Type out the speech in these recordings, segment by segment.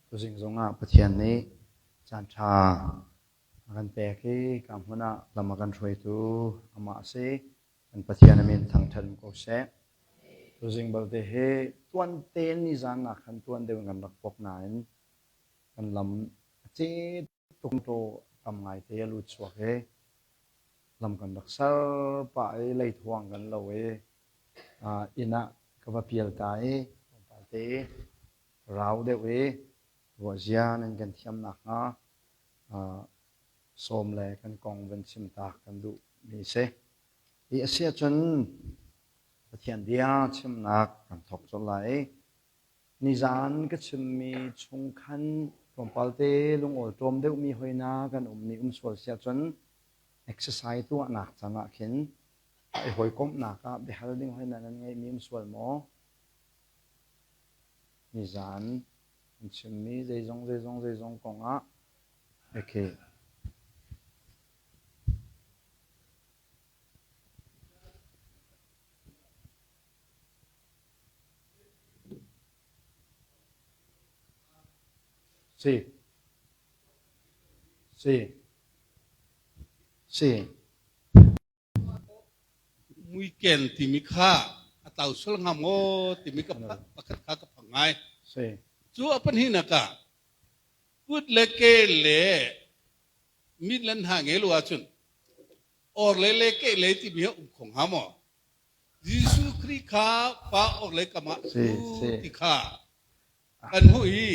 Tuzing zongah Pathian nih caanṭha a kan pek i ka hmun ah lam a kan hruaitu amah a si. Kan Pathian a min thangṭhat um ko seh. Tuzing balte hi tuan tein nizan ah khan tuan deuh in kan rak pok nain kan lam a cet tuk tam ngaite a lut chuak i lam kan rak ser pah i leithuang kan lo i inn ah ka va pial ta i tlawmpal te rau deuh i ruahzia nan kan thiam nakhnga sawm le kan kong van chim ta kan duh mi si. Hi a si ahcun Pathian bia chimnak kan thawk colh lai i Nizaan ka chimmi chung khan tlawmpal te lungawlṭawm deuhmi hoihna kan ummi um sual si ahcun exercise tuahnak can ah khin i hawikomhnak ah biahal ding hoihna nan ngeihmi um sual maw? Nizaan kan chimmi zeizong zeizong zeizong kong ah okay. Si. Si. Si. Muiken timi kha a tlau sual hnga maw timi ka pakhat kha ka phang ngai. Si. Cu a pahnihnak ah kut le ke le mit le hna ngei lo ahcun or le le ke le timi hi um kho hnga maw? Jesuh Khrih kha pa orhlei kam ah Si, ṭhu si. ti kha kan hmuh i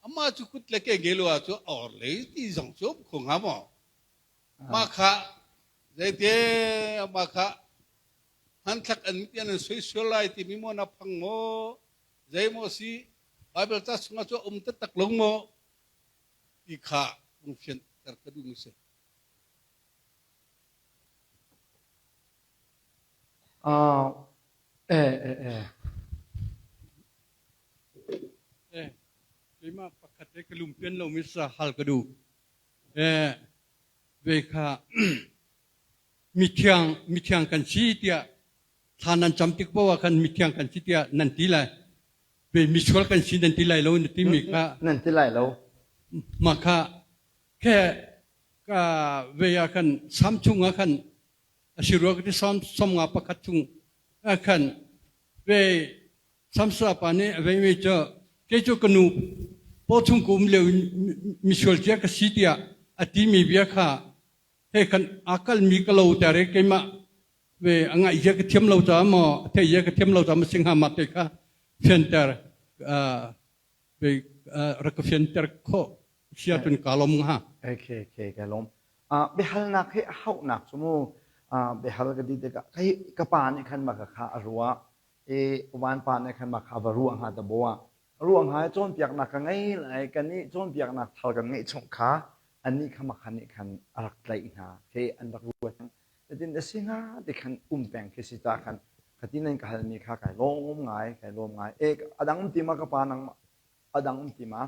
amah cu kut le ke ngei lo ah cu a orhlei ti zong cu um kho hnga maw? Mah kha zeite mah kha hmanthlak an mit an soisual lai timi maw na phang maw zei maw si Bible ca chungah cu um taktak lo maw ti kha lung fianter ka duhmi si. Ah, eh, eh, eh. Eh, keimah pakhat he ka lumpian lomi sa hal ka duh. Eh, ve kha mithiang mithiang kan si tiah thla nan cam tik paoh ah khan mithiang kan si tiah nan ti lai. Ve misual kan si nan ti lai lo na timi kha Nan ti lai lo. mah kha khe ka ve ah khan sam chung ah khan a si rua ka ti sam 51 chung ah khan ve samsa pa nih a vei mi cu kei cu ka nu paw chung ka um lio in misual cia ka si tiah a ti mi bia kha he khan aa kal mi ka lo ter i keimah ve a ngaih zia ka thiam lo caah maw a theih zia ka thiam lo caah maw si hnga ma te kha fianter ve rak ka fianter khawh sia cun ka lawm hnga. Okay, okay, ka lawm. Biahalnak hi a hauhnak cu mu biahal ka ti tikah kai ka pa nih khan maka kha a ruah i uvan pa nih khan maka va ruah hnga ta bo ah ruah hnga i cawnpiaknak ka ngei lai kan nih cawnpiaknak thar kan ngeih chung kha annih kha maka nih khan a rak tlaih hna khi an rak ruat Cutin a si hnga ti khan um peng khi si ta khan khatin nan ka halmi kha kai lawm ngai kai lawm ngai e a dang um ti ma ka pa nang a dang um ti ma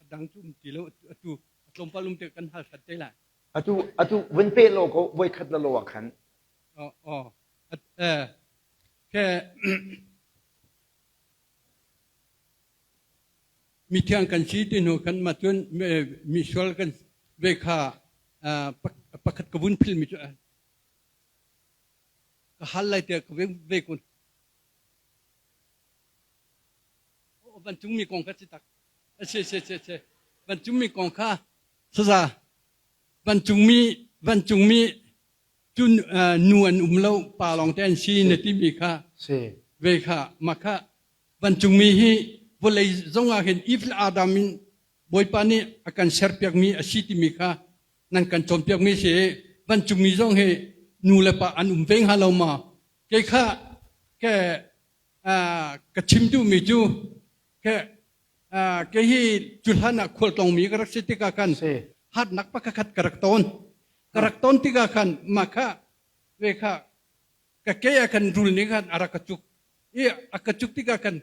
A dang cu um ti lo atu tlawmpal um te kan hal hrat te lai. Atu atu vun pe lo ko voi khat la lo ah khan. Oh oh eh ke mithiang kan si ti hnu kan ma cun misual kan ve kha pakhat ka vun phil mi cu ka hal lai te ka ve ve kun Vancungmi kong kha si tak. Si si si si. Vancungmi kong kha saza vancungmi vancungmi cu nu an um lo pa lawng te an si na timi kha si ve kha mah kha vancungmi hi vawlei zong ah hin Eve le Adam in Bawipa nih a kan serpiakmi a si timi kha nan kan cawnpiakmi si vancungmi zong hi nu le pa an um ve hnga lo ma kei kha ke ka chim duhmi cu kei hi cuhlan ah khualtlawngmi ka rak si tikah khan harnak pakhat ka rak ton ka rak ton tikah khan mah kha ve kha ka ke ah khan rul nih khan a rak ka cuk i a ka cuk tikah khan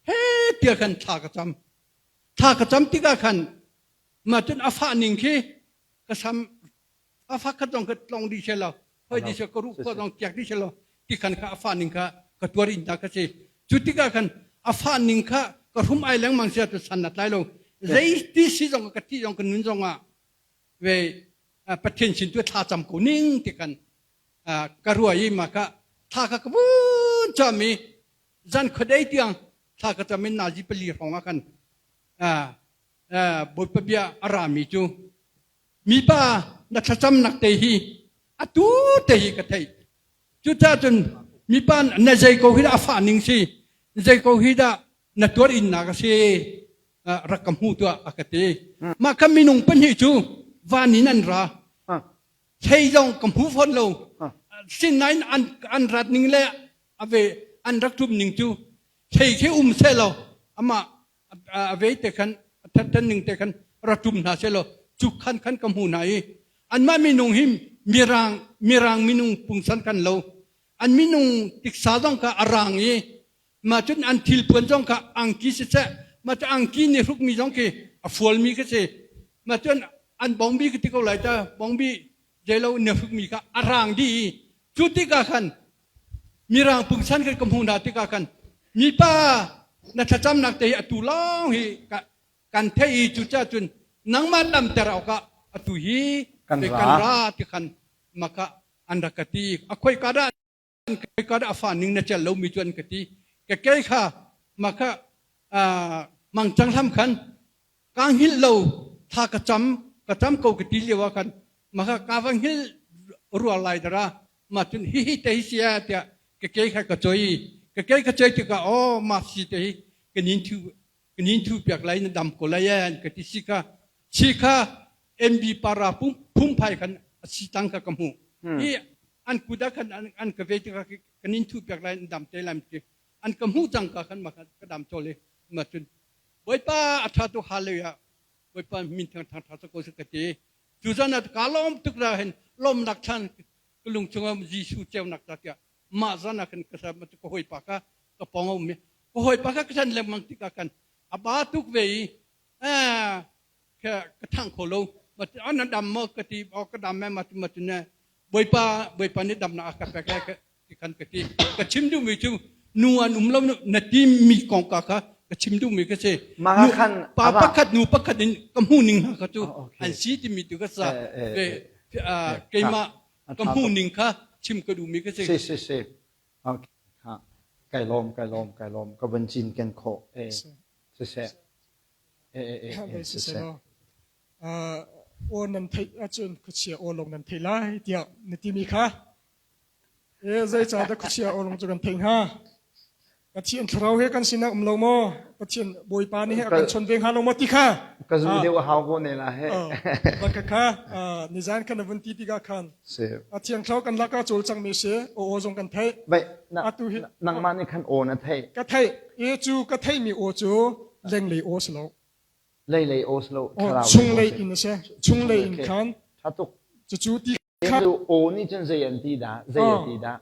he tiah khan thla ka cam thla ka cam tikah khan mah cun a fah ning khi ka sam a fa khat zong ka tlong dih seh lo hoi dih seh ka ruh khua zong kiak dih seh lo ti khan kha a fa ning kha ka tuar in ta ka si cu tikah khan a fa ning kha Ka hrum ai lengmang sia tu san na tlai lo. Zei ti si zong ka ti zong ka nun zong ah ve Pathian sin tu thla cam ko ning ti kan ka rua i ma ka thla ka ka vun cam i zan khuadei tiang thla ka cam in nazi pali hrawng ah kan Bawipa bia a rami cu mipa na thlacamnak te hi atu te hi ka theih. Cucaah cun mipa na zei ko hi dah a fah ning si, zei ko hi dah na tuar innak a si, rak ka hmu tuah a ka ti. Mah ka minung pahnih cu van in an ra. Hlei zong ka hmu fawn lo. Sinain an, an rat ning le a ve an rak ṭum ning cu hlei khi um seh law amah a vei te khan a thattan ning te khan ra tum hna seh law cu khan khan ka hmu hna i anmah minung hi mirang mirang minung pungsan kan lo an minung tiksa zong kha a rang i mah cun an thilpuan zong kha angki siseh mah cu angki nih hrukmi zong khi a fualmi khi si mah cun an bongbi ka ti ko lai ta bongbi zeilo na hrukmi kha a rang dih i cu tikah khan Mirang pungsan kan ka hmuh hna tikah khan mipa na thlacamnak te hi atu lawng hi kan theih i cucaah cun nangmah damter awkah atu hi kan kan ra ti khan maka an rak ka ti a khoi ka dah ka dah a fa ning na cel lomi cu an ka ti ka kei kha maka mangcang hlam khan Kaa hngilh lo thla ka cam ka cam ko ka ti lio ah khan maka ka va hngilh rua lai dara ma cun hihi te hi sia tiah ka ke kha ka choi ka ke ka choi tikah aw ma si te hi ka nin thu ka nin thu piak lai na dam ko lai an ka ti si kha si kha MB para pum phungphai khan a si tang kha ka hmuh hi an kut ah khan an ka ve tikah ka nin thu piak lai an dam te lai ti an ka hmuh cang ka khan ma ka dam chol i ma cun Bawipa a ṭha tuk hallelujah Bawipa min thang thang ṭha ko ka ti cu zan ah ka lawm tuk ra hin lawmnak thlan ka lung chungah Jesuh ceunak ta tiah mah zan ah khan ka sa ka hawipa kha ka pong a um i ka hawipa kha ka san lengmang tikah khan a ba tuk ve i ka thang kho lo an dam maw ka ti ka dam ma ma tu ne Bawipa Bawipa nih damnak a ka pek lai ti khan ka ti ka chim duhmi cu nu an um lo na ti mi kongka kha ka chim duhmi ka si mah khan pa pakhat nu pakhat in ka hmu ning hna kha cu an si timi tu ka sa keimah ka hmu ning kha chim ka duhmi ka si si si si okay ha kai lom kai lom kai lom ka van cin ken kho e si se e e e si se aw nan theih ahcun khuachia aw lawng nan thei lai tiah na timi kha E zeicahdah khuachia aw lawng cu kan theih hnga? Pathian thlarau he kan sinah um lo maw? Pathian Bawipa nih a kan chon ve hnga lo maw ti kha? Ka zu deuh a hau ko ne la he. Baka kha nizan khan na vun ti tikah khan a thiang thlarau kan lakah cawlcang mi si aw aw zong kan theih. Bai atu hi nangmah nih khan aw na theih. Ka theih. E cu ka theihmi aw cu lenglei aw si lo. Leilei aw si lo. Thlarau chunglei in a si. Chunglei in khan. Tha tuk. Cucu ti Aw nih cun zei an ti dah? Zei a ti dah?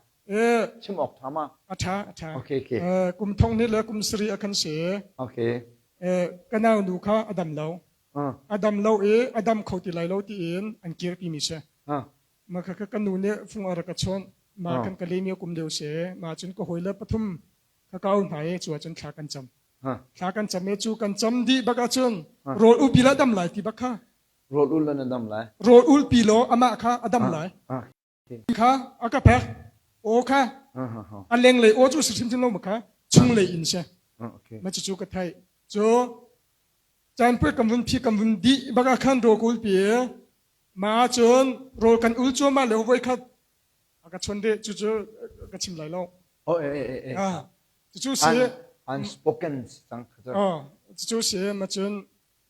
Chim awk ṭha ma? A ṭha, a ṭha. Okay, okay. Kum thong ni le kum sarih a kan si. Okay. Ka nau nu kha a dam lo. A dam lo i a dam kho ti lai lo tiin an kirpi mi si. Ma kha ka nu nih fung a rak ka chawnh. Ma kan ka le mi kum deuh si. Ma cun ka hawi le pathum ka kau hna i cu ahcun thla kan cam. Thla kan cam i cu kan cam dih bak ahcun rawl upi la dam lai ti bak kha. Rawl ul na dam lai. Rawl ul pi law amah kha a dam lai. Kha a ka pek. Aw kha a lenglei aw cu si hrimhrim lo ma kha chunglei in si. Ma cucu ka theih. Cu caan pui kan vun phi kan vun dih bak ah khan rawl ul pi ma cun rawl kan ul cuahmah le voi khat a ka chon deh cucu ka chim lai lo. Oh eh eh eh. Cucu si unspoken cang. Cucu si ma cun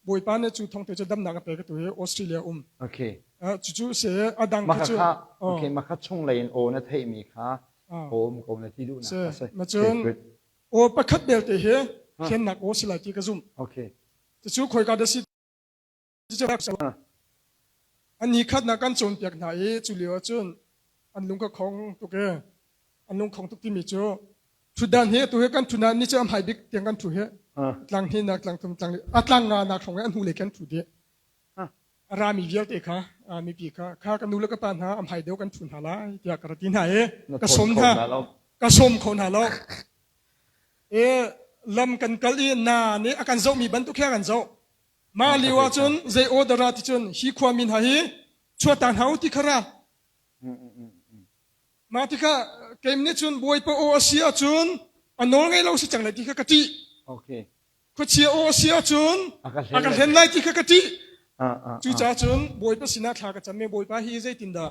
Bawipa nih cu thong te cu damnak a pek tu hi Australia um. Okay. Cucu si a dang kha cu. Okay, maka chung lei in aw na theihmi kha aw um ko na ti duhnak a si. Ma cun aw pakhat belte hi thlennak aw si lai ti ka zumh. Okay. Cucu khoi ka da si An ni khatnak kan cawnpiak hna i cu lio ahcun an lung ka khong tuk i an lung khong tuk timi cu ṭhutdan hi atu hi kan ṭhutnak ni cu a hmai bik tiang kan ṭhu hi tlang hnihnak tlang thum tlang a tlang nga nak hrawng i an hnulei kan ṭhu dih a rami vialte kha mipi kha kha ka nu le ka pa hna a hmai deuh kan ṭhu hna lai tiah ka ra ti hna i ka sawm hna ka sawm kho hna lo e. lam kan kal i na nih a kan zohmi bantuk he a kan zoh. Mah lio ahcun zei order ah ti cun hi khua min ha hi chuahtak hna u ti kha ra. Mah tikah keim nih cun Bawipa aw a si ahcun a nawl ngei lo si cang lai ti kha ka ṭih. Okay. Khuachia aw a si ahcun a ka hlen lai ti kha ka ṭih. Cucaah cun Bawipa sinah thla ka cam i Bawipa hi zeitindah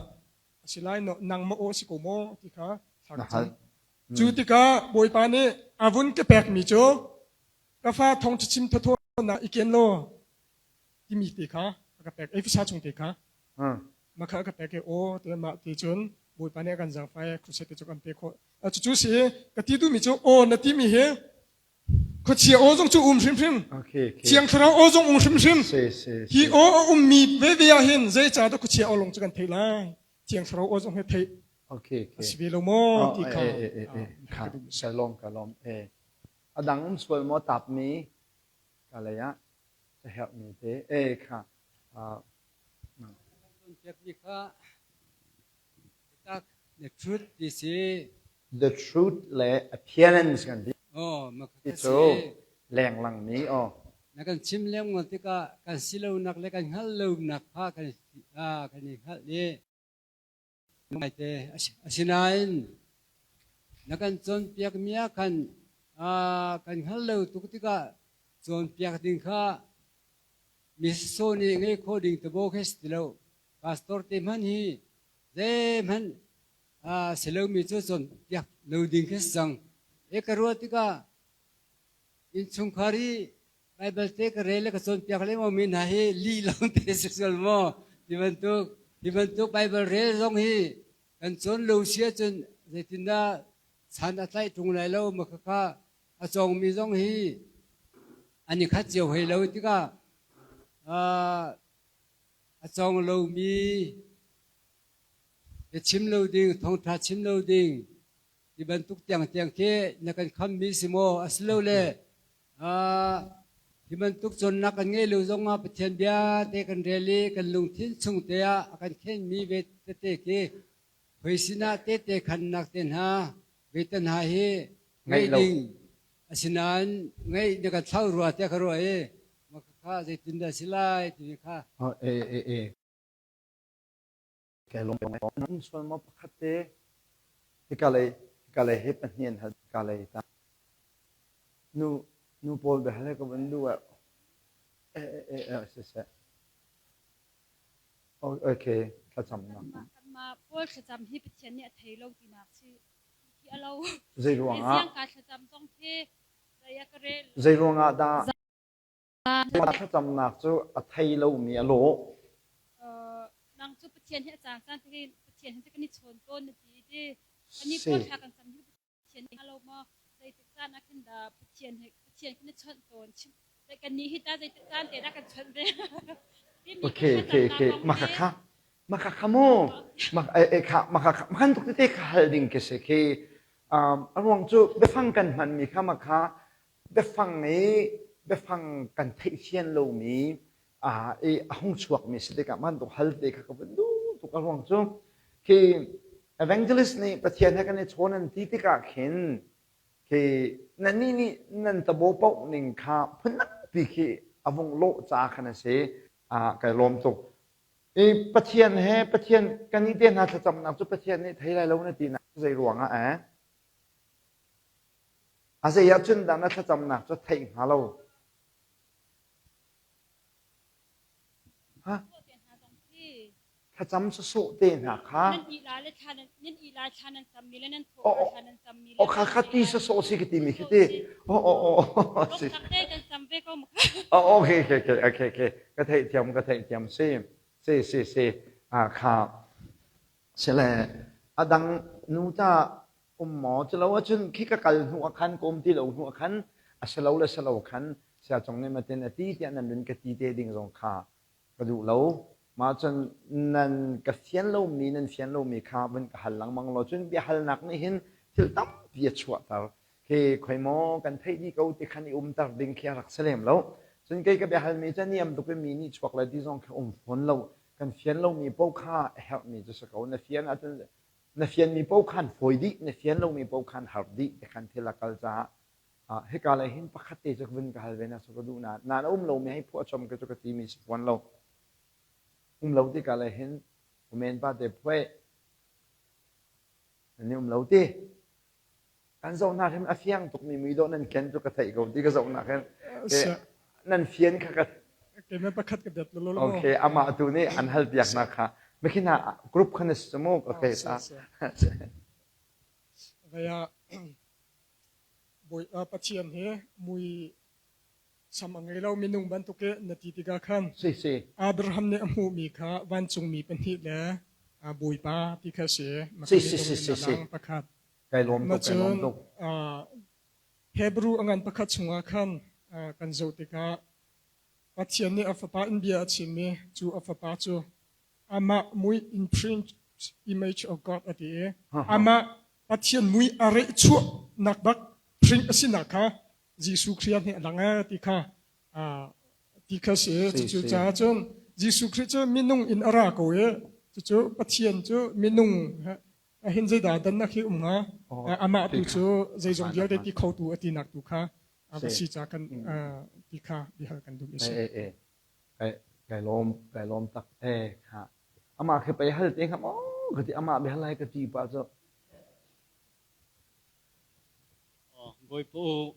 a si lai nangmah aw a si ko maw ti kha thla ka cam. Cu tikah Bawipa nih a vun ka pekmi cu ka fa thawngṭha chim thathawnak i ken law timi te kha a ka pek. Efesa chung te kha. Mah kha a ka pek i aw te mah ti cun Bawipa nih a kan zaangfah i crusade te cu kan pe khawh. Cucu si ka ti duhmi cu aw na timi hi Khuachia aw zong cu um hrimhrim. Thiang Thlarau aw zong um hrimhrim. Hi aw a ummi veve ah hin zeicahdah khuachia aw lawng cu kan theih lai? Thiang Thlarau aw zong hi theih a si ve lo maw ti kha. Ka lawm ka lawm. A dang um sual maw tapmi ka lei ah ka herhmi te e kha. Cawnpiakmi kha Biatak, the truth ti si. The truth le appearance kan ti. Oh, ma Ti cu lenglang mi oh. Na kan chim lengmang tikah kan si lonak le kan hngalh lonak kha kan kan i hngalh i ngaite asinain na kan cawnpiak mi ah khan kan hngal lo tuk tikah cawnpiak ding kha miso nih ngei kho ding tabo khe si ti lo Pastor te hmanh hi zeihmanh si lomi cu cawnpiak lo ding khi si cang. E ka ruah tikah innchungkhar i Baibal te ka rel le ka cawnpiak lengmang mi hna hi lih lawng te si sual maw ti bantuk ti bantuk Baibal rel zong hi kan cawn lo si ahcun zeitindah chan a tlaih ṭung lai lo ma khakha a cawngmi zong hi an i khat cio hoi lo tikah a cawng lomi biachim lo ding, thawngṭha chim lo ding ti bantuk tiangtiang khi na kan khammi si maw? Asilole hi bantuk cawnnak kan ngei lo zongah Pathian bia te kan rel i kan lungthin chung te ah a kan khenmi ve tete khi hoi sinah tehte khannak te hna ve te hna hi ngeih ding Asinain ngeih na kan thlau rua tiah ka ruah i mah kha zeitindah a si lai timi kha. E e e. Kai lawm um sual maw pakhat te hika lei hika lei hi pahnih an hal hika lei ta nu nu pawl biahal he ka van duh eh e e e siseh okay thlacamnak Kanmah pawl thlacam hi Pathian nih a thei lo tinak si khi a lo. Zei ruangah? Siang ka thlacam zong khi zei a ka rel. Zei ruangah dah thlacamnak cu a thei lomi a lawh? Nang cu Pathian hi a caan caan te Pathian hi kan i chawn tawn na ti ti. Ani pawl thla kan cam hi Pathian hi lo maw? Zeitik caan ah khin dah Pathian hi Pathian khin na chawnh tawn? Kan nih hi ta zeitik caan te dah kan chawnh ve? Okay, okay, okay. Maka kha, maka kha mu. Mak e kha, maka kha, makan tuk tete kha hal ding ke se khi. Um, a ruang cu biafang kan hman mi kha maka biafang i biafang kan theih fian lomi i a hung chuakmi si tikah man tuk hal te kha ka vun duh tuk a ruang cu khi evangelist nih Pathian he kan i chawn an ti tikah khin khi nannih nih nan tabo paoh ning kha phundangpi khi a vung lawh ca khan a si kai lawm tuk i Pathian he Pathian kan i te hna thlacamnak cu Pathian nih thei lai lo na ti nak zei ruangah eh a zei ah cun dah na thlacamnak cu theih hnga lo Ha? Thlacam sawsawh te hna kha. Oh, kha kha ti sawsawh si ka timi khi ti. Oh, oh, oh, si. Oh, okay, okay, okay, okay, okay. Ka theih thiam, ka theih thiam. Si, si, si, si. Ah, kha. Sile, a dang nu ta um maw? Culo ahcun khi ka kal hnu ah khan, ka um ti lo hnu ah khan, a si lo le si lo khan, siacung nih matin a ti tiah nan run ka ti te ding zong kha ka duh lo. Mah cun nan ka fian lomi, nan fian lomi kha vun ka hal lengmang law cun biahalnak nih hin thil tampi a chuahter. Khi khoi maw kan theih dih ko ti khan i umter ding khi a rak si lem lo. Cun kei ka biahalmi cu a niam tuk i mi nih chuak le ti zong khi um fawn lo. Kan fian lomi paoh kha a herhmi cu si ko. Na fian ahcun na fianmi paoh khan fawi dih, na fian lomi paoh khan har dih ti khan thil a kal caah. Hika lei hin pakhat te cu vun ka hal ve na so ka duh na. Na um lo mi hei phuah chom ka cu ka ti mi si fawn lo. Um lo ti ka lei hin umen pa te phuai nan i um lo ti. Kan zohnak hin a fiang tuk mi muidawh nan ken cu ka theih ko ti ka zohnak hin nan fian kha ka Keimah pakhat ka biat lolo. Okay, amah tu nih an hal piak nak kha. Makhina group khan is mu okay ta. Vaya Bawi Pathian he mui sam a ngei lo minung bantuk i na ti tikah khan Si si. Abraham nih a hmuhmi kha vancungmi pahnih le Bawipa ti kha si. Si si si si si. Pakhat. Kai lawm tuk, kai lawm tuk. Hebrew a ngan pakhat chungah khan kan zoh tikah Pathian nih a fapa in bia a chim i cu a fapa cu amah mui imprint image of God a ti i amah Pathian mui a reh chuahnak bak print a sinak kha Jesuh Khrih nih a lang ee ti kha ti kha si. Cucu caah cun Jesuh Khrih cu minung in a ra ko i cucu Pathian cu minung hin zeidah dannak hi um hnga? Amah tu cu zeizong vialte ti khotu a tinak tu kha va si ca kan ti kha bihal kan duh mi si. Kai lawm kai lawm tak e kha amah khi pei hal te hnga maw ka ti amah bihal lai ka ti pa cu Bawipa u,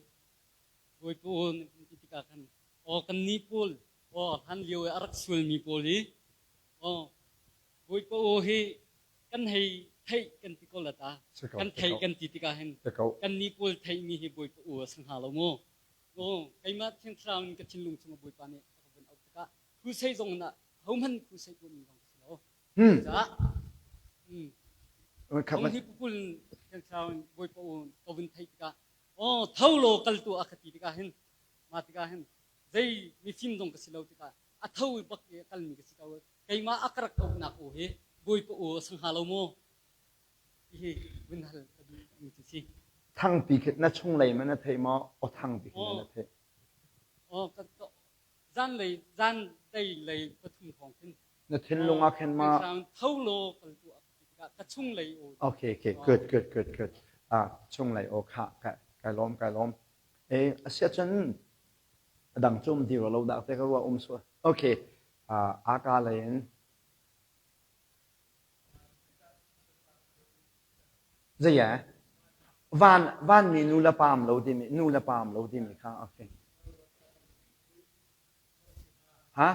Bawipa u na kan ti tikah khan aw kannih pawl aw hlan lio i a rak sualmi pawl hi aw Bawipa u hi kan hei theih kan ti ko la ta. Kan theih kan ti tikah hin kannih pawl theihmi hi Bawipa u a si hnga lo maw? Aw keimah Thiang Thlarau in ka thinlung chungah Bawipa nih a ka vun auh tikah crusade zong in ah hohmanh crusade tuahmi zong ka si lo. Caah Kong hi pupul Thiang Thlarau in Bawipa u ka vun theih tikah aw tho law kal tuah a ka ti tikah hin mah tikah hin zei mifim zong ka si lo tikah a tho bak i a kalmi ka si ko keimah a ka rak auhnak aw hi Bawipa aw a si hnga lo maw ti hi vun hal ka duh mi cu si. Thangpi khi na chunglei ma na thei maw aw thangpi khi na theih? Aw ka zanlei zan dei lei pathum thawng khin Na thinlung ah khin ma tho law kal tuah tikah ka chunglei aw. Okay, okay, good, good, good, good. Ah, chunglei aw kha kai lawm, kai lawm. Eh, asiahcun a dang cu um ti rua lo dah te ka ruah um sual. Okay, ah, aka lei in Zei ah? Van vanmi nu le pa um lo timi nu le pa um lo timi kha okay. Ha?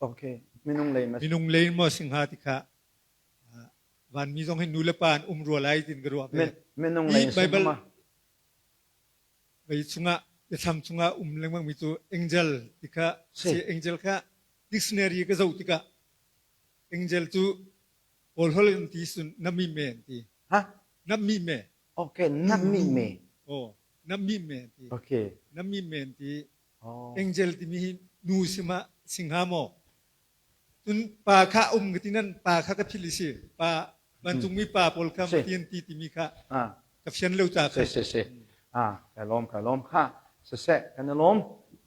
Okay. Minung lei ma Minung lei maw si hnga ti kha vanmi zong hi nu le pa an um rua lai tin ka ruah ve. Minung lei si Bible vei chungah biathlam chungah um lengmang mi cu angel ti kha si angel kha dictionary ka zoh tikah angel cu Kawl holh in ti sun na mi me an ti. Ha? Na mi me. Okay, na mi me. Oh, na mi me an ti. Okay. Na mi me an ti. Oh. Angel timi hi nu sima singha maw? Cun pa kha um ka ti nan pa kha ka philh i si. Pa vancungmi pa pawl kha ti ti timi kha ka fian lo ca kha. Si si. Ah, ka lawm ka lawm kha. Siseh, kan i lawm.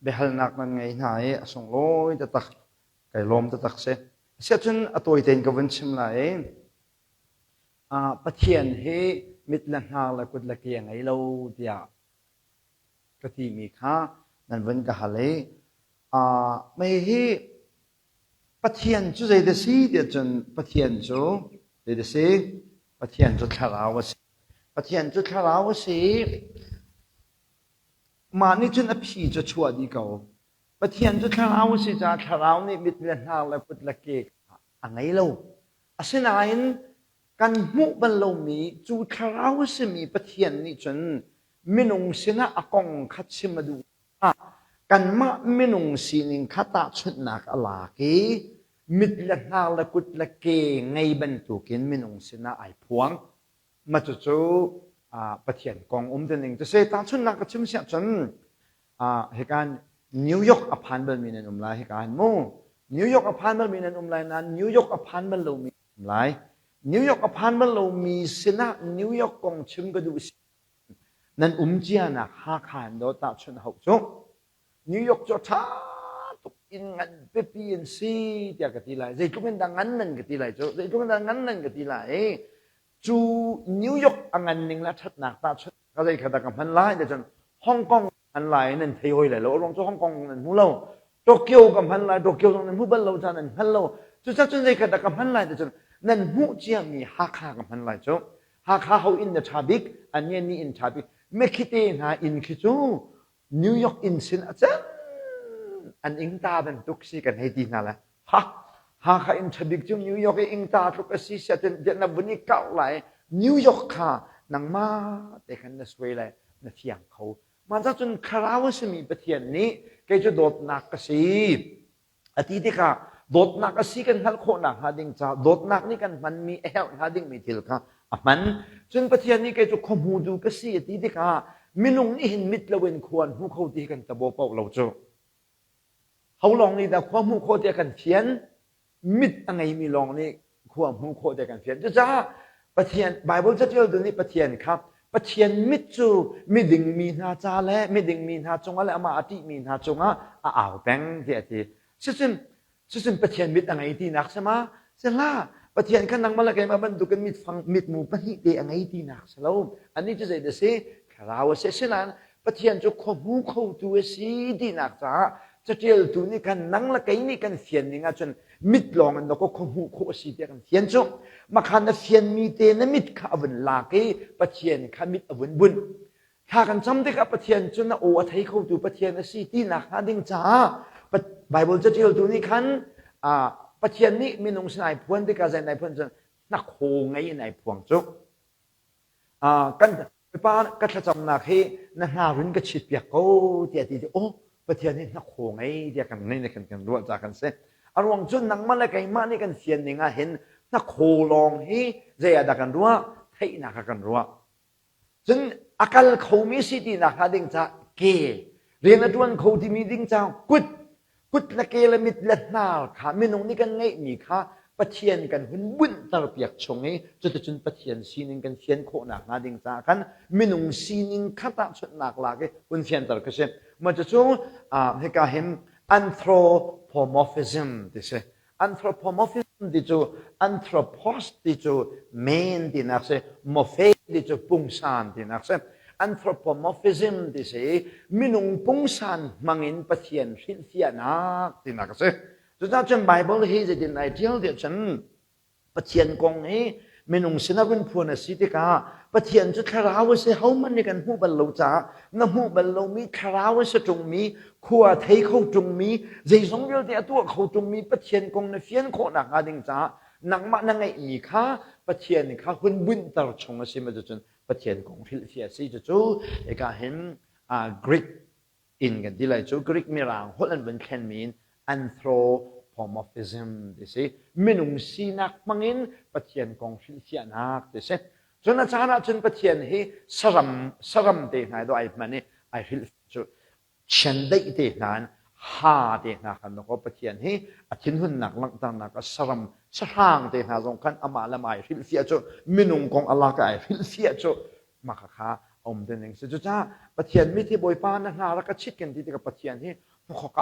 Biahalnak nan ngei hna i a sunglawi taktak. Kai lawm taktak si. Asiahcun a tawi tein ka vun chim lai i Pathian hi mit le hnar le kut le ke a ngei lo tiah ka timi kha nan vun ka hal i mei hi Pathian cu zeidah si tiah cun Pathian cu zeidah si? Pathian cu thlarau a si. Pathian cu thlarau a si i mah nih cun a phi cu a chuah dih ko. Pathian cu thlarau a si caah thlarau nih mit le hnar le kut le ke a ngei lo. Asinain kan hmuh bal lomi cu thlarau a simi Pathian nih cun minung sinah a kong kha chim a duh ah kanmah minung sining kha tahchunhnak a lak i mit le hnar le kut le ke ngei bantukin minung sinah ai phuang. Mah cucu Pathian kong um ning cu si. Tahchunhnak ka chim siah cun hikan New York a phan balmi nan um lai hika hin mu. New York a phan balmi nan um lai nain New York a phan bal lomi um lai. New York a phan bal lomi sinah New York kong chim ka duh si. Nan um cianak Hakha in daw tahchunh hau cu. New York cu a ṭha tuk in ngan pipi in si tiah ka ti lai. Zeitluk in dah ngan nan ka ti lai cu. Zeitluk in dah ngan nan ka ti lai. Cu New York a ngan ning le a ṭhatnak tahchunh. Ka zei kha dah ka hman lai ti cun Hong Kong hman lai nan thei hoi lai lo. A ruang cu Hong Kong nan hmu lo. Tokyo ka hman lai, Tokyo zong nan hmu bal lo ca nan hngal lo. Cucaah cun zei kha dah ka hman lai ti cun nan hmuh ciami Hakha ka hman lai cu. Hakha ho inn na ṭha bik, an nih nih inn ṭha bik. Mekhite hna inn khi cu New York inn sin a cem an ingta bantuk si kan hei ti hna lai. Ha Hakha inn ṭha bik cu New York i ingta tluk a si siah cun na vun i kauh lai. New York kha nangmah te khan na suai lai, na fiang kho. Mah cun thlarau a simi Pathian nih kei cu dawtnak ka si. A ti tikah dawtnak a si kan hngalh khawhnak hnga ding caah dawtnak nih kan hmanmi a herh hnga dingmi thil kha a hman. Cun Pathian nih kei cu khuahmutu ka si a ti tikah minung nih hin mit loin khua an hmu kho ti hi kan tabo paoh lo cu. Ho lawng nih dah khua hmuh khawh tiah kan fian? Mit a ngeimi lawng nih khua hmuh khawh tiah kan fian. Cucaah Pathian Baibal catialtu nih Pathian kha Pathian mit cu miding mi hna ca le miding mi hna cungah le amah a ṭihmi hna cungah a au peng tiah a ti. Cucun cucun Pathian mit a ngei tinak si ma? Si hlah. Pathian kha nangmah le keimah bantukin mitfang mitmu pahnih te a ngei tinak si lo. Anih cu zeidah si? Thlarau a si. Asinain Pathian cu khua hmu khotu a si tinak caah caṭialtu nih khan nang le kei nih kan fian ning ahcun mit lawng in dawkaw khua hmuh khawh a si tiah kan fian cu. Makha na fianmi te na mit kha a vun lak i Pathian kha mit a vun bunh. Thla kan cam tikah Pathian cu na aw a thei khotu Pathian a si tinak hnga ding caah Baibal caṭialtu nih khan Pathian nih minung sin ai phuan tikah zei ai phuan cun hnakhaw ngei in ai phuang cu. Kan Pa ka thlacamnak hi na hnar in ka chitpiak ko tiah ti ti oh Pathian hi hnakhaw ngei tiah kan ngei kan kan ruah ca kan si. A ruang cu nangmah le keimah nih kan fian ning ah hin hnakhaw lawng hi zei ah dah kan ruah? Theihnak ah kan ruah. Cun a kal khomi si tinak hnga ding caah ke rian a ṭuan kho timi ding caah kut kut le ke le mit le hnar kha minung nih kan ngeihmi kha Pathian kan hun bunhter piak chung i cuticun Pathian sining kan fian khawhnak hnga ding caah khan minung sining kha tahchunhnak lak i hun fianter ka si. Mah cucu hika hin anthropomorphism ti si. Anthropomorphism ti cu anthropos ti cu men tinak si, morphe ti cu pungsan tinak si. Anthropomorphism ti si minung pungsan hmangin Pathian hrilhfiahnak tinak a si. Cucaah cun Bible hi zeitin ai ṭial tiah cun Pathian kong hi minung sinah run phuan a si tikah Pathian cu thlarau a si hohmanh nih kan hmuh bal lo caah na hmuh bal lomi thlarau a si ṭungmi khua thei kho ṭungmi zeizong vialte a tuah kho ṭungmi Pathian kong na fian khawh nakhnga ding caah nangmah na ngeihmi kha Pathian kha hun bunhter chung a si ma cucun Pathian kong hrilhfiah a si cucu hika hin Greek in kan ti lai cu Greek mirang holh an vun thlenmi in anthropomorphism ti si minung sinak hmangin Pathian kong hrilhfiahnak ti si cun a caan ahcun Pathian hi saram saram te hna do ai hman i ai hrilh cu chiandeih te hna in ha te hna khan ko Pathian hi a thinhunnak langhternak a saram sahrang te hna zong khan amah le mah ai hrilhfiah cu minung kong a lak ai hrilhfiah cu mah kha a um te ning si cucaah Pathian mit hi Bawipa na hna rak ka chit kan ti tikah Pathian hi hmukhawk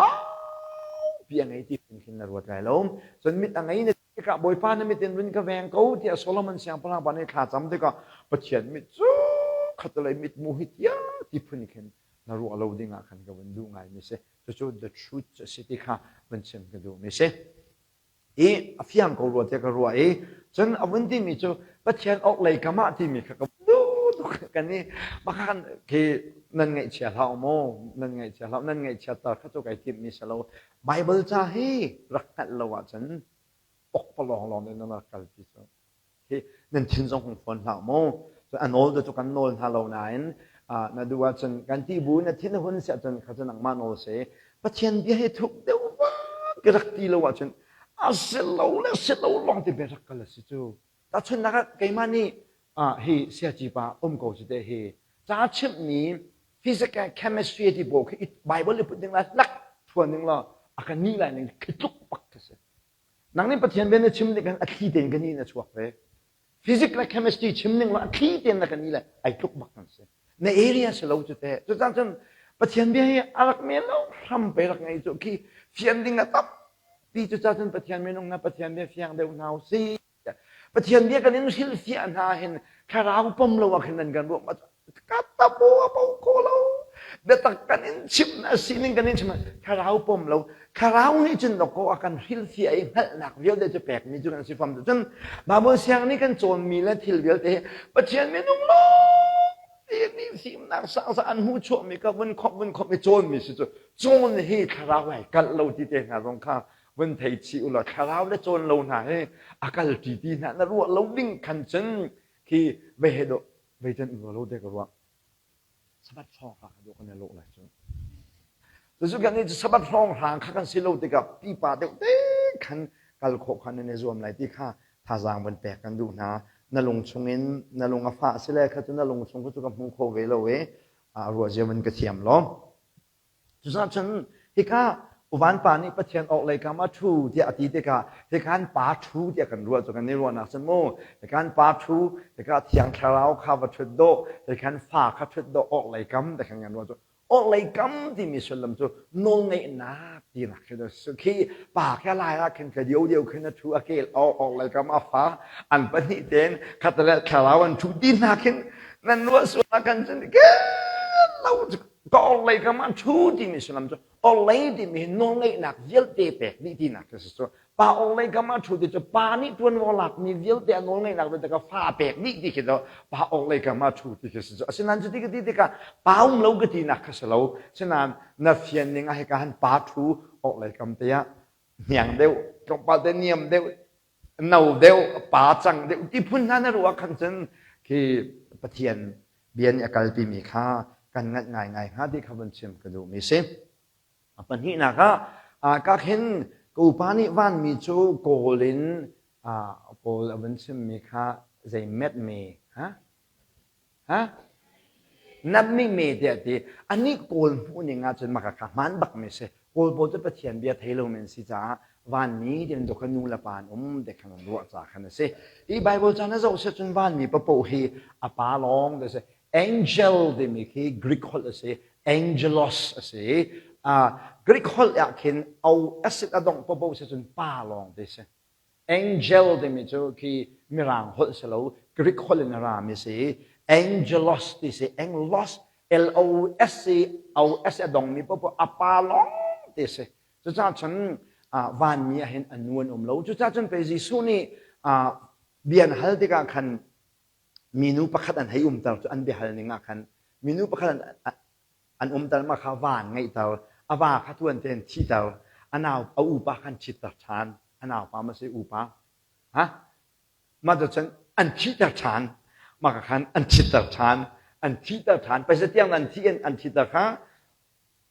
pi a ngei ti khin na ruat lai lo cun mit a ngei na tikah Bawipa na mit in run ka veng ko tiah Solomon siangpahrang pa nih thla cam tikah Pathian mit cu khatalei mit mu hi tia ti phun khin na ruah lo ding ah khan ka vun duh ngai mi si cucu the truth a si ti kha vun chim ka duh mi si i a fiang ko rua tiah ka ruah i cun a vun timi cu Pathian awk lei kam ah timi kha ka duh tuk kan i makhan khi nan ngaihchia hlah maw nan ngaihchia hlah nan ngaihchia tar kha cu kai timh mi si lo Bible ca hi rak hngalh lo ahcun pokpalawng lawng in nan rak kalpi cu hi nan thin zong hung fawn hlah mu a nawl cu kan nawl hna lo nain na duh ahcun kan ti bu na thin a hun si ahcun kha cu nangmah nawl si Pathian bia hi thuk deuh ka rak ti lo ahcun a si lo le si lo lawng ti bia rak kal a si cu tahchunhnak ah keimah nih hi siaci pa um ko si te hi ca chimhmi physical chemistry ti pawl khi Bible i put ding la lak thuan ding la a kan ni lai ning khi tluk bak ka si Nang nih Pathian bia na chim ning a thli tein kan in a chuak ve. Physics le chemistry chim ning a thli tein na kan i le ai tluk bak kan si. Na area si lo cu te. Cucaah cun Pathian bia hi a rak men lo hram pe rak ngei cu khi fian ding a tampi cucaah cun Pathian minung na Pathian bia fiang deuh hna usih. Pathian bia kan in hrilhfiah hna hin thlarau pom lo ah khin nan kan ruah. Ka tapo a po kho lo. Biatak kan in chim na sining kan in chim thlarau pom lo. Thlarau nih cun dawkaw a kan hrilhfiah i hngalhnak vialte cu pekmi cu kan si fam cun Bible siang nih kan cawnmi le thil vialte hi Pathian minung lawng nih fimnak sangsa an hmuh chuahmi ka vun khomh vun khomh i cawnmi si cu cawn hi thlarau ai kalh lo ti te hna zong kha vun thei chih u law thlarau le cawn lo hna hi a kal ṭi ti hna na ruah lo ding khan cun khi vei he dawh vei cun ruah lo te ka ruah Sabbath hrawng hrang dawh kan i lawh lai cu. Cucu kan nih Sabbath hrawng hrang kha kan si lo tikah pipa deuh te khan kal khawh kha nan i zuam lai ti kha thazaang van pek kan duh hna. Na lung chungin na lung a fah si le kha cu na lung chung kha cu ka hmu kho ve lo i ruah zia van ka thiam lo. Cucaah cun hika uvan pa nih Pathian orhlei kam ah ṭhu tiah a ti tikah hikan pa ṭhu tiah kan ruah cu kan i ruahnak cun mu hikan pa ṭhu hika Thiang Thlarau kha va ṭhut dawh hikan fa kha ṭhut dawh orhlei kam ti khan kan ruah cu orhlei kam timi sullam cu nawlngeihnak tinak khi cu khi pa khi a lai ah khin ka dio dio khin a ṭhu a kel orhlei kam a fa an pahnih tein khatale thlarau an ṭhu ti hna khin nan ruah sual ah khan cun ke lo Ka orhlei kam ah ṭhu timi sullam cu orhlei timi hi nawlngeihnak vialte pek dih tinak khi si cu. Pa orhlei kam ah ṭhu ti cu pa nih ṭuanvo lakmi vialte a nawlngeihnak vialte kha fa pek dih ti khi cu pa orhlei kam ah ṭhu ti khi si cu. Asinain cuti ka ti tikah pa um lo ka tinak kha si lo. Sinain na fian ning ah hika han pa ṭhu orhlei kam te ah hniang deuh, tlawmpal te niam deuh, no deuh, pa cang deuh ti phun hna na ruah khan cun khi Pathian bia nih a kalpimi kha kan nganh ngaingai hnga ti kha vun chim ka duhmi si. A pahnihnak ah ka khin ka upa nih vanmi cu kawl in kawl a vun chimmi kha zei met me ha ha nat mi me tiah ti anih kawl hmuh ning ahcun maka kha hmaan bak mi si kawl pawl cu Pathian bia thei lo men si caah vanmi ti bantuk kha nu le pa an um ti khan an ruah ca khan a si hi Bible caan a zoh si cun vanmi papoh hi a pa lawng ti si angel timi khi Greek holh a si angelos a si Greek holh ah khin o acid a dongh popo si cun pa lawng ti si Angel timi cu khi Mirang holh si lo Greek holh in a rami si angelos ti si anglos L O S C O S a dongmi popo a pa lawng ti si Cucaah cun vanmi ah hin a nu an um lo. Cucaah cun pei Jesuh nih bia an hal tikah khan minu pakhat an hei umter cu an biahal ning ah khan minu pakhat an umter ma kha va an ngeihter a va kha tuan tein thihter a nau a upa khan ṭhitter ṭhan a naupa ma si upa ha mah cu cun an thihter ṭhan mah ka khan an ṭhitter ṭhan an thihter ṭhan paisa tiang an thih in an thihter kha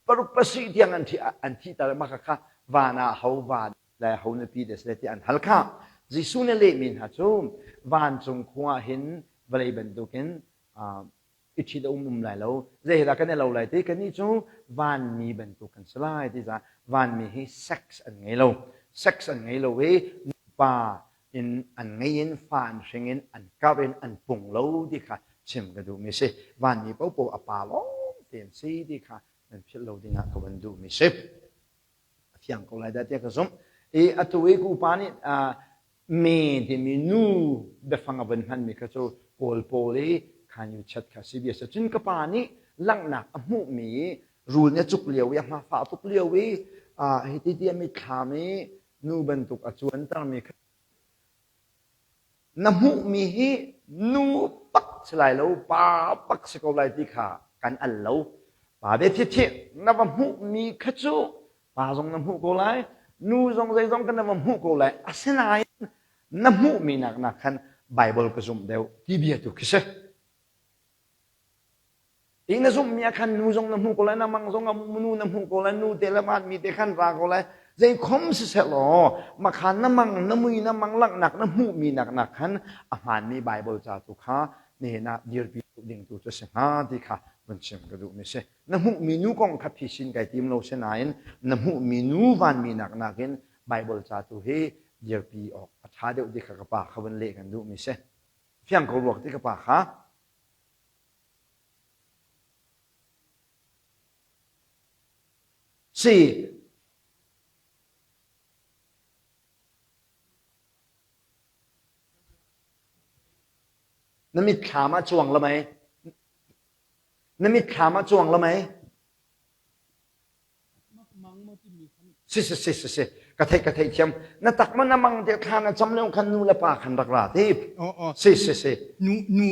paruk pasarih tiang an thi an thihter mah kha van ah ho va le ho nupi de sile ti an hal kha Jesuh nih lehmi hna cu vancung khua hin vawlei bantukin i ṭhit a um um lai lo zeidah kan i lo lai ti kannih cu vanmi bantuk kan si lai ti caah vanmi hi sex an ngei lo sex an ngei lo i pa in an ngei in fa an hring in an karh in an pung lo ti kha chim ka duhmi si vanmi paohpaoh a pa lawng te an si ti kha nan philh lo dingah ka van duhmi si a fiang ko lai dah tiah ka zumh i atu i ka upa nih me timi nu biafang a van hmanmi kha cu kawl pawl i khan yu chat kha si bia cun ka pa nih langhnak a hmuhmi rul nih a cuk lio i a hma fah tuk lio i hiti ti a mitthlam i nu bantuk a cuantermi kha na hmuhmi hi nu bak si lai lo pa bak si ko lai ti kha kan al lo pa bia thitthi na va hmuhmi kha cu pa zong na hmuh ko lai nu zong zeizong kan na va hmuh ko lai asinain na hmuhmi nak nak khan Bible ka zumh deuh ti bia tu khi si I na zumhmi ah khan nu zong na hmuh ko lai, na mang zong ah nu na hmuh ko lai, nu te le vanmi te khan ra ko lai. Zei khom siseh law, makhan na mang, na mui na mang langhnak na hmuhmi nak nak khan a hmaanmi Bible ca tu kha nihin ah dirpi ding tu cu si hnga ti kha vun chim ka duhmi si. Na hmuhmi nu kong kha phisin kai tim lo sinain na hmuhmi nu vanmi nak nakin Bible ca tu hi dirpi awk a ṭha deuh ti kha ka pa kha vun leh kan duhmi si. Fiang ko ruak ti ka pa kha. Si. Na mitthlam ah cuang la mei. Na mitthlam ah cuang lamei? Si si si si si ka theih ka theih thiam. Na tak ma na mang te thla na cam lio khan nu le pa khan rak ra ti. Oh oh. Si si si. Nu nu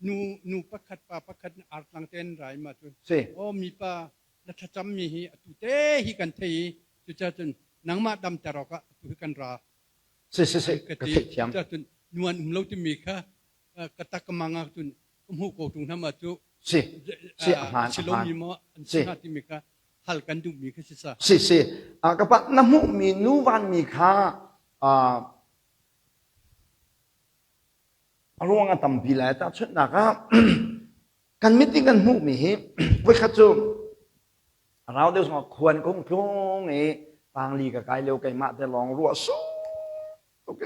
nu nu pakhat pa pakhat na artlang ten rai ma tu. Si. Oh mi pa na thlacam mi hi atu te hi kan thei i cucacun nangmah damter awkah atu hi kan ra. Si si si ka theih thiam. Cucacun nuan um lo timi kha ka tak ka mang ah cun ka hmuh ko tung hna ma cu si si a hmaan si lomi maw an si hnga timi kha hal kan duhmi kha si sa. Si si ka pa na hmuhmi nu vanmi kha a ruang a tampi lai tahchunhnak ah kan mit in kan hmuhmi hi voikhat cu rau deuh zongah khuan ka hung tlung i tangli ka kai lio keimah te lawng ruah su tuk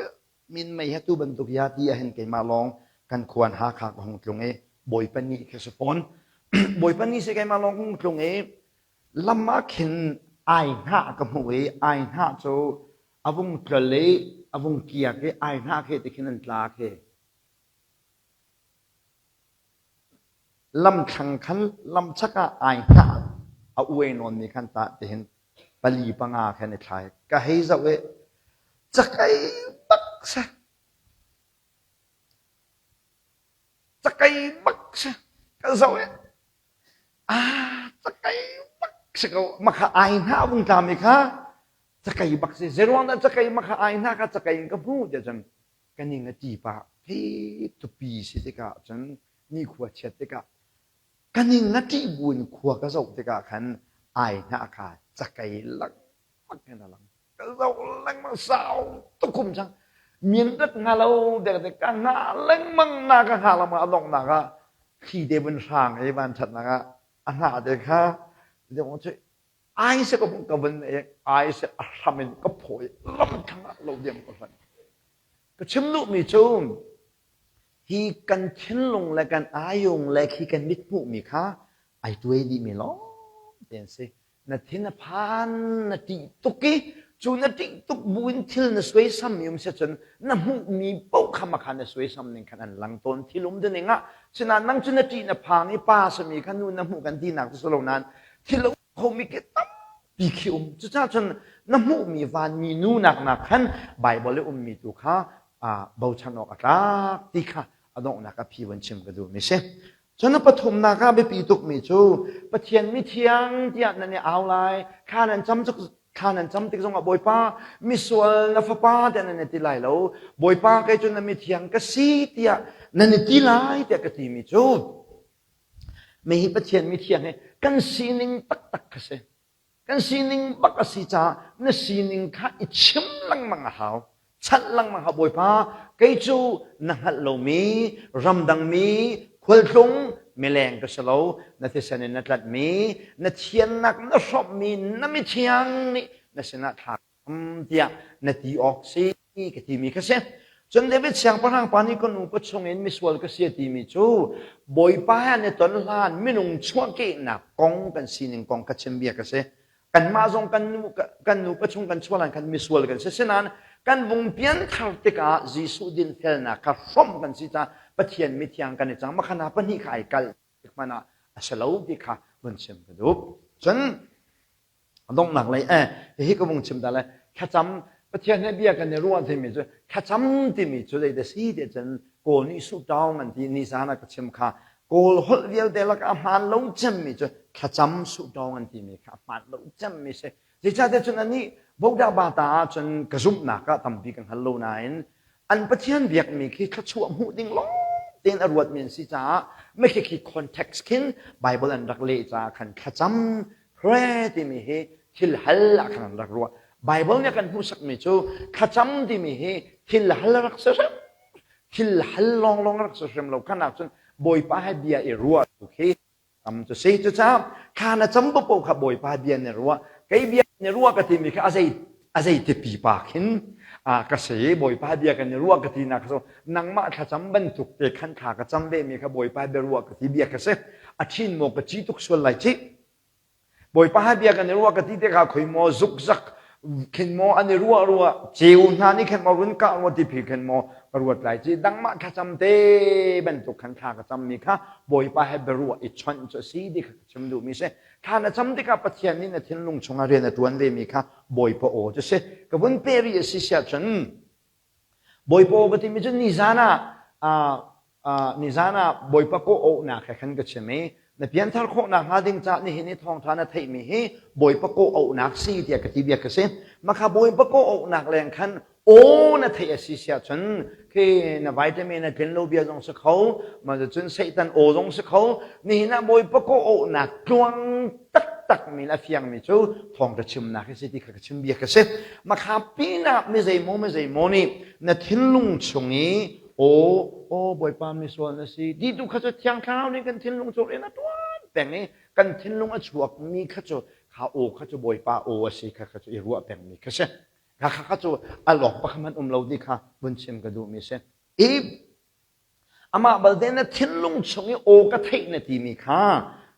min mei he tu bantuk ya ti ah hin keimah lawng kan khuan Hakha ka hung tlung i Bawipa ni khi si fawn Bawipa ni si keimah lawng hung tlung i lam ah khin ai hnah ka hmuh i ai hnah cu a vung tlol i a vung kiak i ai hnah khi ti khin an tla khi Lamthlang khan lamchak ah ai hnah a uai nawnmi khan tah tihin pali panga khan i thlai. Ka hei zoh i cakei bak si. Cakei bak si. Ka zoh i ah cakei bak si ko. Makha ai hnah vung tlami kha cakei bak si. Zeiruang dah cakei makha ai hnah kha cakei in ka hmuh tiah cun ka ning a ṭi pah. Hi tupi si tikah cun nikhua chiat tikah ka ning a ṭih buin khua ka zoh tikah khan ai hnah kha cakei lengmang in a lang. Ka zoh lengmang sau tuk kum cang. Min rat hnga lo dek dek ka hngah lengmang na ka hngah lengmang a donghnak ah thli te vun hrang i van ṭhatnak ah a hnah te kha ai se ka ka vun ai se a hram in ka phawi lamthlang ah lo diam ka hlan. Ka chim duhmi cu hi kan thinlung le kan ayung le khi kan mit hmuhmi kha ai tuai dihmi lawng te an si. Na thin a phan, na ṭih tuk i cu na ṭih tuk buin thil na suaisammi um si cun na hmuhmi paoh kha makha na suaisam ning khan an lang tawn. Thil um ding ah sinain nang cu na ṭih na phang i pa sami kha nu na hmuh kan tinak cu si lo nain thil a um khomi khi tampi khi um. Cucaah cun na hmuhmi vanmi nu nak nak khan Baibal i ummi tu kha bochan awk a tlak ti kha a donghnak a phi von chim ka duhmi si. Cun a pathumnak ah biapi tukmi cu Pathian mithiang tiah nan i au lai. Thla nan cam tuk thla nan cam tik zongah Bawipa misual na fapa tiah nan i ti lai lo. Bawipa kei cu na mithiang ka si tiah nan i ti lai tiah ka timi cu mi hi Pathian mithiang hi kan sining taktak kha si. Kan sining bak a si caah na sining kha i chim lengmang a hau. Chanh lengmang hau Bawipa, kei cu na hngalh lomi, ramdangmi, khualtlung, mileng ka si lo, na thisen in na tlanhmi, na thiannak na hrawmhmi, na mithiang nih na sinah thla tiah na ti awk si ka timi kha si. Cun David siangpahrang pa nih ka nupa chungin misual ka si a timi cu Bawipa he an i ton hlan minung chuahkehnak kong kan sining kong kha chim bia ka si. Kanmah zong kan nu kan nupa chung kan chuah hlan khan misual kan si. Sinain kan vung pianthar tikah Jesuh dinfelnak kha hrawmh kan si caah Pathian mithiang kan i cang. Makhana pahnih kha ai kal tik hmanh ah a si lo ti kha vun chim ka duh. Cun donghnak lei eh hihi ka vung chim ta le thlacam Pathian he bia kan i ruah timi cu thlacam timi cu zei da si ti cun Kawl nih su taung an ti nizan ah ka chim kha Kawl holh vialte lakah a hmaan lo cemmi cu thlacam su taung an timi kha a hmaan lo cemmi si zeicahtiah cun anih Boda Bata ah cun ka zumhnak ah tampi ka hngal lo nain an Pathian biakmi khi thluachuah hmuh ding lawng tein a ruatmi an si caah mekhi khi context khin Bible an rak leh caah khan thlacam Pray timi hi thil hal ah khan an rak ruah. Bible nih a kan hmuhsakmi cu thlacam timi hi thil hal rak si hrim. Thil hal lawnglawng rak si hrim lo. Khan ah cun Bawipa he bia i ruah tu khi tam cu si. Cucaah thla na cam paoh kha Bawipa bia na ruah. Kei bia na ruah ka timi kha a zei a zei ti pipa khin ka si Bawipa bia kan i ruah ka ti nak so nangmah thlacam bantuk te khan thla ka cam ve mi kha Bawipa bia ruah ka ti bia ka si a thin maw ka ci tuk sual lai ci Bawipa bia kan i ruah ka ti tikah khoi maw zukzak. Khin maw an i ruah ruah ceu hna nih khan maw run kah rua ti phi khin maw ka ruat lai ci dangmah thlacam te bantuk khan thla ka cammi kha Bawipa he biaruah i chawnh cu a si ti kha ka chim duhmi si. Thla na cam tikah Pathian nih na thinlung chungah rian a ṭuan vemi kha Bawipa aw cu si. Ka vun pe rih a si siah cun Bawipa aw ka timi cu nizan ah nizan ah Bawipa kawh auhnak he khan ka chim i na pianthar khawhnak hnga ding caah nihin i thawngṭha na theihmi hi Bawipa kawh auhnak si tiah ka ti bia ka si. Makha Bawipa kawh auhnak leng khan aw na theih a si siah cun khi na vitamin a tlin lo bia zong si kho, mah cun Satan aw zong si kho. Nihin ah Bawipa kawh auhnak tluang taktak mi le a fiangmi cu thawngṭha chimnak hi si ti kha ka chim bia ka si. Makha pinah mi zeimaw mi zeimaw nih na thinlung chung i aw aw Bawipa misual na si ti tu kha cu Thiang Thlarau nih kan thinlung cu rian a ṭuan peng i kan thinlung a chuakmi kha cu kha aw kha cu Bawipa aw a si kha kha cu i ruah pengmi kha si. Kha kha kha cu al awk pakhat hmanh um lo ti kha vun chim ka duhmi si. I amah balte na thinlung chung i aw ka theih na timi kha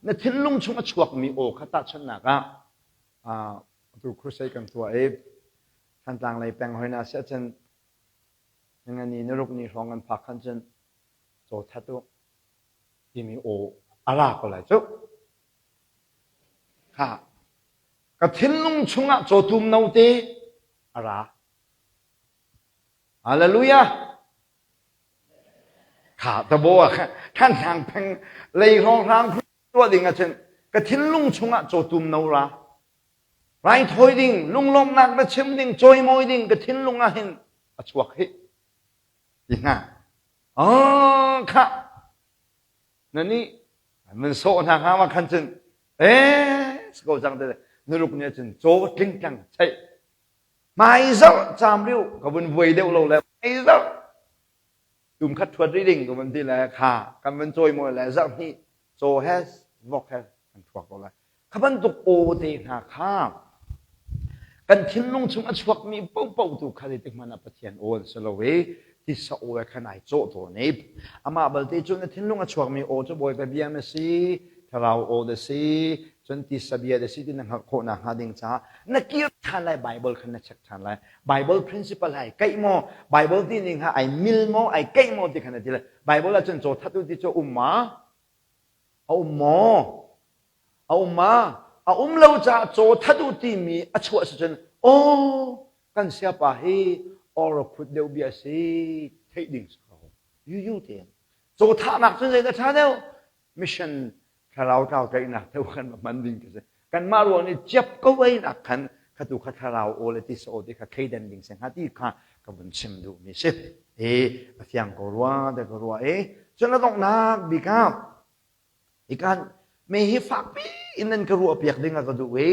na thinlung chung a chuakmi aw kha tahchunhnak ah atu crusade kan tuah i Thantlang lei peng hoi na si ahcun Ningani niruk ni hrawng kan phak khan cun caw that u timi aw a ra ko lai cu. Kha ka thinlung chungah cawtum note a ra. Hallelujah. Kha tabo ah khan hrang pheng lei hrawng hrang tuah ding ahcun ka thinlung chungah cawtum no ra. Raithawi ding, lunglawmhnak va chim ding, cawimawi ding ka thinlung ah hin a chuak hih. Ti hna. Oh, khah. Na nih man sawh hna hnga ma khan cun eh ko cang te nuruk nih cun caw tlingtlang cheih hmai zarh caam riu ka vun vuai deuh lo le hmai zarh tum khat thuat rih ding ka vun ti le kha kan vun cawimawi le zarh hnih caw he vok he kan thuak ko lai Kha bantuk aw te hna kha kan thinlung chung a chuakmi paohpaoh tu kha zeitik hmanh ah Pathian aw an si lo i tisa aw he khan ai cawh tawn i amah balte cu na thinlung a chuakmi aw cu Bawipa bia na si thlarau aw na si cun tisa bia na si ti na hngalh khawh nakhnga ding caah na kir ṭhan lai Bible khan na check ṭhan lai Bible principle hai keih maw Bible ti ning ha ai mil maw ai keih maw ti khan na ti lai Bible ah cun caw that u ti cu um ma a um maw A um ma? A um lo caah caw that u timi a chuah si cun aw kan siapa hi or phut deuh bia si theih ding si ko. Yu te. Caw thahnak cun zeidah ṭha deuh? Mission thlarau tlau tlaihnak deuh kan hman ding ka si. Kanmah ruang nih ciap ko ei nak khan khatu kha thlarau aw le tisa aw ti kha thleidan ding se hnga ti kha ka vun chim duhmi si. E a fiang ko rua te ka rua e. Cun a donghnak bik ah Hikan me hi fakpi in nan ka ruahpiak ding a ka duh i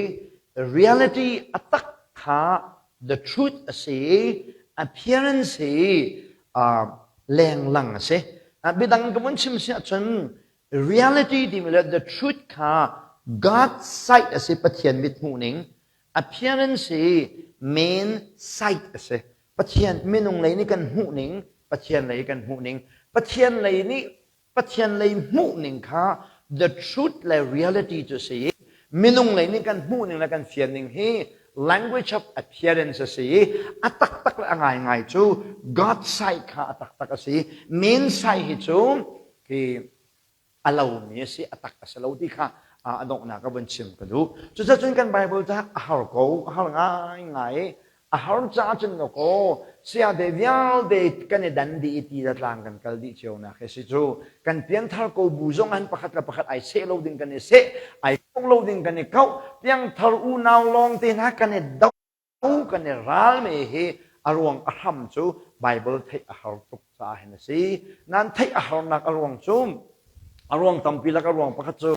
reality a tak kha the truth a si i appearance hi uh, lenglang a si. Uh, biadang ka vun chim si ahcun reality timi le the truth kha God sight a si Pathian mit hmuh ning appearance hi main sight a si. Pathian minung lei nih kan hmuh ning Pathian lei kan hmuh ning Pathian lei nih Pathian lei hmuhning kha the truth le reality cu si i minung lei nih kan hmuhning le kan fianning hi language of appearance a si i a taktak le a ngaingai cu God side kha a taktak a si main side hi cu hi a lomi a si a tak a si lo ti kha a donghnak ka vun chim ka duh cucacun kan Bible ca a har ko a har ngaingai A har caah cun ka kaw sayate vialte kan i dan dih i ti le tlang kan kal dih cio nak hi si cu kan piangthar ko bu zong han pakhat le pakhat ai seh lo ding kan i seh ai kong lo ding kan i kauh piangthar unau lawng te hna kan i do kan i ral me hi a ruang a hram cu Bible theih a har tuk caah hin a si nan theih a harnak a ruang cu a ruang tampi lak a ruang pakhat cu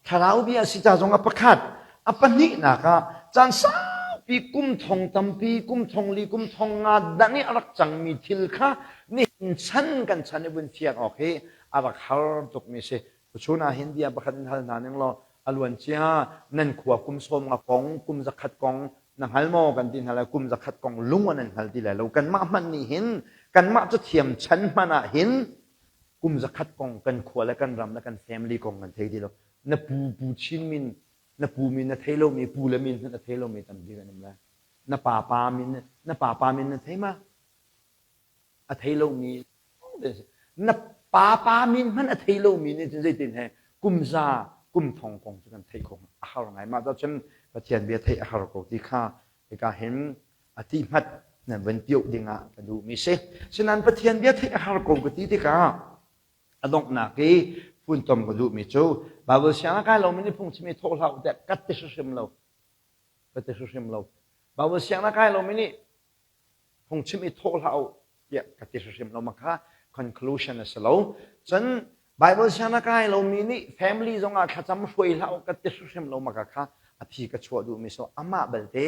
Thlarau bia a si ca zongah pakhat, a pahnihnak ah caan saupi kum thong tampi, kum thong li, kum thong nga dang i a rak cangmi thil kha nihin chan kan chan i vun fiang awk hi a rak har tukmi si. Tuchun ah hin bia pakhat in hal hna ning law a luan cia nan khua kum sawm nga kong, kum zakhat kong na hngal maw kan ti hna lai kum zakhat kong lung an hngal ti lai lo kanmah hmanh nih hin kanmah cathiam chan hmanh ah hin kum zakhat kong kan khua le kan ram le kan family kong kan thei ti lo na pu pu Chin Min Na pu min na thei lomi pu le min hmanh a thei lomi tampi kan um lai. Na pa pa min na pa pa min na thei ma? A thei lomi na pa pa min hmanh a thei lomi nih cun zeitin he kum za kum thong kong cu kan theih kho a har ngai mah cun Pathian bia theih a har ko ti kha hika hin a ti hmat nan van pioh dingah ka duhmi si. Sinain Pathian bia theih a har ko ka ti tikah a donghnak i funtom ka duhmi cu Bible siang a kai lomi nih phungchim i thawh hlah u tiah ka ti hrimhrim lo. Ka ti hrimhrim lo. Bible siang a kai lomi nih phungchim i thawh hlah u tiah ka ti hrimhrim lo. Mah kha conclusion a si lo. Cun Bible siang a kai lomi nih family zongah thlacam hruai hlah u ka ti hrimhrim lo. Mah kha a phi ka chuah duhmi so amah belte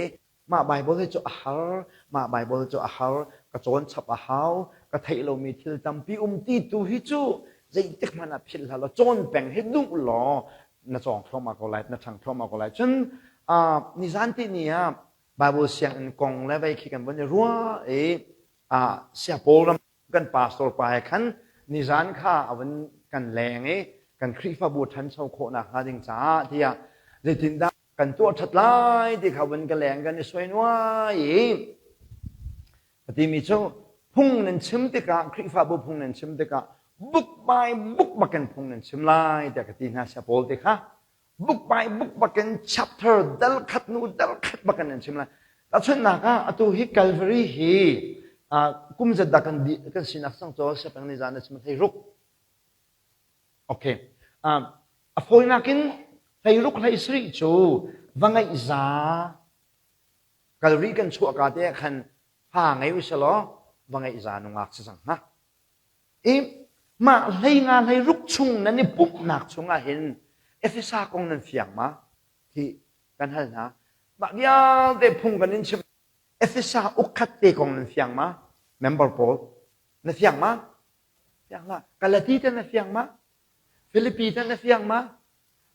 Mah Baibal hi cu a har, mah Baibal cu a har, ka cawn chap a hau, ka theih lomi thil tampi um ti tu hi cu zeitik hmanh ah philh hlah law cawn peng hi duh law na cawng thluahmah ko lai, na ṭhang thluahmah ko lai. Cun uh, nizan ti ni ah Baibal sianginn kong le vei khi kan von i ruah i uh, sia Paul ram kan pastor pa he khan nizan kha a vun kan leng i kan Khrihfabu ṭhancho khawhnak hnga ding caah tiah zeitindah kan tuah ṭhat lai ti kha vun ka leng kan i suai nuai i a timi cu phung nan chim tikah Khrihfabu phung nan chim tikah book by book bakin phung nan chim lai tiah ka ti hna sia pawl te kha book by book bakin chapter dal khat nu dal khat bakin nan chim lai tahchunhnak ah atu hi Calvary hi kum zat dah kan kan sinak sang cawl siapeng ni zan na chim thei ruk Okay. Um, a fawinak in hleiruk hlei sarih cu va ngeih za kalri kan chuah ka te ah khan fa ngei u selaw va ngeih za nungak si cang hnga. I mah hlei nga hlei ruk chung nan i pumhnak chungah hin Efesa kong nan fiang ma? Hi kan hal hna. Mah vialte phung kan in chim Efesa ukkhat te kong nan fiang ma? Member pawl na fiang ma? Fiang hlah. Galati te na fiang ma? Filipi te na fiang ma?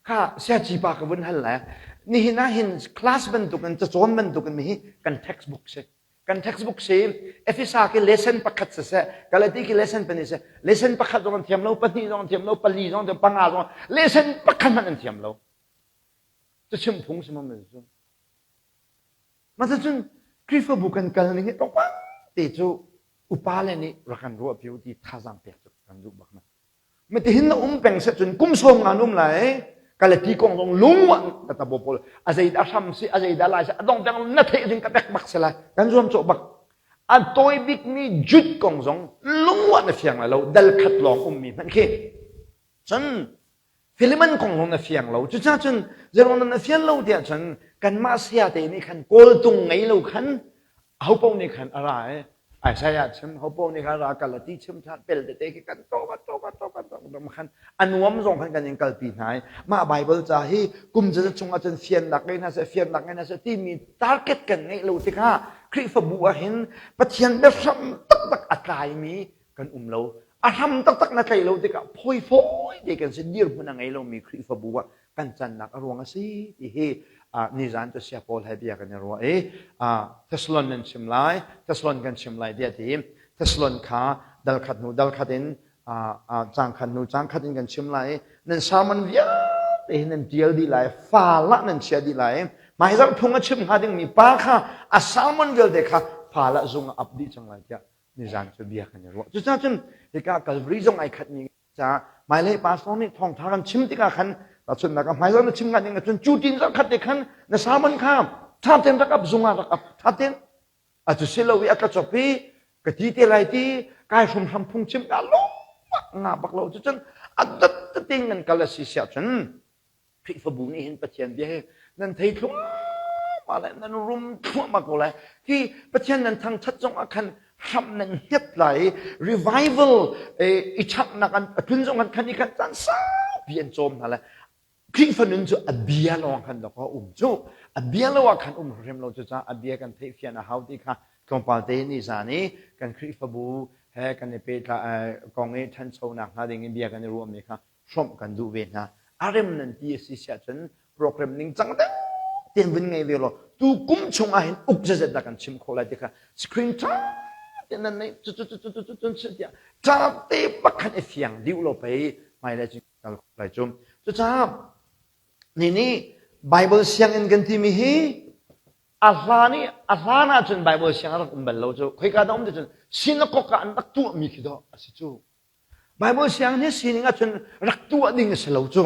Kha siaci pa ka vun hal lai. Nihin ah hin class bantukin cacawn bantukin mi hi kan textbook si. Kan textbook si Efesa ki lesson pakhat siseh, Galati ki lesson pahnih siseh, lesson pakhat zong an thiam lo, pahnih zong an thiam lo, pali zong an thiam, panga zong lesson pakhat hmanh an thiam lo. Cu chim phung si mam cu. Masacun Khrihfabu kan kal ning hi tlawmpal te cu upa le nih rak kan ruah pi ti thazaang pek cu kan duh bak na. Matihin na um peng se cun kum sawm nga um lai kalati kong zong lung ka tabo pawl a zei dah hram si a zei dah lai si a dong tiang na theih ding ka pek bak se lai kan zuam cawh bak a tawi bik mi jut kong zong lungwa na fiang lai lo dal khat lawng um mi hmanh khi cun Philemon kong zong na fiang lo. Cucaah cun zeruang na fian lo tiah cun kanmah saya te nih khan kawltung ngei lo khan hopo nih khan a ra i Isaiah chim hopo nih khan ra kal a ti chim than pel tete khi kan to kan to kan to kan to kan khan a nuam zong khan kan in kalpi hna i mah Bible ca hi kum zaza chung ah cun fiannak ngei hna seh fiannak ngei hna seh timi target kan ngeih lo tikah Khrihfabu ah hin Pathian biahram taktak a tlaimi kan um lo a hram taktak na tlaih lo tikah phawi fawi te kan si dirhmun a ngei lomi Khrihfabu ah kan cannak a ruang a si ti hi nizan cu sia Paul he bia kan i ruah i Thessalon nan chim lai Thessalon kan chim lai tiah ti Thessalon kha dal khat hnu dal khat in cang khat hnu cang khat in kan chim lai i nan sermon vialte hi nan tial dih lai fa lah nan chia dih lai hmaizarh phung a chim hnga dingmi pa kha a sermon vialte kha fa lah zung ah ap dih cang lai tiah nizan cu bia kan i ruah. Cucaah cun hika Calvary zong ai khatmi caah hmailei pastor nih thawngtha kan chim tikah khan tahchunhnak ah hmaizarh na chim ngat ning cun cu tin zarh khat te khan na sermon kha tha ten rak ap zung ah rak ap tha ten a cu si lo i a ka chop i ka ti te lai ti kai hrum hram phung chim ka lo nga bak lo cu cun a dat ting nan kal a si siah cun Khrihfabu nih hin Pathian bia hi nan thei thluahmah le nan rum thluahmah ko lai. Hi Pathian nan thangṭhat zong ah khan hram nan hnget lai i revival i ṭhanghnak an a tlun zong khan i khan caan saupi an cawm hna lai. Khrihfa nun cu a bia lawng khan dawk a um cu. A bia lo ah khan um hrim lo cucaah a bia kan theihfian a hau ti kha tlawmpal te ni zan i kan Khrihfabu he kan i pehtlai kong i ṭhanchonak hnga ding in bia kan i ruahmi kha hrawmh kan duh ve hna. A rem nan ti a si siah cun program ning cang deuh tein vun ngei ve law tu kum chung ah hin uk zazet dah kan chim khawh lai ti kha screen ṭha tein nan neih cu cu cu cu cu cu cu tiah ṭha te bak khan i fiang dih lo pei hmailei cu kal khawh lai cu. Cucaah ni nih. Bible sianginn kan timi hi a hlan i a hlan ahcun Bible siang a rak um bal lo cu. Khoika dah um ti cun synagogue ah an rak tuahmi khi dawh a si cu. Bible sianginn hi sining ahcun rak tuah ding a si lo cu.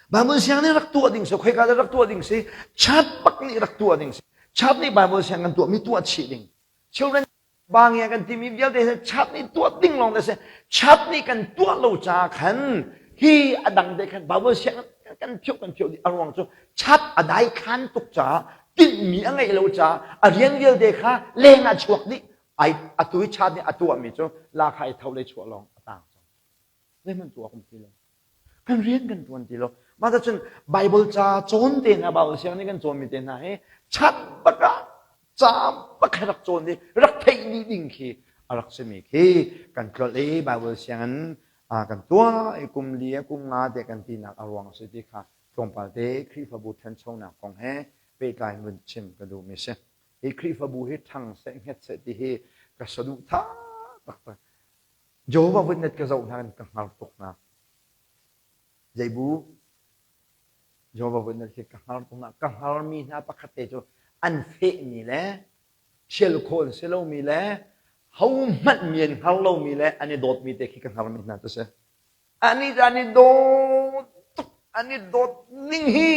Bible sianginn rak tuah ding si khoika dah rak tuah ding si chat bak nih rak tuah ding si. Chat nih Bible siang kan tuahmi tuah chih ding. Children Bangia kan timi vialte hi chat nih tuah ding lawng te si. Chat nih kan tuah lo ca khan hi a dang te khan Bible siang kan phioh kan phioh dih a ruang cu chat a dai khan tuk caah tinhmi a ngeih lo caah a rian vialte kha leng ah chuak dih ai atu i chat nih a tuahmi cu la kha i tho le chuah lawng a tang cang zeihmanh tuah um ti lo Kan rian kan ṭuan ti lo. Mah cun Bible ca cawn te hna, Bible siang nih kan cawnmi te hna hi chat bak ah ca bak he rak cawn i rak theih dih ding khi a rak simi khi kan tlolh i Bible sianginn kan tuah i kum li kum nga te kan tinak a ruang a si ti kha tlawmpal te Khrihfabu ṭhanchonak kong he pehtlai in vun chim ka duhmi si. Hi Khrihfabu hi ṭhang seh hnget seh ti hi ka saduhthah taktak. Jehovah Witness ka zoh hna in ka hngar tuk hna. Zeibu Jehovah Witness hi ka hngar tuk hna. Ka hngarmi hna pakhat te cu an fehmi le thial khawh an si lomi le hohmanh mi an hngar lomi le an i dawtmi te khi ka hngarmi hna cu si. An i an i dawt tuk an i dawt ning hi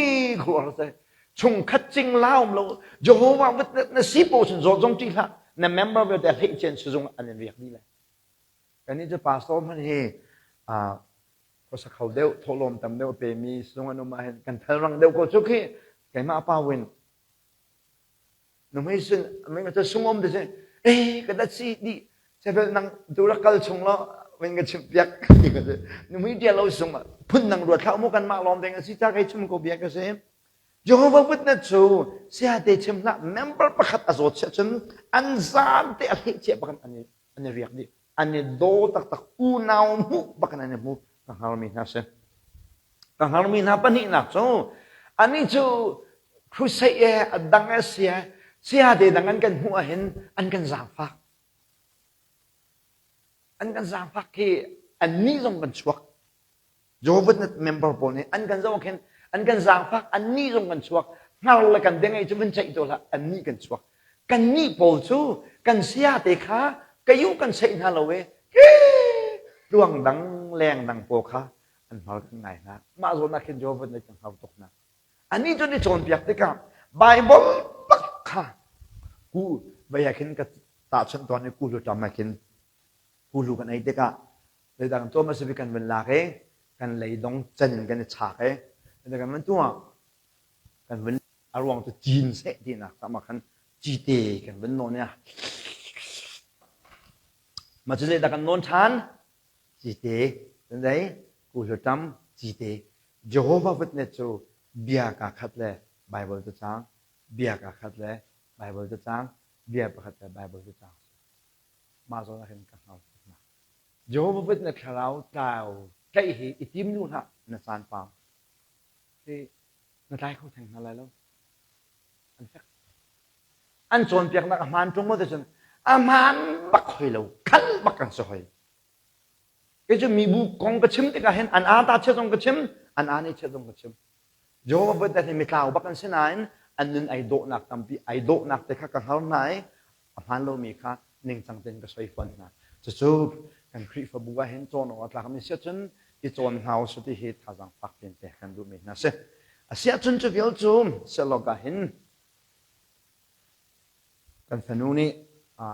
khuaruahhar si. Chungkhat cingla um lo Jehovah Witness na si po cun zawt zong ṭih hlah. Na member vialte hleih cian sizung an in riak dih lai. Kannih cu pastor hmanh hi khuasa kho deuh, thawhlawm tam deuh a pemi sizung an um ahhin kan thalrang deuh ko cu khi keimah pa win. Nuhmei sin mei cu sungom te sin eh ka dat si di sevel nang tu rak kal chung lo wen ka chim piak nuhmei tia lo sung phun nang ruat thlah mu kan mah lawm ding a si ca kai chim ko bia ka si Jehovah Witness cu siate chim hlah member pakhat a zawt siah cun an zan te a hleh cia bakan an i an i riak dih an i daw taktak unau hmuh bakin an i hmu ka hngarmi hna si ka hngarmi hna pahnihnak cu anih cu crusade e a dang e sia sia te dang an kan hmuh ahhin an kan zaangfak an kan zaangfak khi annih zong kan chuak Jehovah member pawl nih an kan zoh khin an kan zaangfak annih zong kan chuak hngar le kan bengei cu van ceih to hlah annih kan chuak kannih pawl cu kan sia te kha kayu kan seih hna lo e tluang dang leng dang pawl kha an hngar kan ngai hna mah zawn ah khin Jehovah nih kan hngar tuk hna ani cu ni cawnpiak tikah Bible bak kha ku vei ah khin ka tahchunh tawn i ku lu ṭam ah khin ku lu kan ei tikah Zeidang tuah hmasa bik kan vun lak i kan leidong can in kan i chak i kan vun tuah kan vun a ruang cu cin seh tinak tah mah khan cite kan vun nawn i mah cu zeidah kan nawn ṭhan cite zei kuhluṭam cite Jehovah Witness cu bia kaa khat le Bible cu cang bia kaa khat le Bible cu cang bia pakhat le Bible cu cang mah zawn ah hin ka hngal tuk hna Jehovah Witness thlarau tlau tlaih hi i tim nu hlah na caan pam hi na tlai kho theng hna lai lo an fek an cawnpiaknak a hmaan ṭung maw ti cun a hmaan bak hoi lo khal bak kan si hoi kei cu mibu kong ka chim tikah hin an aa ta chia zong ka chim an aa nih chia zong ka chim Jehovah Witness hi mitlau bak an si nain an nun ai dawhnak tampi ai dawhnak te kha ka hngar hna i a hmaan lomi kha ningcang tein ka soi fawn hna. Cucu kan Khrihfabu ah hin cawn awk a tlakmi si ahcun i cawn hna u sih ti hi thazaang fak piin pek kan duhmi hna si. A si ahcun cu vial cu sehlawk ah hin kan fanu nih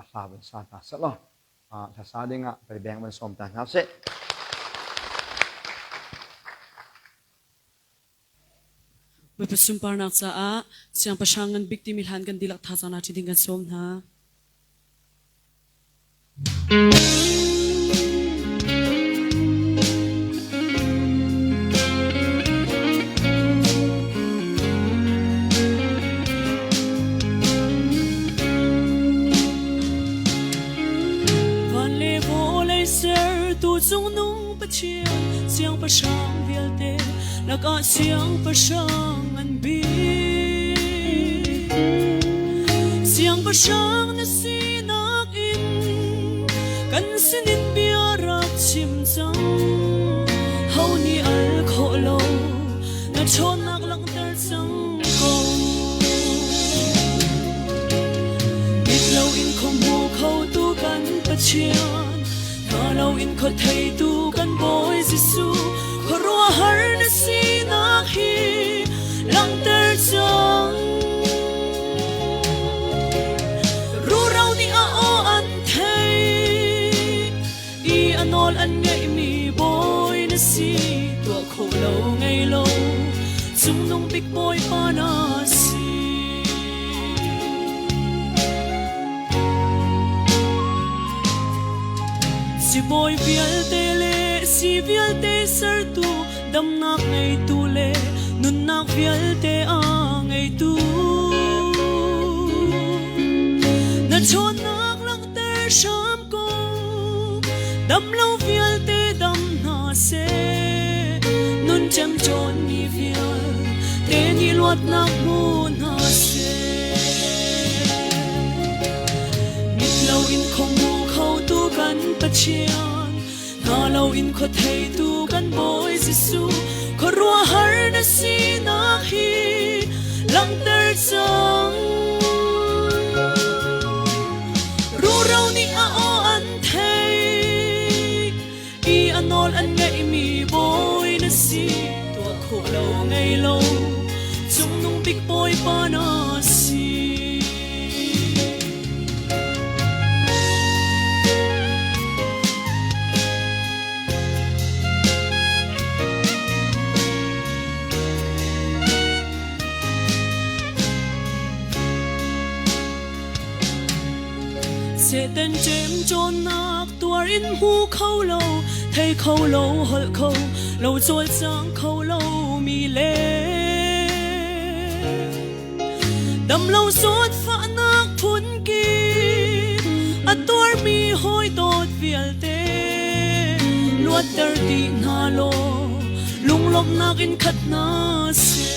hla van sa hna sehlaw hlasa dingah beng van sawm ta hna sih. Bawipa sunparnak caah siangpahrang ngan bik timi hlan kan dihlak thazaang la ṭi ding kan sawm hna. Van le vawlei sertu cungnung Pathian siangpahrang vialte lakah siangpahrang an bik. Siangpahrang na sinak in kan sinin bia rak chim cang. Ho nih al khawh lo na ṭhawnnak langhter cang. Pathian hna lo in khua theitu kan Bawi Jesuh khuaruahhar na sinak hi langhter cang. Ruro nih a aw an theih i a nawl an ngeihmi bawi na si tuah khawh lo ngei lo cungnung bik Bawipa na si. Sibawi vialte le si vialte sertu damnak ngeitu le nunnak vialte a ngeitu na ṭhawnnak langhter hram ko damlo vialte dam hna seh nun ṭemṭawn mi vialte nih luatnak hmu hna seh mit lo in khong khotu kan Pathian hna lo in khua theitu kan Bawi Jesuh khuaruahhar na sinak hi langhter cang. Ruro nih a aw an theih i a nawl an ngeihmi bawi na si tuah khawh lo ngei lo cungnung bik Bawipa na si. Satan ṭemṭawnnak tuar in hmu kho lo, thei kho lo, holh kho lo, cawlcang kho lo mi le Damlo zawtfahnak phunkip a tuarmi hawi dawt vialte luatter dih hna law lunglawmhnak in khat hna seh.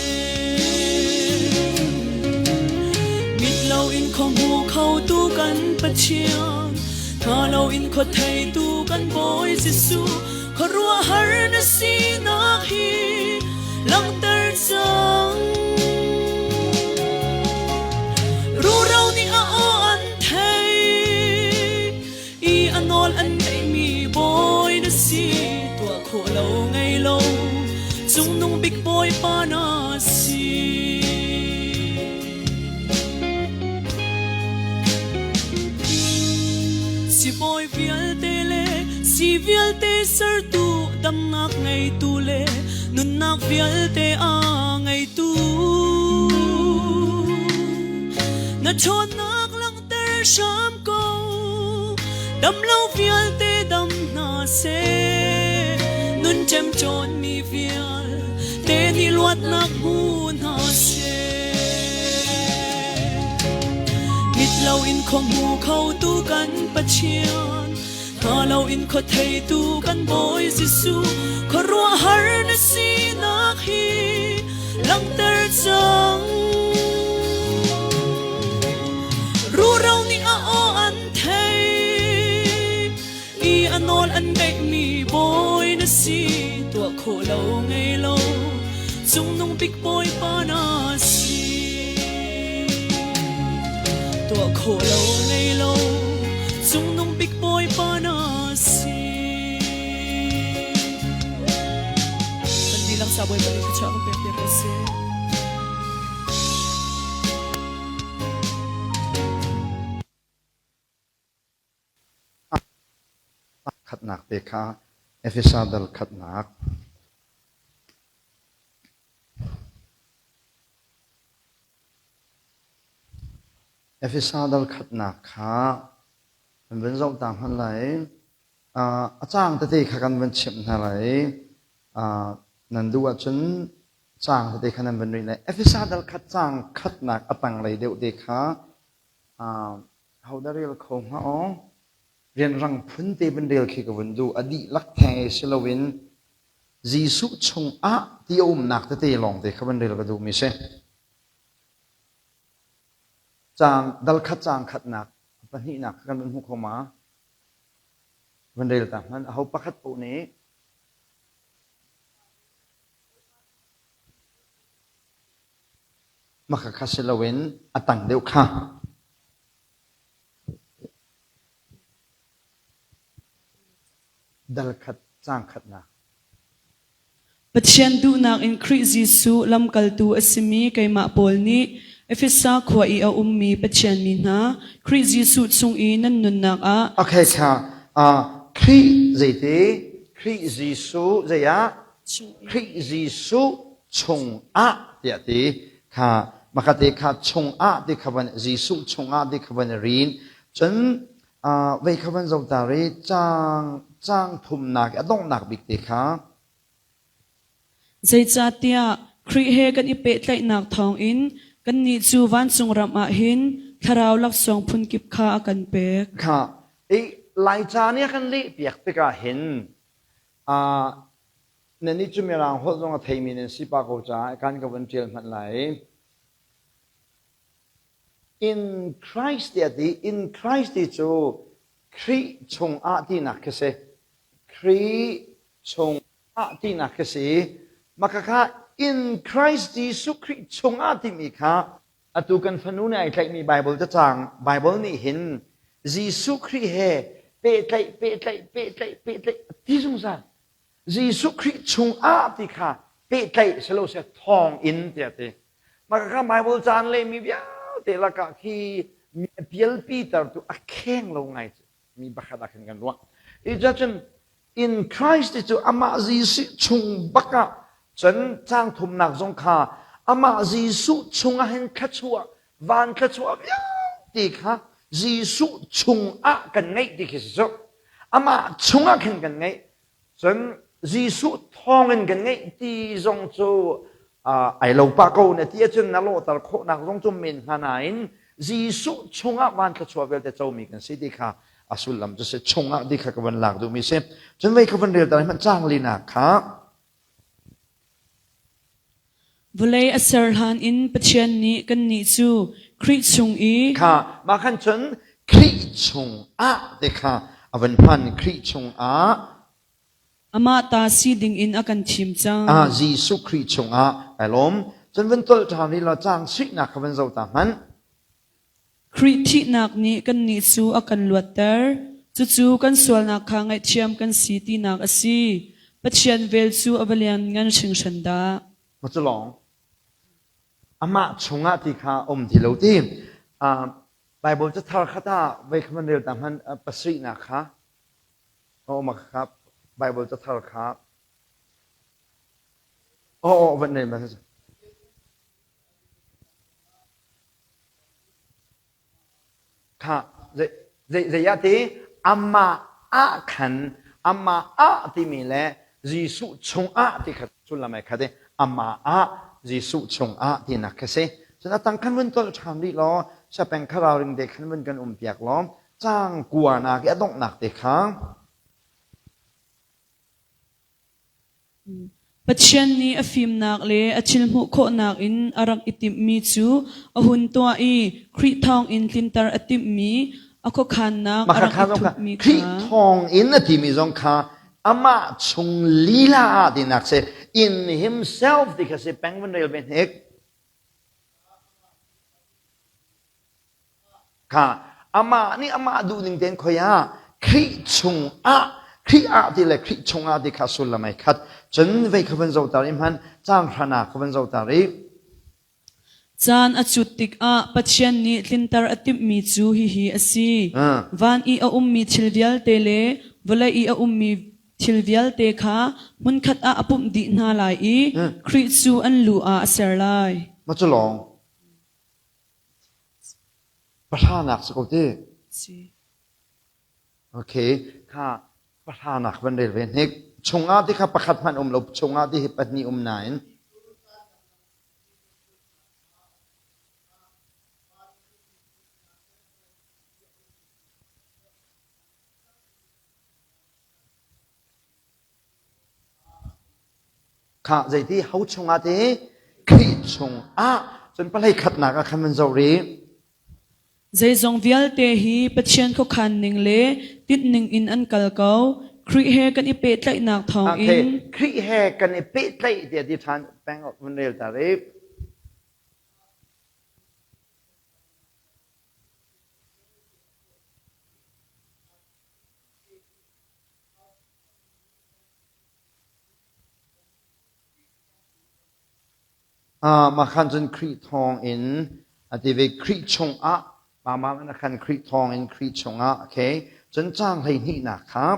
Mit lo in khua hmu khotu kan Pathian, hna lo in khua theitu kan Bawi Jesuh, khuaruahhar na sinak hi langhter cang. Ruro nih a aw an theih i a nawl an ngeihmi bawi na si tuah khawh lo ngei lo cungnung bik bawipa na si. Sibawi vialte le si vialte sertu damnak ngeitu le nunnak vialte a ngeitu na ṭhawnnak langhter hram ko damlo vialte dam hna seh nun ṭemṭawnmi vialte nih luatnak hmu hna seh mit lo in khua hmu khotu kan Pathian hna lo in khua theitu kan Bawi Jesuh khuaruahhar na sinak hi langhter cang ruro nih a aw an theih i a nawl an ngeihmi bawi na si tuah khawh lo ngei lo cungnung bik bawipa na si tuah khawh lo ngei lo cungnung bik bawipa na si kan dihlak sa bawipa nih thluachuah kan pek piak ko seh. Khatnak te kha Efesa dal khatnak. Efesa dal khatnak kha kan vun zoh ta hmanh lai. A caang tete kha kan vun chimh hna lai. Nan duh ahcun caang tete kha nan vun rih lai. Efesa dal khat caang khatnak a tanglei deuh te kha Ahodah rel kho hnga aw? Rianrang phun te van rel khi ka vun duh. A dihlak theng i si loin Jesuh chungah ti a umnak tete lawng te kha van rel ka duhmi si. Caang dal khat caang khatnak a pahnihnak kha kan vun hmu kho ma? Van rel ta hmanh. Aho pakhat paoh nih Maka kha si loin a tang deuh kha. Dal khat caang khatnak. Pathian duhnak in Khrih Jesuh lamkaltu a simi keimah Paul nih Efesa khua i a ummi Pathian mi hna, Khrih Jesuh chung i nan nunnak ah Okay, kha uh, Khrih zeiti? Khrih Jesuh zei ah? Khrih Jesuh chung ah tiah ti kha makate kha chung ah ti kha van Jesuh chung ah ti kha van rin cun uh, vei kha van zoh ta ri caang caang thumnak a donghnak bik te kha Zeicahtiah Khrih he kan i pehtlaihnak thawngin kannih cu vancung ram ah hin thlarau laksawng phunkip kha a kan pek. Kha i Laica nih a kan lehpiak tikah hin uh, nannih cu Mirang holh zong a theimi nan si pah ko caah kan ka vun ṭial hmanh lai. In Christ tiah ti, in Christ ti cu Khrih chungah tinak khi si. Khrih chungah tinak khi si. Maka kha in Christ Jesuh Khrih chungah timi kha atu kan fanu nih ai tlaihmi Bible cacang Bible nih hin Jesuh Khrih he pehtlaih pehtlaih pehtlaih pehtlaih ti zungzal. Jesuh Khrih chungah ti kha pehtlaih siloseh thawng in tiah ti. Mah kha Bible caan lehmi vialte lakah khi mi a pialpi tertu a kheng lo ngai mi pakhat ah khin kan ruah. I cun in Christ ti cu amah Jesuh chung bak ah cun caang thumnak zong kha amah Jesuh chung ah hin thluachuah van thluachuah vialte kha Jesuh chung ah kan ngeih ti khi si cu. Amah chung ah khin kan ngeih. Cun Jesuh thawngin kan ngeih ti zong cu ai lo pah ko na ti ahcun na lawhter khawhnak zong cu men hnga nain Jesuh chungah van thluachuah vialte comi kan si ti kha a sullam cu si chungah ti kha ka van lak duhmi si. Cun vei ka van rel ta hmanh caang linak kha Vawlei a ser hlan in Pathian nih kannih cu Khrih chung i kha mah khan cun Khrih chungah ti kha a van hman Khrih chungah amah ta si dingin a kan thim cang. Ah Jesuh Khrih chungah ai lawm. Cun van tolh ṭhan rih law caang suihnak kha van zoh ta hmanh. Khrih thihnak nih kannih cu a kan luatter. Cucu kan sualnak kha ngaihthiam kan si tinak a si. Pathian vel cu a va lianngan hringhran dah! Ma cu lawng amah chungah ti kha um ti lo ti. Bible cathar khat ah vei kha man rel ta hman pasarihnak kha a um kha Bible cathar kha aw aw van rel ma Kha zei zei ah ti amah ah khan amah ah timi le Jesuh chungah ti kha sullam ai khat i amah ah Jesuh chungah tinak khi si. Cun a tang khan vun tolh ṭhan rih law sapeng kha ralring te khan vun kan um piak law caang kuanak i a donghnak te kha Pathian nih a fimnak le a thil hmuh khawhnak in a rak i timhmi cu a hun tuah i Khrih thawngin tlinter a timhmi a khuakhannak a rak i thupmi kha. Khrih thawngin a timi zong kha amah chung lila ah tinak si in himself ti kha si peng van rel ve hnik. Kha amah nih amah duhning tein khoi ah Khrih chung ah Khrih ah ti le Khrih chung ah ti kha sullam ai khat. Cun vei kha van zohter i hman caang hranak kha van zohter i Caan a cut tikah Pathian nih tlinter a timhmi cu hihi a si. Van i a ummi thil vialte le vawlei i a ummi thil vialte kha hmunkhat ah a pumh dih hna lai i Khrih cu an lu ah a ser lai. Ma cu lawng Pahranak si ko ti. Si. Okay, kha pahranak van rel ve hnik. Chungah ti kha pakhat hmanh um lo, chungah ti hi pahnih um nain. Khah zeiti ho chungah ti Khrih chungah cun palei khatnak ah khan van zoh rih. Zeizong vialte hi Pathian khuakhan ning le tinh ning in an kal ko. Khrih he kan i pehtlaihnak thawngin. Okay. Khrih he kan i pehtlaih tiah ti ṭhan peng van rel ta rih. Mah khan cun Khrih thawng in a ti ve Khrih chungah mah mah khan Khrih thawng in Khrih chungah okay cun caang 12nak kha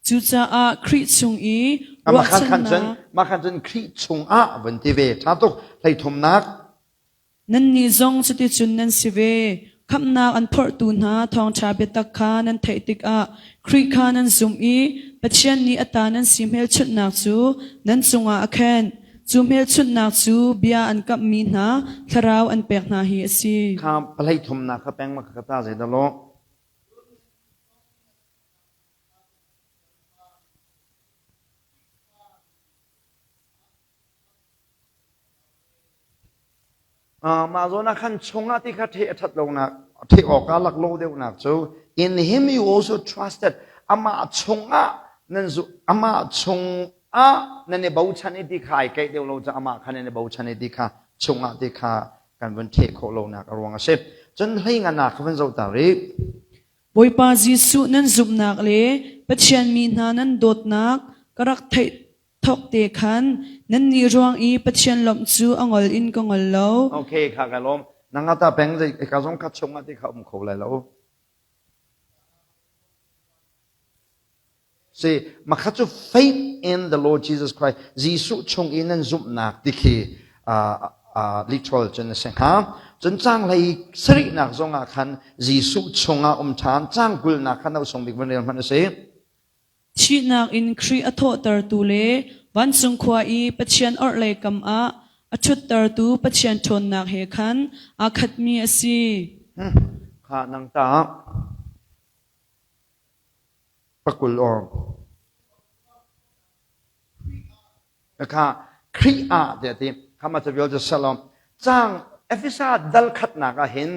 Cucaah Khrih chung i mah khan khan cun mah khan cun Khrih chungah vun ti ve ṭha tuk 13nak Nannih zong cuticun nan si ve. Khamhnak an phorhtu hna thawngṭha biatak kha nan theih tikah Khrih kha nan zumh i Pathian nih a ta nan si hmelchunhnak cu nan cungah a khenh. Cu hmelchunhnak cu bia an kamhmi hna thlarau an pek hna hi a si. Kha pahlei thumnak kha peng ma ka ta zei dah law. Mah zawn ah khan chungah ti kha ṭheh a ṭhat lonak, ṭheh awkah laklawh deuhnak cu in him you also trusted. Amah chungah nan zu, amah chungah nan i bochan i ti kha ai keih deuh lo caah amah kha nan i bochan i ti kha chungah ti kha kan vun ṭheh khawh lonak a ruang a si. Cun hlei ngan ah kha vun zoh ta rih. Bawipa Jesuh nan zumhnak le Pathian mi hna nan dawtnak ka rak theih thawk te khan nannih ruang i Pathian lawmh cu a ngol in ka ngol lo. Okay, kha ka lawm. Nang ata peng zei ka zong kha chung ah ti kha um kho lai lo. Si, makha cu faith in the Lord Jesus Christ, Jesuh chung i nan zumhnak ti khi literal cun a si hnga. Cun caang hlei sarihnak zong ah khan Jesuh chungah um ṭhan, caang kulnak kha no sung bik van rel hmanh a si. Thihnak in Khrih a thawhtertu le vancung khua i Pathian orhlei kam ah a ṭhuttertu Pathian ṭhawnnak he khan aa khatmi a si. Kha nang ta pakul or kha Khrih ah tiah ti kha ma cavial cu salom cang Efesa dal khatnak ah hin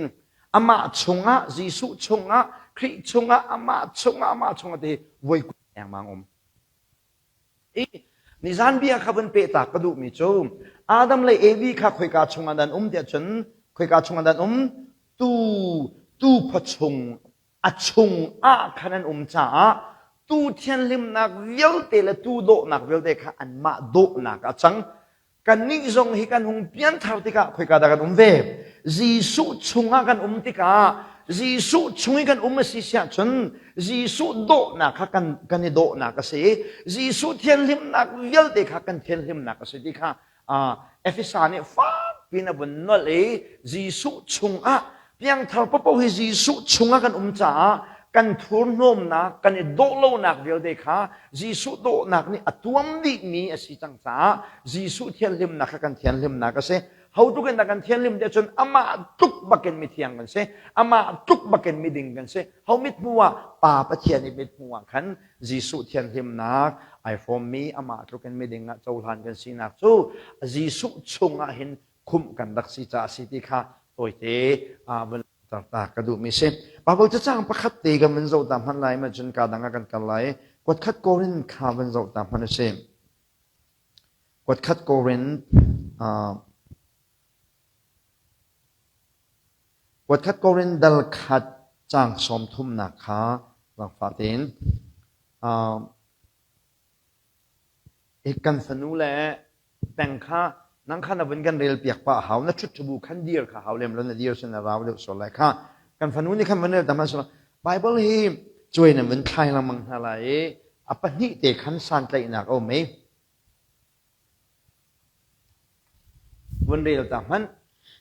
amah chungah Jesuh chungah Khrih chungah amah chungah amah chungah ti voi engmang um i nizan bia kha vun peh ta ka duhmi cu Adam le Evi kha khoika chungah dan um tiah cun khoika chungah dan um tu tu pha chung a chungah khan an um caah tu thianhlimnak vialte le tu dawhnak vialte kha anmah dawhnak a cang Kannih zong hi kan hung pianthar tikah khoika dah kan um ve? Jesuh chungah kan um tikah Jesuh chung i kan um a si siah cun Jesuh dawhnak kha kan, kan i dawhnak a si i Jesuh thianhlimnak vialte kha kan thianhlimnak a si ti kha uh, Efesa nih fakpi in a vun nolh i Jesuh chungah piangthar paoh hi Jesuh chungah kan um caah kan thurhnawmnak kan i dawhlonak vialte kha Jesuh dawhnak nih a tuam dihmi a si cang caah Jesuh thianhlimnak kha kan thianhlimnak a si. Ho tuk in dah kan thianhlim tiah cun amah tluk bakin mithiang kan si. Amah tluk bakin miding kan si. Ho mithmuh ah Pa Pathian i mithmuh ah khan Jesuh thianhlimnak ai hrawmmi amah tluk in miding ah cohlan kan sinak cu Jesuh chungah hin khumh kan rak si caah si ti kha tawite vun ta ka duhmi si. Bible cacang pakhat te kan vun zoh ta hmanh lai ma cun ka dang ah kan kal lai. Kuatkhat Korin kha vun zoh ta hmanh a si. Kuatkhat Korin Kuatkhat Korin dal khat caang sawm thumnak kha zaangfah tein kan fanu le peng kha nang kha na vun kan rel piak pah hau na ṭhut ṭhabu khan dir kha hau lem lo na dir sin na rau deuh sual lai kha kan fanu nih khan vun rel tam sual Bible hi cuai na vun thlai lengmang hna lai i a pahnih te khan santlaihnak a um i vun rel ta hmanh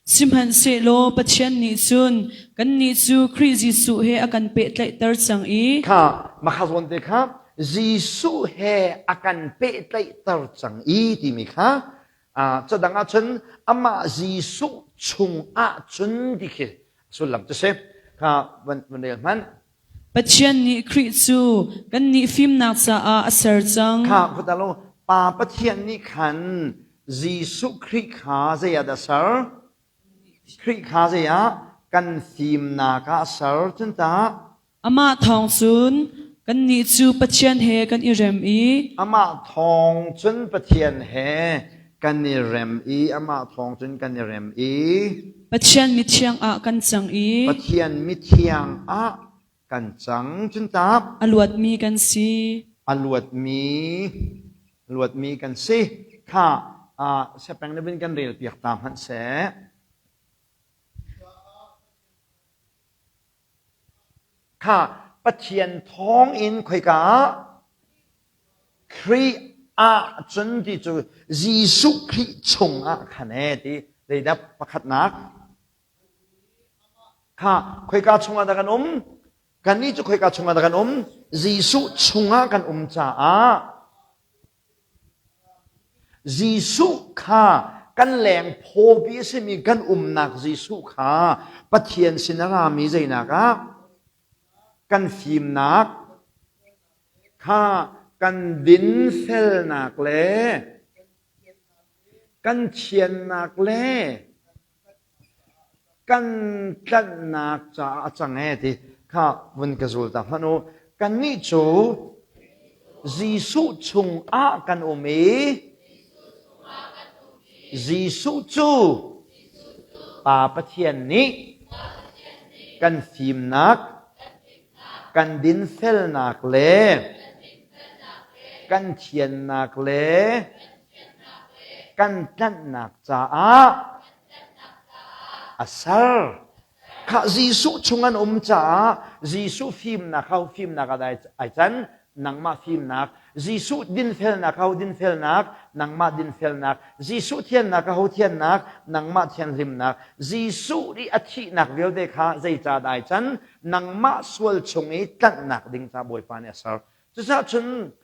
Sihmanhsehlaw Pathian nih cun kannih cu Khrih Jesuh he a kan pehtlaihter cang i kha makha zawn te kha Jesuh he a kan pehtlaihter cang i timi kha cadang ahcun amah Jesuh chung ahcun ti khi sullam cu si kha van van rel hmanh Pathian nih Khrih cu kannih fimnak caah a ser cang. Kha khuatalo Pa Pathian nih khan Jesuh Khrih kha zei ah dah ser? Khrih kha zei ah kan fimnak ah a ser cun tah Amah thawng cun kannih cu Pathian he kan i rem i Amah thawng cun Pathian he kan i rem i amah thawng cun kan i rem i Pathian mithiang ah kan cang i Pathian mithiang ah kan cang cun tap a luatmi kan si. A luatmi luatmi kan si kha. sepeng na vun kan rel piak ta hmanh seh. Kha Pathian thawng in khoika ah Khrih ah cun ti cu Jesuh Khrih chung ah khan e ti zeidah pakhatnak kha khoika chungah dah kan um? Kannih cu khoika chungah dah kan um? Jesuh chungah kan um caah Jesuh kha kan leng phawpi a simi kan umnak Jesuh kha Pathian sin a rami zeinak ah kan fimnak kha kan dinfelnak le kan thiannak le kan tlanhnak caah a cang ee ti kha vun ka zul ta hmanh u. Kannih cu Jesuh chungah kan um i Jesuh cu Pa Pathian nih kan fimnak, kan dinfelnak le kan thiannak le kan tlanhnak caah a ser. Khah Jesuh chung an um caah Jesuh fimnak hau fimnak ah ai can nangmah fimnak Jesuh dinfelnak hau dinfelnak nangmah dinfelnak Jesuh thiannak hau thiannak nangmah thianhlimnak Jesuh nih a thihnak vialte kha zeicah dah ai can nangmah sual chung i tlanhnak ding ca Bawipa nih a ser Cucaah cun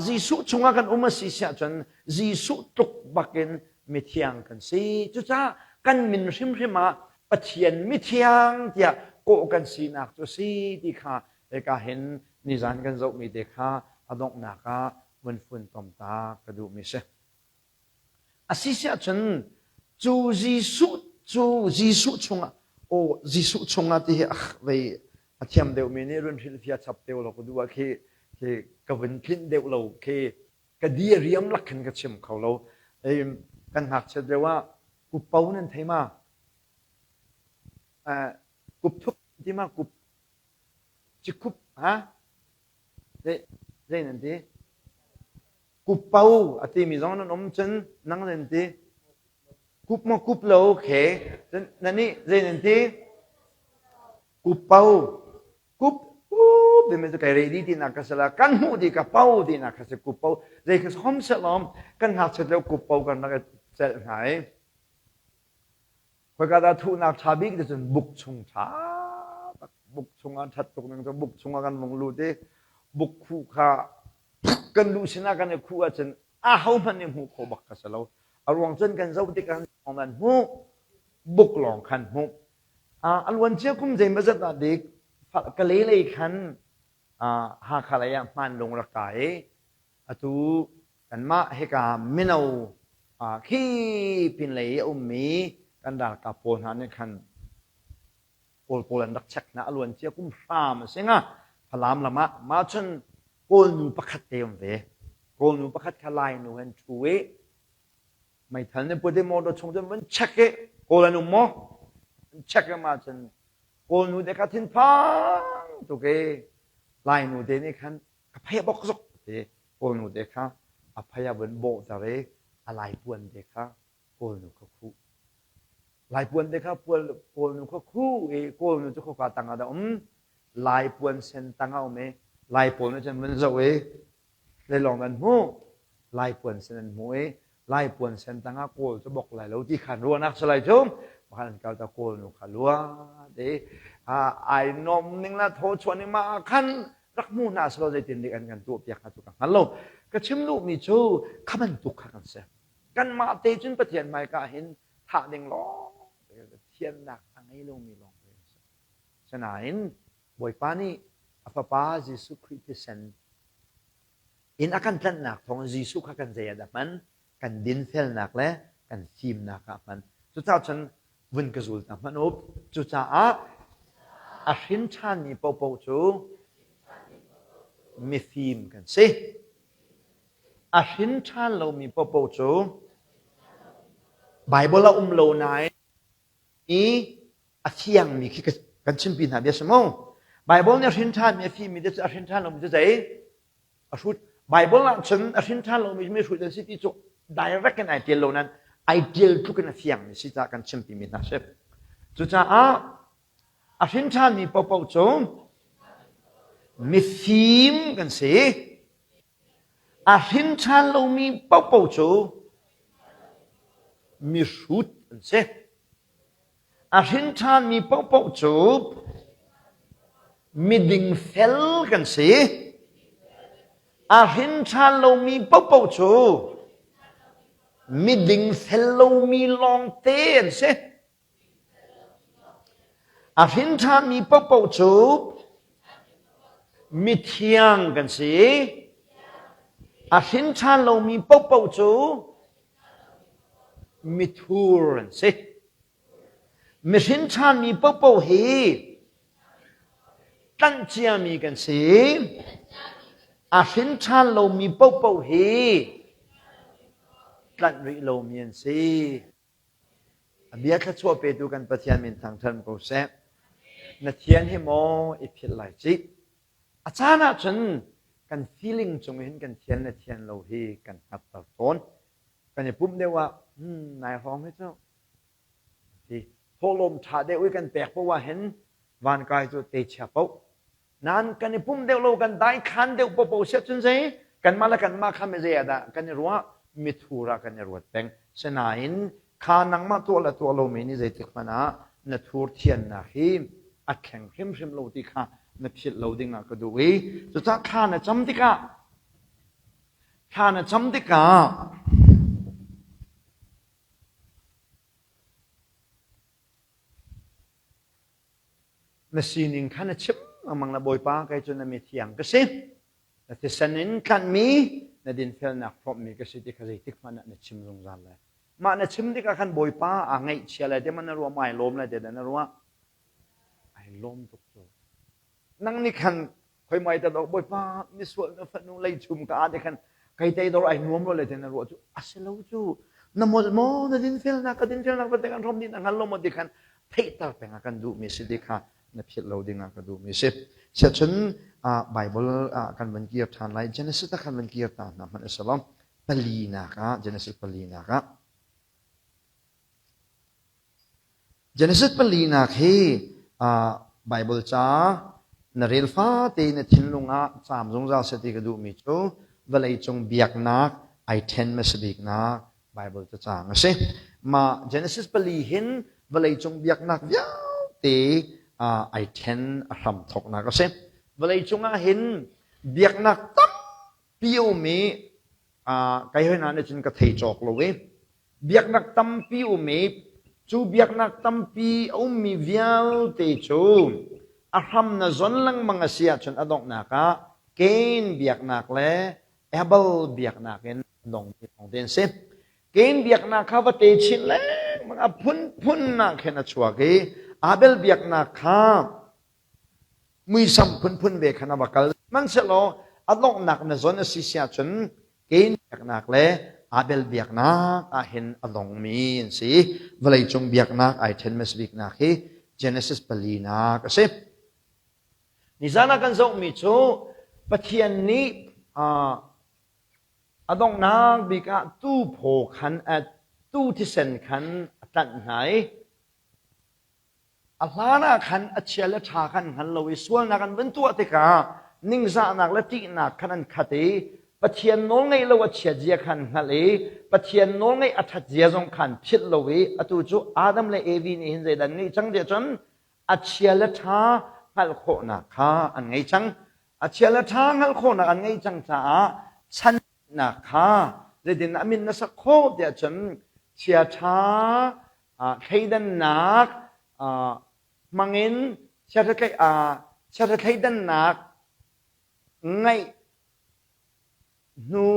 Jesuh chungah kan um a si siah cun Jesuh tluk bakin mithiang kan si. Cucaah kan min hrimhrim ah Pathian mithiang tiah kawh kan sinak cu a si ti kha hika hin nizan kan zohmi te kha a donghnak ah vun funtom ta ka duhmi si. A si siah cun cu Jesuh cu Jesuh chungah aw Jesuh chungah ti hi ah vei a thiam deuhmi nih run hrilhfiah chap te law ka duh ah khi khi ka vun tlinh deuh lo khi ka di a riam lak khin ka chim kho lo. Ei kan ngakchiat lio ah kup-po nan thei ma? Eh kup thup ti ma kup cikhup ha? Zei zei nan ti? Kup-po a timi zong nan um cun nang nan ti? Kup maw kup lo okay. Cun nan nih zei nan ti? Kup-po. Kup kup timi cu kai ready tinak ka si la kan hmuh di ka po tinak ka si kup-po. Zei ka hom sehlawm kan ngakchiat lio kup-po kan rak i celh hna i Khoika dah thuhnak ṭha bik ti cun buk chung ṭha tak buk chung ah ṭhat tuk ning cu buk chung ah kan vung lut i buk khuh kha kan luh sinah kan i khuh ahcun ahohmanh nih hmuh khawh bak ka si lo. A ruang cun kan zoh tikah nan hmuh buk lawng khan hmuh. A luancia kum zeimawzat ah dik Kalay lei khan Hakha lei ah hmanlung rak kai i atu Kanmah hika mino khi pinlei i a ummi kan ralkap pawl hna nih khan Kawl pawl an rak check hna a luancia kum hram a si nga Falam lam ah mah cun Kawl nu pakhat te um ve. Kawl nu pakhat kha Lai nu an ṭhu i meithal nih put i motor chung cun vun check i Kawl an um maw? An check i mah cun Kawl nu te kha thinphang tuk i Lai nu te nih khan ka phei bok zok ti Kawlnu te kha a phei a vun bawhter i a laipuan te kha Kawlnu kha khuh. Laipuan te kha Kawlnu kha khuh i Kawlnu cu khoka tang ah dah um? Laipuan sen tang ah um i Lai pawl nih cun vun zoh i leilawng an hmuh. Laipuan sen an hmuh i Laipuan sen tang ah Kawl cu bok lai lo ti khan ruahnak si lai cu. Pakhat an kal ta Kawlnu kha luat i ai nom ning la thaw chuah ning ma khan rak hmu hna selaw zeitin dik an kan tuah piak hnga cu ka hngal lo. Ka chim duhmi cu kha bantuk kha kan si. Kanmah te cun Pathian hmaika hin thah ding lawng thiannak a ngei lomi lawng te kan si. Sinain Bawipa nih a fapa Jesuh Khrih thisen in a kan tlanhnak thawng Jesuh kha kan zei ah dah hman? Kan dinfelnak le kan fimnak ah hman. Cucaah cun vun ka zul ta hmanh u. Cucaah a hrin ṭhanmi paohpaoh cu mifim kan si. A hrin ṭhan lomi paohpaoh cu Baibal a um lo nain i a fiangmi khi kan chimpi hna bia si mu. Baibal nih a hrin ṭhanmi a fimmi te cu a hrin ṭhan lomi cu zei? A hrut. Baibal ah cun a hrin ṭhan lomi mi hrut an si ti cu. Direct in ai ṭial lo nain ai ṭial tluk in a fiangmi si caah kan chimpi mi hna si. Cucaah a hrin ṭhanmi paohpaoh cu mifim kan si. A hrin ṭhan lomi paohpaoh cu mihrut an si. A hrin ṭhanmi paohpaoh cu miding fel kan si. A hrin ṭhan lomi paohpaoh cu miding fel lomi lawngte an si. A hrin ṭhanmi paohpaoh cu mithiang kan si. A hrin ṭhan lomi paohpaoh cu mithur an si. Mihrin ṭhanmi paohpaoh hi tlanh ciami kan si. A hrin ṭhan lomi paohpaoh hi tlanh rih lomi an si. A bia thluachuah petu kan Pathian min thangṭhat ko seh. Na thian hi maw i philh lai cih. A caan ahcun kan feeling cung hin kan thian le thian lo hi kan hngatter tawn. Kan i pumh deuh ah, hmm, nai hrawng hi cu ti thawhlawm ṭha deuh i kan pek paoh ah hin vankai cu te chia paoh. Nain kan i pum deuh lo, kan daikhan deuh paohpaoh siah cun zei kanmah le kanmah kha mi zei ah dah kan i ruah? Mithur ah kan i ruat peng. Sinain kha nangmah tuah le tuah lomi nih zeitik hmanh ah na thur thiannak hi a thleng hrimhrim lo ti kha na philh lo ding ah ka duh i cucaah thla na cam tikah thla na cam tikah na sining kha na chim lengmang na Bawipa kei cu na mithiang ka si na thisen in tlanhmi na dinfelnak hrawmhmi ka si ti kha zeitik hmanh ah na chim zungzal lai mah na chim tikah khan Bawipa aa ngaihchia lai te man na ruah ma ai lawm lai te dah na ruah ai lawm tuk cu nang nih khan khoi mai ta dok Bawipa misual na fanu lei chum ka a te khan kai tei dor ai nuam lo le te na ruah cu a si lo cu na molh maw na dinfelnak ka dinfelnak vialte kan hrawm dih na hngal lo maw ti khan theihter peng ah kan duhmi si ti kha na philh lo ding ah ka duhmi si. Siahcun Bible ah kan van kir ṭhan lai. Genesis ah khan van kir ta hna hmanh a si lo. Palinak ah Genesis palinak ah Genesis palinak hi Bible ca na rel fate na thinlung ah caam zungzal seh ti ka duhmi cu vawleicung biaknak ai ṭhen hmasa biknak Bible cacang a si. Mah Genesis pali hin vawleicung biaknak vialte ai ṭhen a hram thawknak a si. Vawleicung ah hin biaknak tampi a um i kai hoi hna nih cun ka thei cawk lo i biaknak tampi um i cu biaknak tampi a ummi vialte cu a hram na zon lengmang a si ahcun a donghnak ah Cain biaknak le Abel biaknak in dongmi lawngte an si. Cain biaknak kha va te chin lengmang a phunphun ah khin a chuak i Abel biaknak kha muisam phunphun ve khan a va kal. Hmanhsehlaw a donghnak na zon a si si ahcun Cain biaknak le Abel biaknak ah hin a dongmi an si. Vawleicung biaknak ai ṭhen hmasabiknak hi Genesis palinak a si. Nizan ah kan zohmi cu Pathian nih a donghnak bik ah tuu phaw khan tuu thisen khan a tlanh hna i a hlan ah khan a chia le ṭha khan hngal lo i sualnak an van tuah tikah ningzahnak le ṭihnak khan an khat i Pathian nawlngaih lo a chiat zia khan hngalh i Pathian nawlngaih a ṭhat zia zong khan philh lo i atu cu Adam le Evi nih hin zeidah an ngeih cang tiah cun a chia le ṭha hngalh khawhnak kha an ngei cang. A chia le ṭha hngalh khawhnak an ngei cang caah channak kha zeitin a min na sak khawh tiah cun chia ṭha thleidannak hmangin chiaṭha thleidannak ngeih hnu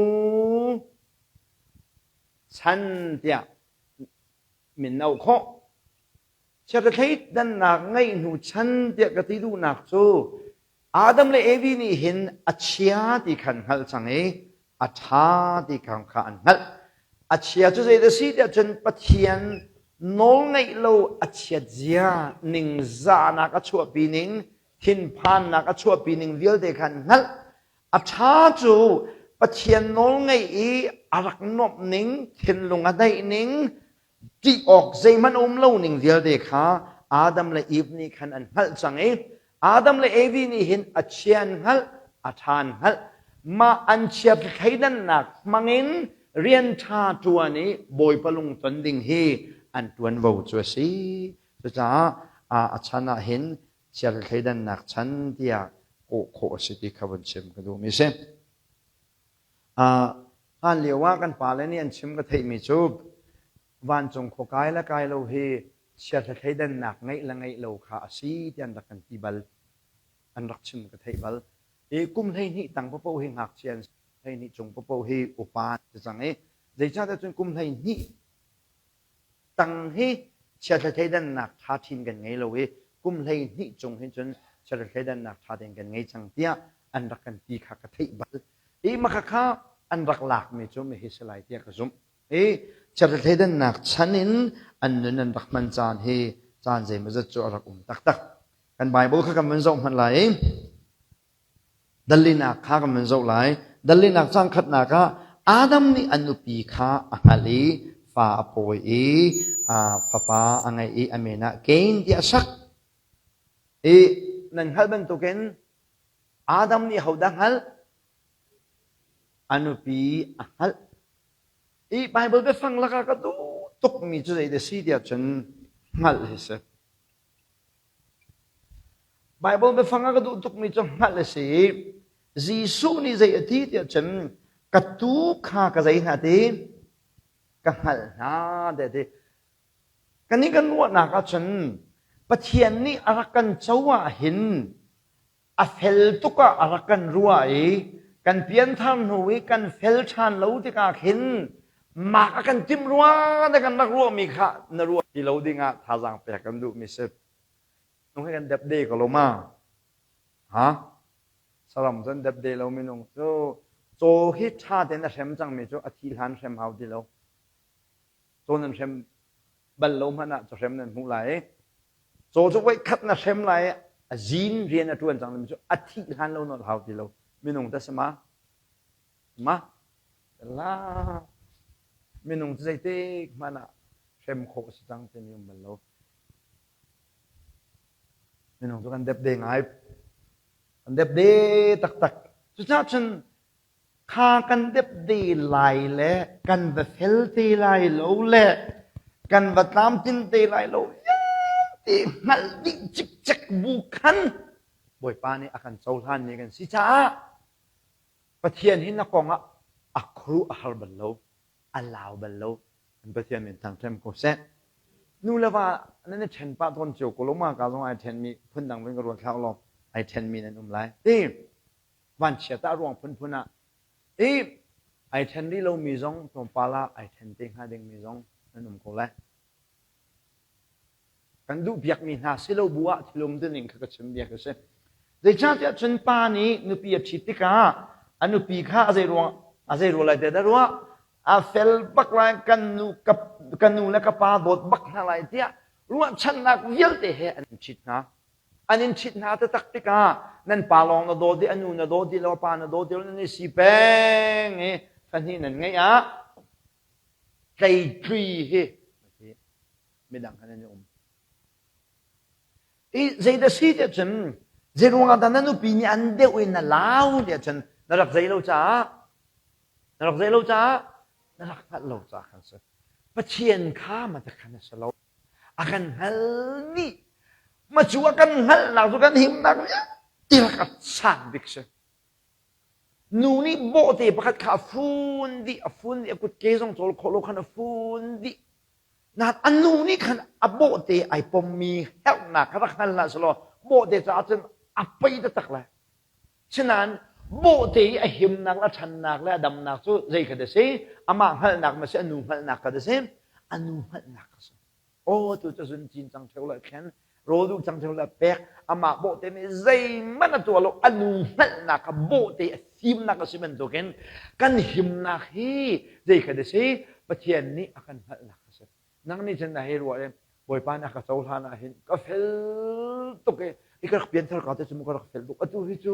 chan tiah min auh khawh. Chiaṭha ngeih hnu chan tiah ka ti duhnak cu Adam le Evi nih hin a chia ti khan hngalh cang i a ṭha ti khan kha an hngalh. A chia cu zeidah si tiah cun Pathian nawlngaih lo a chiat zia ningzahnak a chuahpi ning thinphannak a chuahpi ning vialte kha an hngalh. A ṭha cu Pathian nawlngaih i A rak nuamh ning, thinlung a daih ning, ṭih awk zeihmanh a um lo ning vialte kha Adam le Eve nih khan an hngalh cang i Adam le Evi nih hin a chia an hngalh, a ṭha an hngalh. Mah an chia thleidannak hmangin rian ṭha ṭuan i Bawipa lungton ding hi an ṭuanvo cu a si. Cucaah a chan ah hin chiahra thleidannak chan tiah kawh khawh a si ti kha vun chim ka duhmi a si. Hlan lio ah kan pale nih an chim ka theihmi cu vancung khua kai le kai lo hi chiahra thleidannak ngeih le ngeih lo kha a si ti an rak kan ti bal. An rak chim ka theih bal. I kum 12 tang paoh hi ngakchia an si, 12 cung paoh hi upa an si cang i zeicahtiah cun kum 12 tang hi chiahra thleidannak ṭha ṭhin kan ngei lo i kum 12 cung hin cun chiahra thleidannak ṭha tein kan ngei cang tiah an rak kan ti kha ka theih bal. I maka kha an rak lakmi cu mihi si lai tiah ka zumh. I chiahra thleidannak chan in an nun an rak hman caan hi caan zeimawzat cu a rak um taktak. Kan Bible kha kan vun zoh hmanh lai i Dallinak kha kan vun zoh lai. Dallinak cang khatnak ah Adam nih a nupi kha a hngalh i fa a pawi i fapa a ngeih i a min ah Kain tiah a sak. I nan hngalh bantukin Adam nih hodah hngalh? A nupi a hngalh. I Baibal biafang lakah ka duh tukmi cu zeidah si tiah cun hngalh hi si. Baibal biafang a ka duh tukmi cu hngalh a si i Jesuh nih zei a ti tiah cun ka tuu kha ka zei hna ti ka hngalh hna tiah a ti. Kannih kan ruahnak ahcun Pathian nih a rak kan co ahhin a fel tuk ah a rak kan ruah i kan pianthar hnu i kan fel ṭhan lo tikah khin mak a kan timh rua na kan rak ruahmi kha na ruah ti lo dingah thazaang pek kan duhmi si. Nung hi kan depde ko lo ma? Ha? Saram cun depde lo minung cu caw hi ṭha tein a hrem cangmi cu a thi hlan hrem hau ti lo. Caw nan hrem bal lo hmanh ah cahrem nan hmuh lai i caw cu voikhat na hrem lai i a zin rian a ṭuan cang cu a thih hlan lo nawl hau ti lo minung ta si ma ma la minung cu zeitik hmanh ah hrem khawh a si cang timi um bal lo minung cu kan depde ngai kan depde taktak cucaah cun Kha kan depde lai le kan va fel te lai lo le kan va tlamtlin te lai lo vialte hngalh dih cikcek bu khan Bawipa nih a kan cohlanmi kan si caah Pathian hi na kong ah a khuaruah a har bal lo, a lau bal lo. Kan Pathian min thangṭhem ko seh. Nu le va nan i ṭhen pah tawn cio ko lo ma ka zong ai ṭhenmi phundang vun ka ruat hlah law ai ṭhenmi nan um lai. Ti vanchiat ah ruang phunphun ah i ai ṭhen rih lomi zong tlawmpal ah ai ṭhen te hnga dingmi zong nan um ko lai. Kan duh biakmi hna si lo bu ah thil um ning kha ka chim bia ka si. Zeicahtiah cun pa nih nupi a ṭhit tikah a nupi kha a zei ruang a zei ruah lai te dah ruah a fel bak lai kan nu ka, ka nu le ka pa dawt bak hna lai tiah ruahchannak vialte he an ṭhit hna. An in ṭhit hna taktak tikah nan pa lawng na daw dih, a nu na daw ti lo, a pa na daw ti lo, nan i si peng i fahnih nan ngeih ah tleitlui hi midang kha nan i um. I zeidah si tiah cun zeiruang ah dah na nupi nih an deuh in na lau tiah cun na rak zei lo caah na rak zei lo caah na rak hngalh lo caah khan si. Pathian kha mata khan a si lo. A kan hngal dih. Ma cu a kan hngalhnak cu kan himnak vialte rak a sang bik si. Nu nih bawhte pakhat kha a fun dih, a fun dih, a kutke zong cawl khawh lo khan a fun dih. Nain a nu nih khan a bawhte ai pommi herhnak kha rak hngal hlah selaw bawhte caah cun a pei taktak lai. Sinain bawhte i a himnak le a ṭhannak le a damnak cu zei kha dah si? Amah hngalhnak ma si, a nu hngalhnak kha dah si? A nu hngalhnak kha si. Aw tu cu zun cin cang ṭheo le khen, rawl duh cang ṭheo le pek, amah bawhte nih zeihmanh a tuah lo, a nu hngalhnak kha bawhte a fimnak a si bantukin kan himnak hi zei kha dah si? Pathian nih a kan hngalhnak kha si. Nang nih cun na hei ruah i Bawipa nih a ka cohlan ah hin ka fel tuk i i ka rak pianthar ka te cu ka rak fel tuk atu hi cu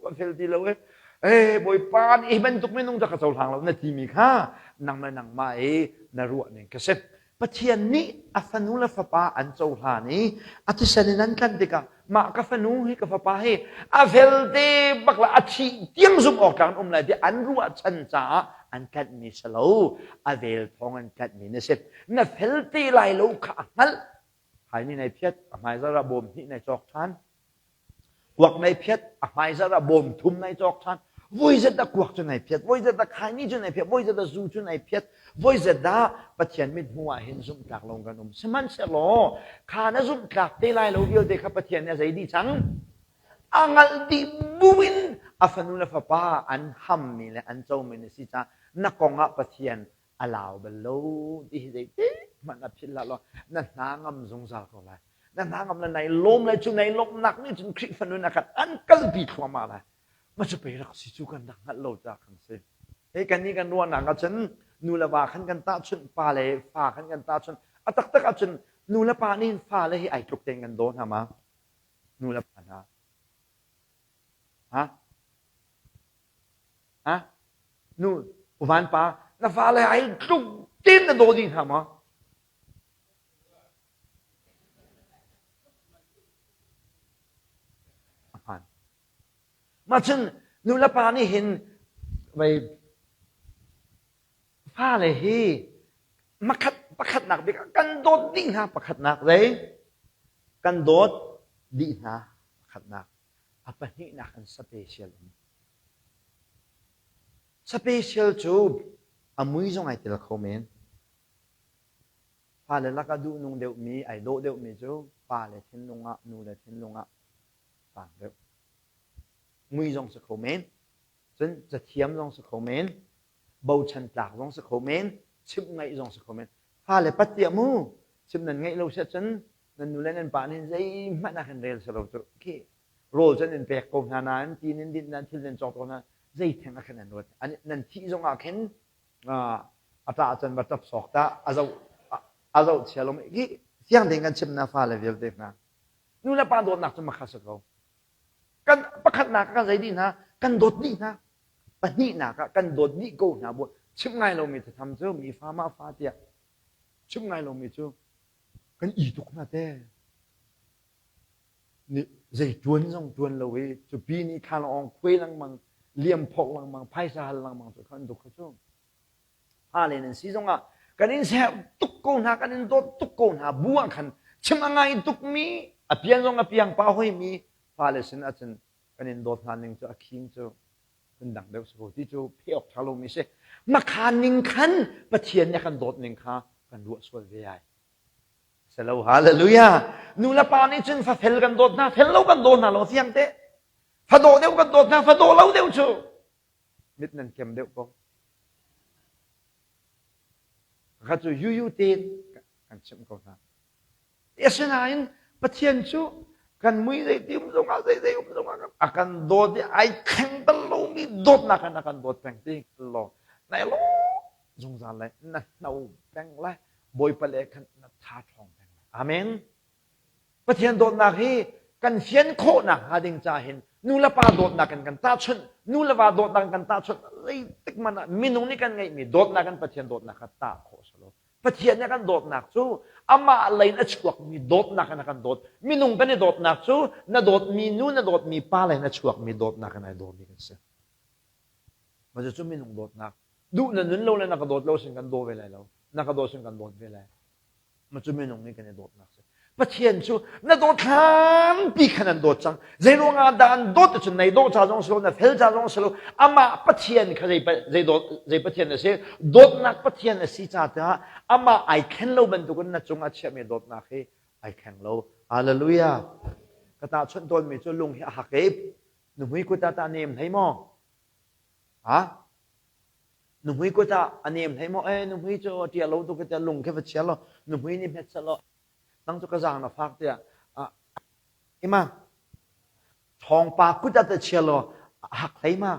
ka fel ti lo i. Eh Bawipa nih hi bantuk minung cu ka cohlang lo na timi kha nang le nangmah i na ruah ning ka si. Pathian nih a fanu le fapa an cohlan i a thisen in an tlanh tikah mah ka fanu hi ka fapa hi a felte bak la a thih tiang zumh awk tlak an um lai ti an ruahchan caah an tlanhmi si lo a vel thawng an tlanhmi na si na felte lai lo kha a hngalh hai ni nai phiat a hmaizar ah bawm hnih nai cawk ṭhan Kuak nai phiat, a hmaizarh ah bawm thum nai cawk ṭhan. Voi zat dah kuak cu nai phiat, voi zat dah khaini cu nai phiat, voi zat dah zu cu nai phiat, voi zat dah Pathian mithmuh ah hin zumhtlak lo kan um. Sihmanhsehlaw kha na zumhtlak te lai lo vialte kha Pathian nih a zei dih cang? A ngalh dih buin a fanu le fapa an hammi le an comi na si caah na kong ah Pathian a lau bal lo ti hi zeitik hmanh ah philh hlah law na hna ngam zungzal ko lai. Na hna ngam le nai lawm lai cu nai lawmhnak nih cun Khrihfa nun a kan an kalpi thluahmah lai. Ma cu pei rak si cu kan rak hngalh lo ca kan si. Hei kan nih kan ruahnak ah cun nu le va khan kan tahchunh, pa le fa khan kan tahchunh. A taktak ahcun nu le pa nih hin fale hi ai tluk tein kan daw hna ma? Nu le pa hna. Ha? Ha? Nu, uvan pa, na fale ai tluk tein na daw dih hna ma? A hmaan. Mah cun nu le pa nih hin vei fale hi makhat pakhatnak bik ah kan dawt dih hna pakhatnak zei kan dawt dih hna pakhatnak a pahnihnak an special um special cu a mui zong ai tel kho men Fale lakah duhnung deuhmi, ai dawh deuhmi cu pale thinlung ah, nule thinlung ah sang deuh. Mui zong si kho men, cun cathiam zong si kho men, bochan tlak zong si kho men, chimh ngaih zong si kho men. Fale pat tiah mu, chimh nan ngaih lo siah cun nan nu le nan pa nih zeihmanh ah khan rel si lo cu. Khi rawl cu an in pek ko hna nain, ti nan dinh nan thil nan cawk ko hna, zei theng ah khan nan ruat. Nan thih zong ah khin a ṭah cun va ṭap sawk ta a zoh a zoh chia lo hi fiang tein kan chim na fale vialte hna nu le pa dawtnak cu makha si ko kan pakhatnak ah kan zei dih hna kan dawt dih hna pahnihnak ah kan dawt dih ko hna bu chim ngai lomi thatham cu mi fa ma fa tiah chim ngai lomi cu kan i tuk hna te nih zei ṭuan zong ṭuan lo i cupi nih thlalangawng khuai lengmang liam phok lengmang phaisa hal lengmang cu khan duk kha cu fale nan si zongah kan in serh tuk ko hna kan in dawt tuk ko hna bu ah khan chim a ngai tukmi a pian zong a piang pa hoimi fale sin ahcun kan in dawt hna ning cu a khing cu phundang deuh si ko ti cu pheh awk ṭha lomi si makhan ning khan Pathian nih a kan dawt ning kha kan ruah sual ve ai Selo hallelujah. Nu le pa nih cun fa fel kan dawt hna, fel lo kan daw hna lo fiang te. Fa dawh deuh kan dawt hna, fa dawh lo deuh cu mit nan kem deuh ko. Kha cu yuyu tein kan chimh ko hna. Asinain Pathian cu kan mui zei ti um zongah zei zei um zongah a kan dawt i ai thleng bal lomi dawtnak in a kan dawt peng ti law nai lo zungzal lai na hno peng lai Bawipa le khan na tha ṭhawng peng lai. Amen. Pathian dawtnak hi kan fian khawhnak hnga ding ca hin nu le pa dawtnak in kan tahchunh, nu le va dawtnak in kan tahchunh, zeitik hmanh ah minung nih kan ngeihmi dawtnak in Pathian dawtnak kha tah khawh si lo. Pathian nih a kan dawtnak cu amah lei in a chuakmi dawtnak in a kan dawt. Minung kan i dawtnak cu na dawtmi nu, na dawtmi pa lei in a chuakmi dawtnak in ai dawmi kan si. Mah cu minung dawtnak. Duh na nun lo le na ka dawt lo sin kan daw ve lai lo. Na ka dawt sin kan dawt ve lai. Ma cu minung nih kan i dawtnak si. Pathian cu na dawt hlanpi khan an dawt cang. Zei ruangah dah an dawt cun nei dawh ca zong si lo, na fel ca zong si lo. Amah Pathian kha zei zei dawt zei Pathian a si? Dawtnak Pathian a si ca tiah amah ai thlen lo bantukin na cung a chiahmi dawtnak hi ai thleng lo. Hallelujah. Ka tahchunh tawnmi cu lung hi a hak i nuhmui kut ah tah nem hlei maw? Ha? Nuhmui kut ah a nem hlei maw? Eh, nuhmui cu a ṭia lo tuk tiah lung khi va chia law nuhmui nih hmet seh law nang cu ka zaang na fak tiah ima ṭhawngpa kut ah ta chia law a hak hlei ma?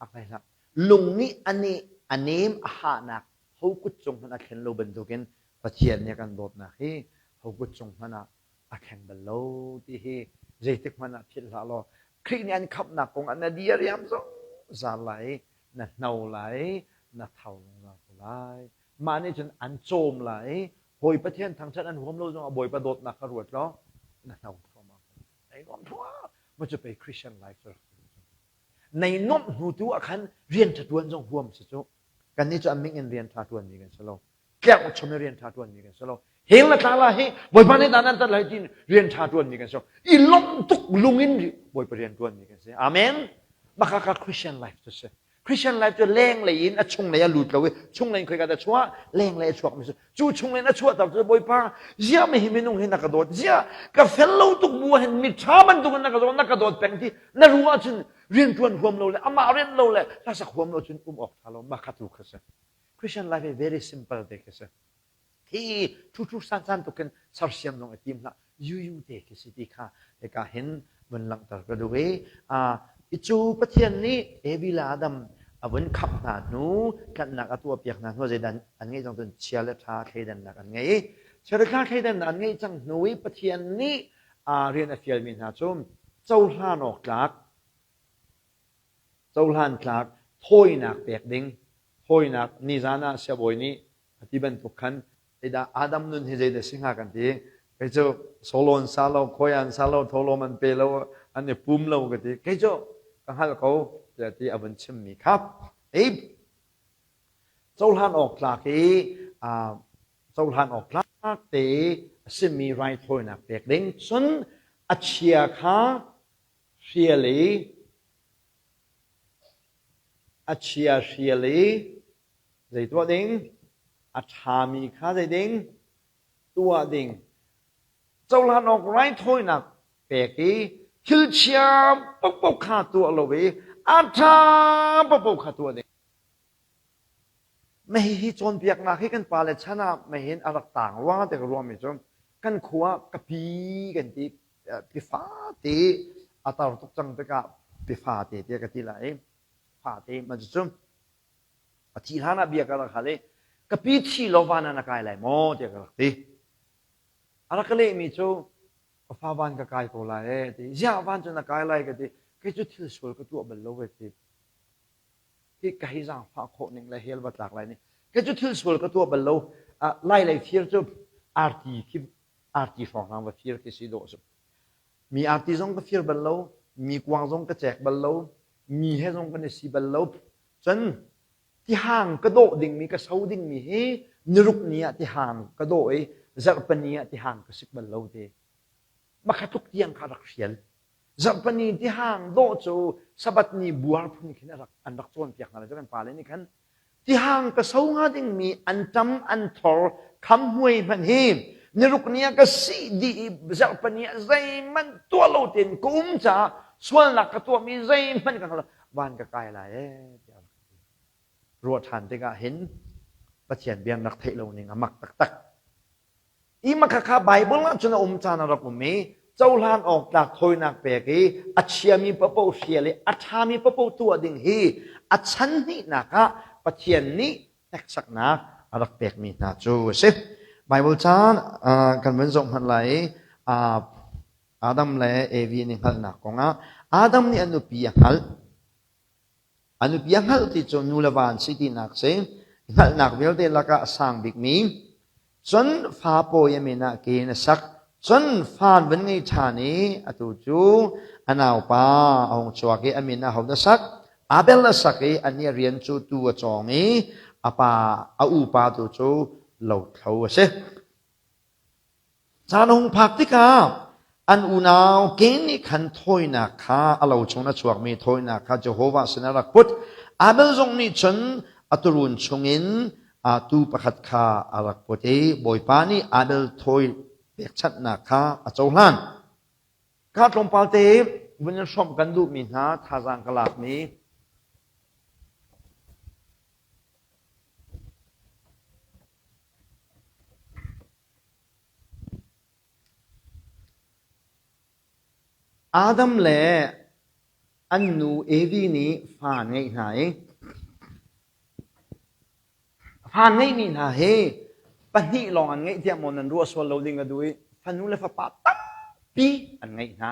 Hak hlei hlah. Lung nih a nih a nem a hahnak ho kut cung hmanh a thlen lo bantukin Pathian nih a kan dawtnak hi ho kut cung hmanh ah a thleng bal lo ti hi zeitik hmanh ah philh hlah law Khrih nih an khamhnak kong ah na diriam zong. zungzal lai, na hno lai, na tho zungzal ko lai. Mah nih cun an cawm lai, hawi Pathian thangṭhat an huam lo zongah Bawipa dawtnak kha ruat law na hno thluahmah ko. Nei nuam thluah. Ma cu pei Christian life cu rak si. Nei nuamh hnu tu ah khan rian ṭha ṭuan zong huam si cu. Kannih cu a ming in rian ṭha ṭuanmi kan si lo. Tlerh chom in rian ṭha ṭuanmi kan si lo. Heng le tla la hi Bawipa nih dan an tat lai tiin rian ṭha ṭuanmi kan si lo. I lawmh tuk lung in Bawipa rian ṭuanmi kan si. Amen. Maka ka Christian life cu si. Christian life cu lenglei in a chunglei a lut lo i chunglei in khoika dah chuah lenglei a chuakmi si cu chunglei in a chuahter cu Bawipa ziah mi hi minung hi na ka dawt ziah ka fel lo tuk bu hin mi ṭha bantuk in na ka dawt na ka dawt peng ti na ruah ahcun rianṭuan huam lo le amah rian lo le hlasak huam lo cun um awk ṭha lo mah kha tu kha si Christian life is very simple te khi si Hi ṭhuṭhu sansan tuk in sersiam zong i tim hlah yuyu te khi si ti kha hika hin vun langhter ka duh i i cu Pathian nih Evi le Adam a vun khamh hna hnu tlanhnak a tuahpiak hna hnu zeidah an ngeih cang cun chia le ṭha thleidannak an ngei i chia le ṭha thleidannak an ngeih cang hnu i Pathian nih rian a fialmi hna cu cohlan awk tlak cohlan tlak thawinak pek ding thawinak nizan ah siabawi nih A ti bantuk khan zeidah Adam nun hi zeidah si hnga kan ti. Kei cu solo an sa lo, khawi an sa lo, tholawm an pe lo, an i pum lo ka ti. Kei cu ka hngalh ko tiah ti a vun chimmi kha. Ei cohlan awk tlak i cohlan awk tlak te a simi raithawinak pek ding cun a chia kha hrial i a chia hrial i Zei tuah ding? A ṭhami kha zei ding? Tuah ding. Cohlan awk raithawinak pek i thil chia paohpaoh kha tuah lo i a ṭha paohpaoh kha tuah ding. Mah hihi cawnpiaknak hi kan pale chan ah mehin a rak taang rua ti ka ruahmi cu kan khua ah ka pi kan ti pi fate a tar tuk cang tikah pi fate tiah ka ti lai i fate mah cucu A thih hlan ah bia ka rak hal i ka pi thi law van ah na kai lai maw tiah ka rak ti. A rak ka lehmi cu ka fa van ka kai ko lai ee ti. Ziah van cu na kai lai ka ti. Kei cu thil sual ka tuah bal lo ve ti. Hi ka hei zaangfah khawh ning le hell va tlak lai ni. Kei cu thil sual ka tuah bal lo. Lai lei fir cu arti khi arti hrawnghrang va fir khi si dawh su. Mi arti zong ka fir bal lo, mi kuang zong ka cek bal lo, mi he zong kan i si bal lo. Cun tihang ka dawh dingmi ka so dingmi hi niruk ni ah tihang ka dawh i zarhpani ah tihang ka sik bal lo ti. Makha tluk tiang kha rak hrial. Zarhpani tihang dawh cu Sabbath ni buar phun khin a rak an rak cawnpiak hna le cu kan pale nih khan tihang ka so hnga dingmi an ṭam an thor kham hmuai hmanh hi niruk ni ah ka sih dih i zarhpani ah zeihmanh tuah lo tein ka um caah sualnak ka tuahmi zeihmanh ka hngal lo van ka kai lai ee tiah rak ti. Ruah ṭhan tikah hin Pathian bia rak theih lo ning a mak taktak. I makhakha Bible ah cun a um caan a rak um i cohlan awk tlak thawinak pek i a chiami paohpaoh hrial i a ṭhami paohpaoh tuah ding hi a chan hnihnak ah Pathian nih hneksaknak a rak pekmi hna cu a si. Bible caan kan vun zoh hmanh lai i Adam le Evi an i hngalhnak kongah Adam nih a nupi a hngalh. A nupi a hngalh ti cu nu le va an si tinak si. Hngalhnak vialte lakah a sang bikmi. Cun fa pawi a min ah Cain a sak. Cun fa an van ngei ṭhan i atu cu a naupa a hung chuak i a min ah hodah sak? Abel a sak i anih a rian cu tuu a cawng i a pa a upa tu cu lothlo a si. Caan a hung phak tikah an unau Cain nih khan thawinak kha a lo chung a chuakmi thawinak kha Jehovah sinah a rak put. Abel zong nih cun a tuurun chungin tuu pakhat kha a rak put i Bawipa nih Abel thawi pekchanhnak kha a cohlan. Ka tlawmpal te vun in hrawmh kan duhmi hna thazaang ka lakmi Adam le an nu Evi nih fa an ngeih hna i fa an ngeihmi hna hi pahnih lawng an ngeih tiah maw nan ruah sual lo ding a duh i fanu le fapa tampi an ngeih hna.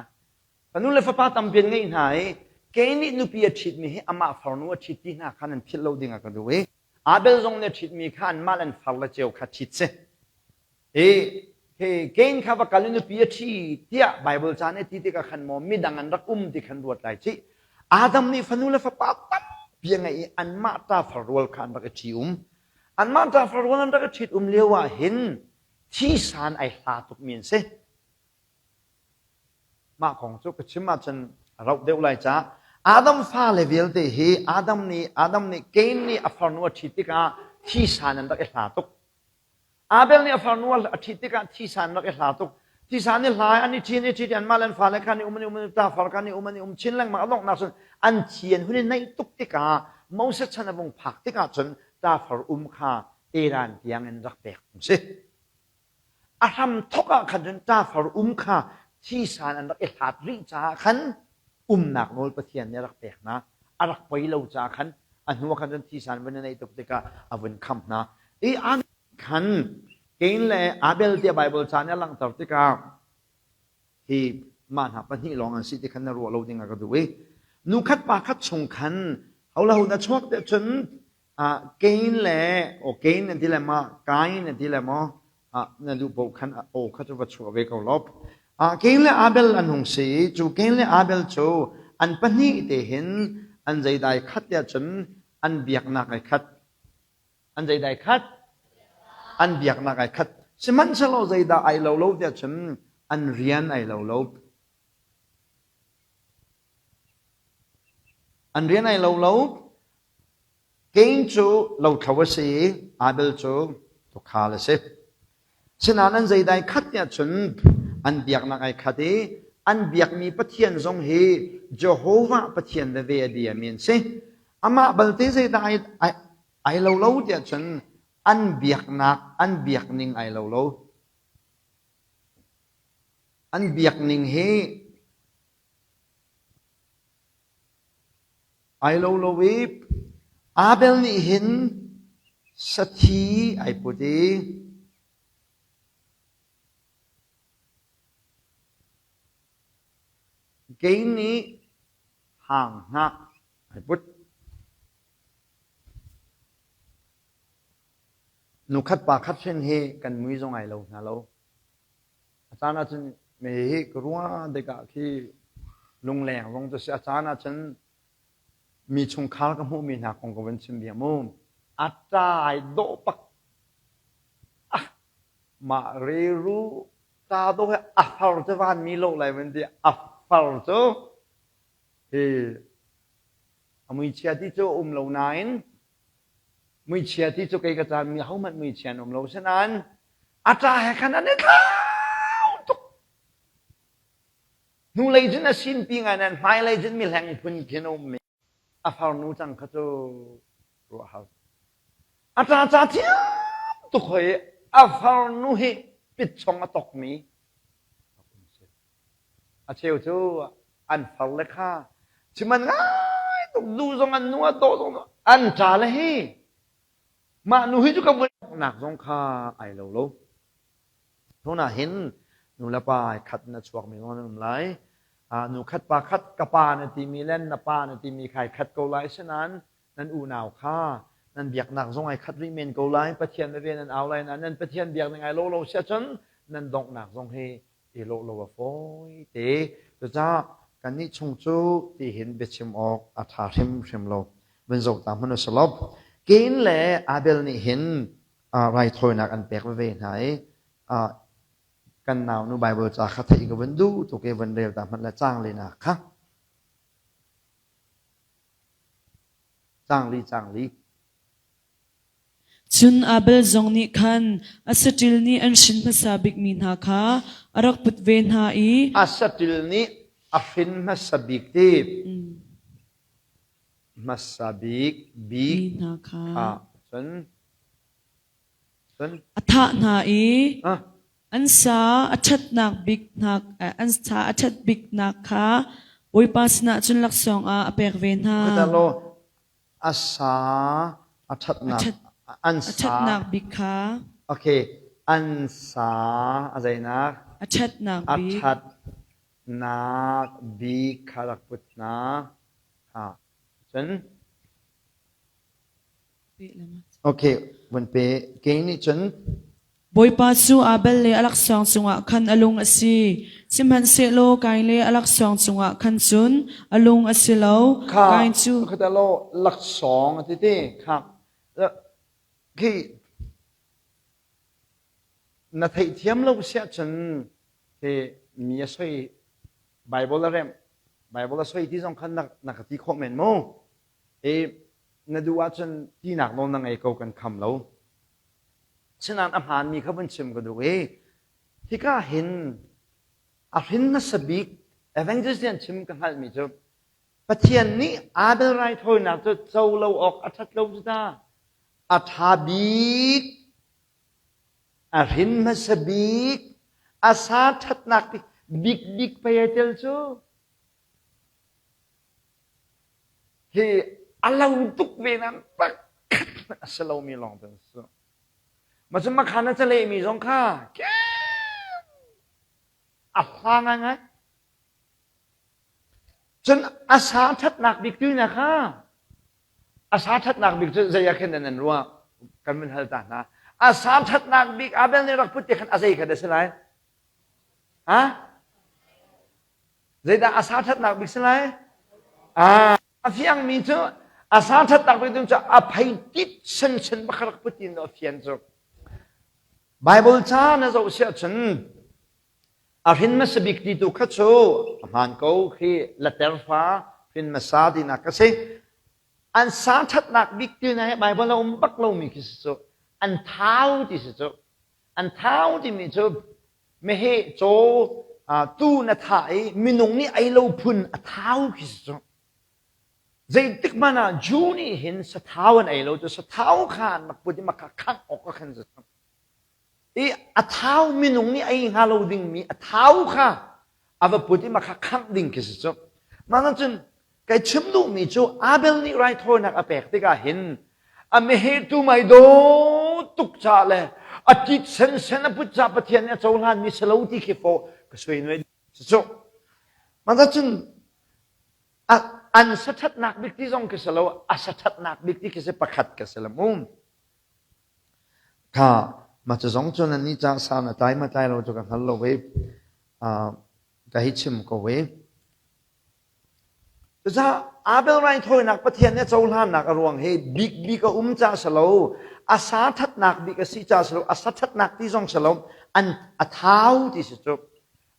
Fanu le fapa tampi an ngeih hna i. Cain nih nupi a ṭhitmi hi amah farnu a ṭhit ti hna kha nan philh lo ding ah ka duh i Abel zong nih a ṭhitmi kha anmah le an far le ceu kha ṭhit si. Hi hi Cain kha va kal i nupi a ṭhi tiah Baibal ca nih a ti tikah khan maw midang an rak um ti khan ruat lai cih. Adam nih fanu le fapa tampi a ngeih i anmah ṭafar rual kha an rak i ṭhi um. Anmah ṭafar rual an rak i ṭhit um lio ah hin thisan ai hla tukmi an si. Mah kong cu ka chim ahcun a rauh deuh lai caah Adam fale vialte hi Adam nih Adam nih Cain nih a farnu a ṭhit tikah thisan an rak i hla tuk. Abel nih a farnu a ṭhit tikah thisan an rak i hla tuk. Thisan i hla an i ṭhi an i ṭhi anmah le an fale kha an i um an i um an i ṭafar kha an i um an i um chin lengmang a donghnak cun an thi an hun i naih tuk tikah Moses chan a vung phak tikah cun ṭafar um kha Iran tiang in rak pek a si. A hramthawk ah khan cun ṭafar um kha thisan an rak i hlat rih caah khan umnak nawl Pathian nih a rak pek hna. A rak poi lo caah khan a hnu ah khan cun thisan vun i neih tuk tikah a vun kham hna. I an khan Cain le Abel tiah Baibal ca nih a langhter tikah hi mah hna pahnih lawng an si ti khan na ruah lo ding ah ka duh i nu khat pa khat chung khan ho le ho na chuak te cun Cain le o Cain an ti le ma Kain an ti le maw na duh paoh khan o kha cu va chuah ve ko law Cain le Abel an hung si cu Cain le Abel cu an pahnih te hin an zeidai khat tiah cun an biaknak ai khat an zeidai khat an biaknak ai khat sihmanhsehlaw zeidah ai lo lo tiah cun an rian ai lo lo an rian ai lo lo Cain cu lothlo a si i Abel cu tuukhal a si. Sinain an zeidai khat tiah cun an biaknak ai khat i an biakmi Pathian zong hi Jehovah Pathian veve a biami an si. Amah balte zeidah ai, ai, ai lo lo tiah cun an biaknak, an biakning ai lo lo. An biakning hi Ai lo lo i Abel nih hin sathi ai put i Cain nih hanghnah ai put. Nu khat pa khat hrin hi kan mui zong ai lo hna lo. A caan ahcun me hi ka ruah tikah khi lungleng zong cu si a caan ahcun mi chungkhar ka hmuhmi hna kong ka vun chim bia mu. A ṭai dawh pak ah mah reru ta dawh he a far cu van mi lo lai van ti a far cu hi a muichia ti cu um lo nain muichia ti cu kei ka caan mi hohmanh muichia an um lo sinain a ṭa he khan an i thlau tuk. Hnulei cun a sinpi ngai nain hmailei cun mihleng phun khin a ummi a farnu cang kha cu ruah hau. A ṭa ca thiam tuk hoi i a farnu hi pitchong a tokmi a cheu cu an far le kha chiman ngai tuk du zong an nu a dawh zong an ṭa le hi Mah nu hi cu ka nak zong kha ai lo lo. Tun ah hin nu le pa ai khat in a chuakmi zong an um lai. Nu khat pa khat ka pa na timi le na pa na timi kha ai khat ko lai. Asinain nan unau kha nan biaknak zong ai khat rih men ko lai. Pathian veve nan au lai nain nan Pathian biak ning ai lo lo si ahcun nan donghnak zong hi i lawh lo a fawi te. Cucaah kannih chung cu tihin biachim awk a ṭha hrimhrim lo. Vun zoh ta hmanh u law. Cain le Abel nih hin raithawinak an pek veve hna i kan naunu Baibal ca kha theih ka vun duh tuk i vun rel ta hmanh le caang linak kha. Caang li caang li. Cun Abel zong nih khan a saṭil nih an hrin hmasa bikmi hna kha a rak put ve hna i A saṭil nih a hrin hmasa bik ti hmasa bik bik mi hna kha ah cun cun a thah hna i ah an sa a ṭhatnak bik hna an sa a ṭhat biknak kha Bawipa sinah cun laksawng ah a pek ve hna. Khata law a sa a ṭhatnak an A sa ṭhatnak bik kha okay an sa a zeinak a ṭhatnak a bik ṭhatnak bik kha rak put hna. Ha. Cun Okay, vun pe. Kei nih cun Bawipa cu Abel le a laksawng cungah khan a lung a si. Sihmanhsehlaw Kain le a laksawng cungah khan cun a lung a si lo. Kha Kain cu khata lo laksawng a ti ti kha khi na theihthiam lo siah cun khi mi a soi Bible a remh Bible a soi ti zong khan na, na ka ti khawh men mu i na duh ahcun tinak nawl na ngei ko kan kham lo sinain a hmaanmi kha vun chim ka duh i hika hin a hrin hmasa bik evangelist nih an chim ka hngalhmi cu Pathian nih Abel raithawinak cu co lo awk a ṭhat lo cu ta a ṭha bik a hrin hmasa bik a sa ṭhatnak bik bik pei ai tel cu hi a lo tuk ve nain pakhat hmanh a si lomi lawng te an si. Mah cu makhan a calehmi zong kha a hla ngaingai. Cun a sa ṭhatnak bik tu na kha a sa ṭhatnak bik cu zei ah khin nan ruah kan vun hal ta hna. A sa ṭhatnak bik Abel nih rak put te khan a zei kha dah si lai? Ha? Zeidah a sa ṭhatnak bik si lai? Ah, a fiangmi cu a sa ṭhatnak bik cu a phei tit sensen bak rak put in a fian cu. Bible ca na zoh siah cun a hrin hmasa bik ti tu kha cu a hmaan ko khi later fa hrin hmasa tinak a si. An sa ṭhatnak bik ti na hi Bible a um bak lomi khi si cu. An thau ti si cu. An thau timi cu meheh caw tuu na thah i minung nih ei lo phun a thau khi si cu. Zeitik hmanh ah Jew nih hin sathau an ei lo cu sathau kha an rak put i maka khangh awk a khan si. I a thau minung nih ei hnga lo dingmi a thau kha a va put i maka khangh ding khi si cu. Mah cun Kai chim duhmi cu Abel nih raithawinak a pek tikah hin a meheh tu mai dawt tuk ca le a tit sensen a put ca Pathian nih a cohlanmi si lo ti khi fawh ka sui nuai cu. Mah cun an saṭhatnak bik ti zong khi si lo a saṭhatnak bik ti khi si pakhat ka si la mu. Kha mah cu zong cu nan nih ca san a tlai ma tlai lo cu ka hngal lo ve. Ka hi chim ko ve. Cucaah Abel raithawinak Pathian nih a cohlannak a ruang hi bikbik a um caah si lo, a sa ṭhatnak bik a si caah si lo, a sa ṭhatnak ti zong si lo, an a thau ti si cu.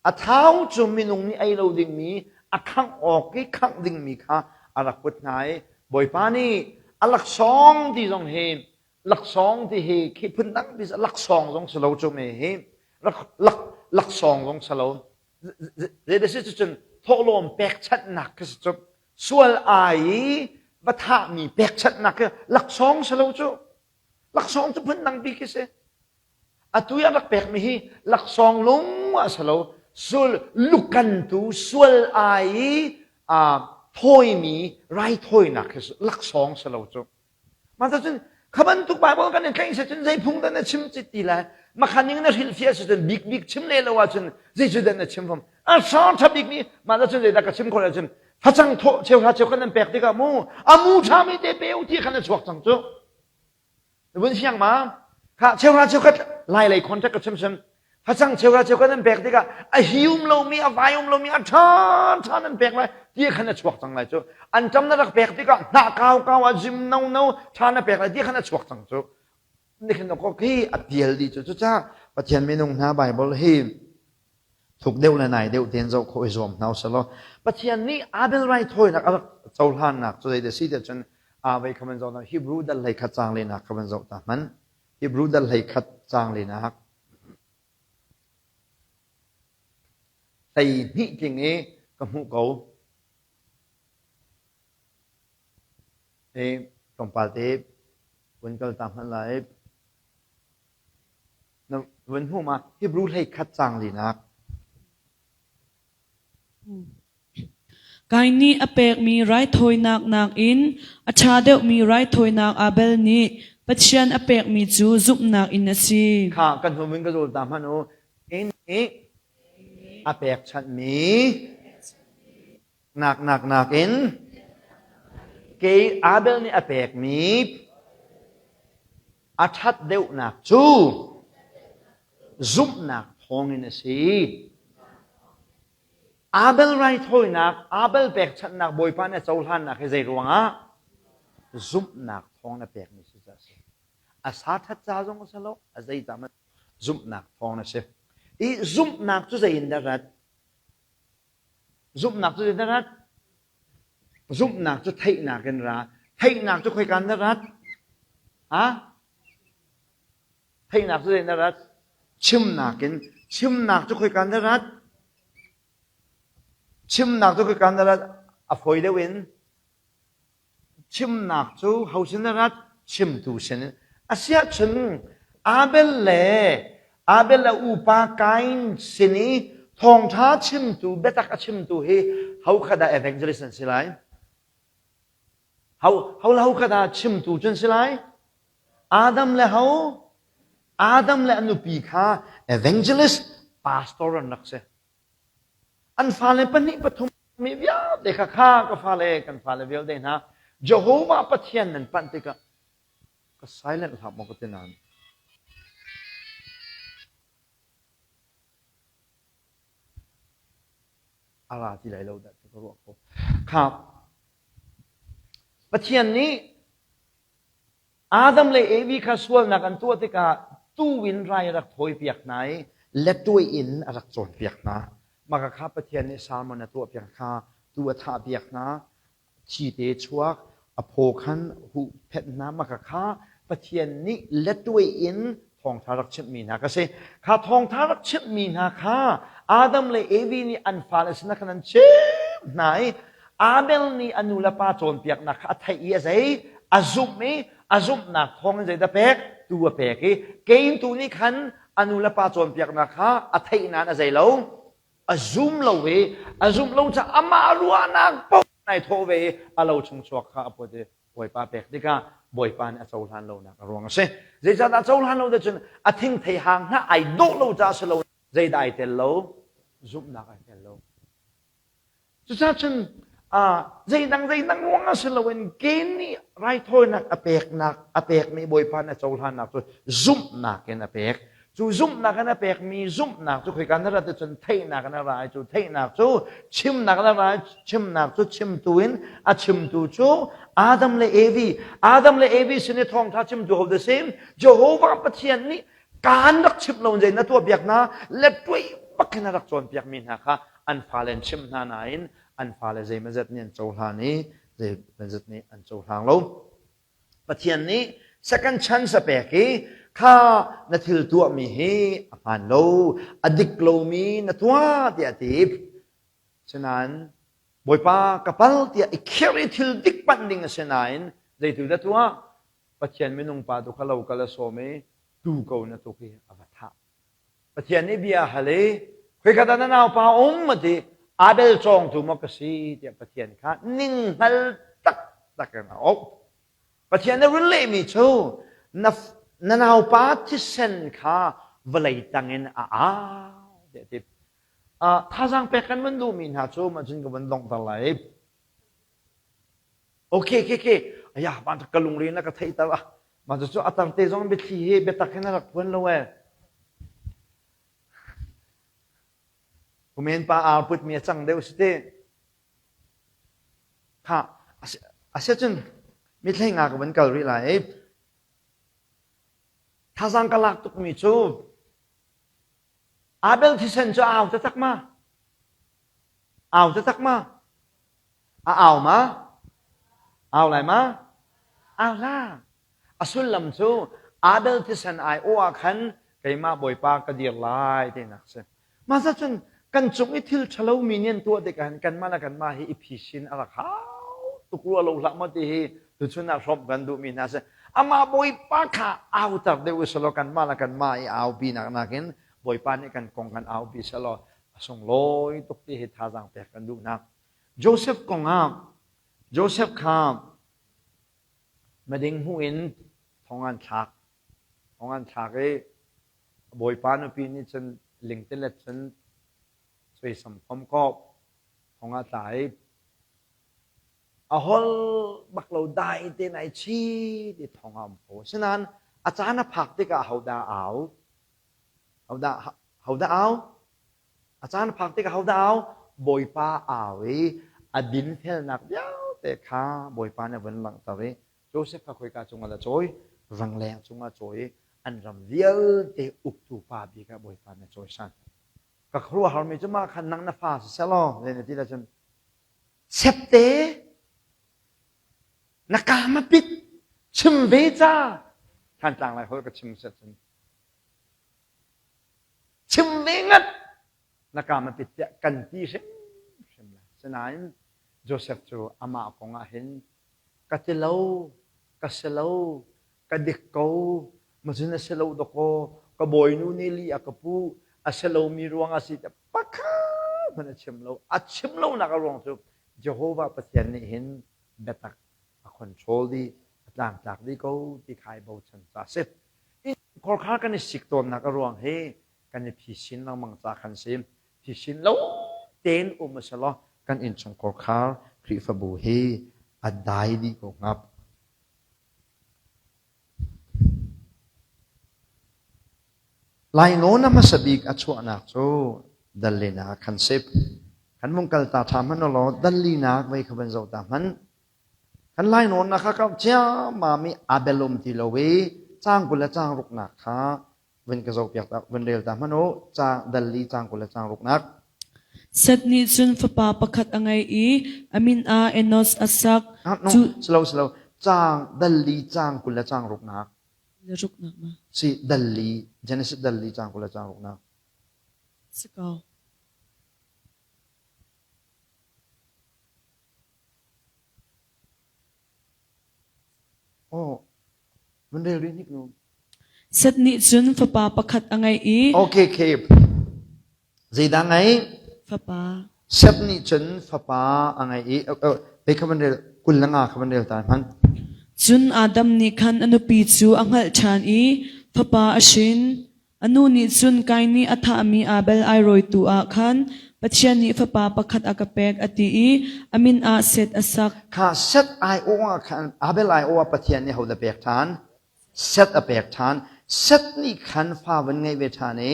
A thau cu minung nih ei lo dingmi, a khangh awk i khangh dingmi kha a rak put hna i Bawipa nih a laksawng ti zong hi laksawng ti hi khi phun dang ti laksawng zong si lo cu me hi lak laksawng zong si lo Zeidah si cucun thawhlawm pekchanhnak khi si cu sual ai i va thahmi pekchanhnak khi laksawng si lo cu laksawng cu phun dang bik khi si atu i an rak pekmi hi laksawng lung ah si lo sul lukantu sual ai i thawimi raithawinak khi laksawng si lo cu Mah cun kha bantuk Bible kan i tlaih si cun zei phung dah na chim ci ti lai makhan ning na hrilhfiah si cun bikbik chim le lo ahcun zei cu dah na chim fam a song ṭha bik mi mah cun zeidah ka chim khawh ahcun facang thawh cheuhra cheu kan nan pek tikah mu a mu ṭha mi te pe u ti khan na chuak cang cu vun siang ma kha cheuhra cheukhat lai lei contract ka chim sim Facang cheuhra cheukhat nan pek tikah a hium lomi a vaium lomi a ṭha ṭha nan pek lai ti khan a chuak cang lai cu. An ṭam na rak pek tikah hnah kau kau a zim no no ṭha na pek lai ti khan a chuak cang cu. Nikhin kok hi a pial dih cu. Cucaah Pathian minung hna Bible hi thuk deuh le nai deuh tein zoh khawh i zuam hna usih law Pathian nih Abel raithawinak a rak cohlannak cu zeidah si tiah cun vei kha van zoh hna Hebrew dal hlei khat caang lehnak kha van zoh ta hmanh. Hebrew dal hlei khat caang lehnak 12 tling i ka hmuh ko. E, tlawmpal te vun kal ta hmanh lai. Na vun hmuh ma Hebrew hlei khat caang linak. Kain nih a pekmi raithawinak nakin a ṭha deuhmi raithawinak Abel nih Pathian a pekmi cu zumhnak in a si. Kha kan hnu min ka zul ta hmanh u. Kain nih a pekchanhmi nak nak nakin. Kei Abel nih a pekmi a ṭhat deuhnak cu zumhnak thawngin a si. Abel raithawinak, Abel pekchanhnak Bawipa nih a cohlannak hi zei ruangah? Zumhnak thawngin a pekmi si caah a si. A sa ṭhat ca zong a si lo, a zei ca zumhnak thawng a si. I zumhnak cu zei in dah rat? Zumhnak cu zei dah rat? Zumhnak cu theihnak in ra. Theihnak cu khoika in dah rat? Ha? Theihnak cu zei in dah rat? Chimnak in. Chimnak cu khoika in dah rat? Chimnak cu khoika in dah rat? A fawi deuh in. Chimnak cu ho sin a rat? Chimtu sin in. Asiahcun Abel le Abel a upa Kain sin i thawngṭha chimtu, biatak a chimtu hi ho kha dah evangelist an si lai? Ho, ho le ho kha dah chimtu cu an si lai? Adam le ho? Adam le a nupi kha evangelist, pastor an rak si. An fale pahnih pathum mi vialte kha kha ka fale kan fale vialte hna Jehovah Pathian nan panh tikah ka silent hlah maw ka ti nain a ra ti lai lo dah ti ka ruah ko. Kha Pathian nih Adam le Evi kha sualnak an tuah tikah tuu in rai a rak thawipiak hna i letuai in a rak cawnpiak hna. Mah kha Pathian nih salmon a tuahpiak kha tuu a thahpiak hna, thi te chuak, a phaw khan huh phenh hna. Mah kha Pathian nih letuai in thawngṭha rak chimhmi hna ka si. Kha thawngṭha rak chimhmi hna kha Adam le Evi nih an fale sinah khan an chimh hna i Abel nih a nu le pa cawnpiaknak kha a theih i a zei a zumh i a zumhnak thawng in zeidah pek tu a pek i Kain tu nih khan a nu le pa cawnpiaknak kha a theih nain a zei lo a zum lo i a zumh lo caah amah ruahnak paoh nai thawh ve i a lo chung chuak kha a put i Bawipa pek tikah Bawipa nih a cohlan lonak a ruang a si. Zeicahdah cohlan lo cun a thingthei hang hna ai dawh lo caah si lo zeidah ai tel lo zumhnak ai tel lo. Cucaah cun zeidang zeidang ruang ah si loin Cain nih raithawinak a peknak a pekmi Bawipa nih a cohlannak cu zumhnak in a pek. Cu zumhnak in a pekmi zumhnak cu khoika na rat ahcun theihnak in a ra i cu theihnak cu chimnak in a ra i chimnak cu chimtu in a chimtu cu Adam le Evi. Adam le Evi sin i thawngṭha chimtu ho dah si? Jehovah Pathian nih kaan rak chimh lo in zei na tuahpiak hna le tuih bak in a rak cawnpiakmi hna kha an fale an chimh hna nain an fale zeimazet nih an cohlan i zeimazet nih an cohlang lo. Pathian nih second chance a pek i kha na thil tuahmi hi a hmaan lo, a dik lomi na tuah tiah a ti. Sinain Bawipa ka pal tiah i khirh i thil dik panh ding a si nain zeitu dah tuah? Pathian minung pa tu kha lo kal a sawm i tu ko na tuk i a va thah. Pathian nih bia a hal i khoika dah na naupa um a ti Abel cawngtu maw ka si tiah Pathian kha ninghngal taktak in a auh. Pathian nih run lehmi cu na, na naupa thisen kha vawlei tangin a au tiah a ti. Uh, thazaang pek kan van duhmi hna cu mah cun ka van donghter lai. Okay, okay, okay. Aya, van ka lungre na ka theihter ah. Mah cu a tar te zong biathli hi biatak in a rak phuan lo ee. Kumen pa ar put mi a cang deuh si te. Kha, a cun mithlei nga ka van kal rih lai. Thazang ka lak tuk mi cu Abel thisen cu au taktak ma? Au taktak ma? A au ma? Au lai ma? Au la. A sullam cu Abel thisen ai aw ah khan keimah Bawipa ka dir lai tinak si. Mah cun kan cung i thil ṭhalo mi nih an tuah tikah hin kanmah le kanmah hi i phisin a rak hau tuk rua lo hlah maw ti hi tuchun ah hrawmh kan duhmi hna si. Amah Bawipa kha auter deuh u selaw kanmah le kanmah i aupi nak nakin Bawipa nih kan kong kan aupi selaw a sunglawi tuk ti hi thazaang pek kan duh hna. Joseph kong ah Joseph kha mading hmuh in thong an thlak. Thong an thlak i bawipa nupi nih cun lingtelet cun suaisam fom kaw thong ah tla i. A hol bak lo dai te nai chi ti thong a um ko. Asinain a caan a phak tikah hodah au? Hodah hodah au? A caan a phak tikah hodah au? Bawipa au i a dinfelnak vialte kha Bawipa nih a vun langhter i Joseph kha khoika cungah dah cawi? Rangleng cungah cawi i an ram vialte uktu pa bik ah Bawipa nih a cawisan. Ka khuaruahharmi cu mah khan nang na fa si selaw zei na ti ahcun septe na kaam a pit chim ve ca Thantlang lai holh ka chim set cun chim ve ngat na kaam a pit tiah kan ti hrimhrim lai. Sinain Joseph cu amah kong ah hin ka ti lo ka si lo ka dik ko macun a si lo dawkaw ka bawinu nih li a ka puh a si lomi ruang a si pakhat hmanh a chim lo a chim lonak a ruang cu Jehovah Pathian nih hin biatak a control dih a tlangtlak dih ko ti kha ai bochan ca a si khorkhar kan i sik tawnnak a ruang hi kan i phisin lengmang ca khan si Phisin lo tein um a si law kan innchungkhar khar Khrihfabu hi a dai dih ko hnga. Lainawn a hmasa bik a chuahnak cu Dallinak khan si. Kan vung kal ta ṭha hmanh law Dallinak vei kha van zoh ta hmanh. Kan lainawnnak kha kau ciammam i Abel um ti lo i caang 20 le caang ruknak kha Vun ka zohpiak ta, vun rel ta hmanh u. Caang dal li caang 20 le caang ruknak. Seth nih cun fapa pakhat a ngei i a min ah Enos a sak. Ah, no, Cu silo, silo. Caang dal li caang 20 le caang ruknak. le ruknak ma? Si, dal li, Genesis dal li caang 20 le caang ruknak. Si ko. Oh, Vun rel rih hnik nu. Seth nih cun fapa pakhat a ngeih i Okay, okay. Zeidah ngei? Fapa. Seth nih cun fapa a ngei i hei kha van rel 25 kha van rel ta hmanh. Cun Adam nih khan a nupi cu a hngalh ṭhan i fapa a hrin. A nu nih cun Kain nih a thahmi Abel ai rawitu ah khan Pathian nih fapa pakhat a ka pek a ti i a min ah Seth a sak. Kha Seth aiawh ah khan Abel aiawh ah Pathian nih hodah pek ṭhan? Seth a pek ṭhan. Seth nih khan fa van ngeih ve ṭhan i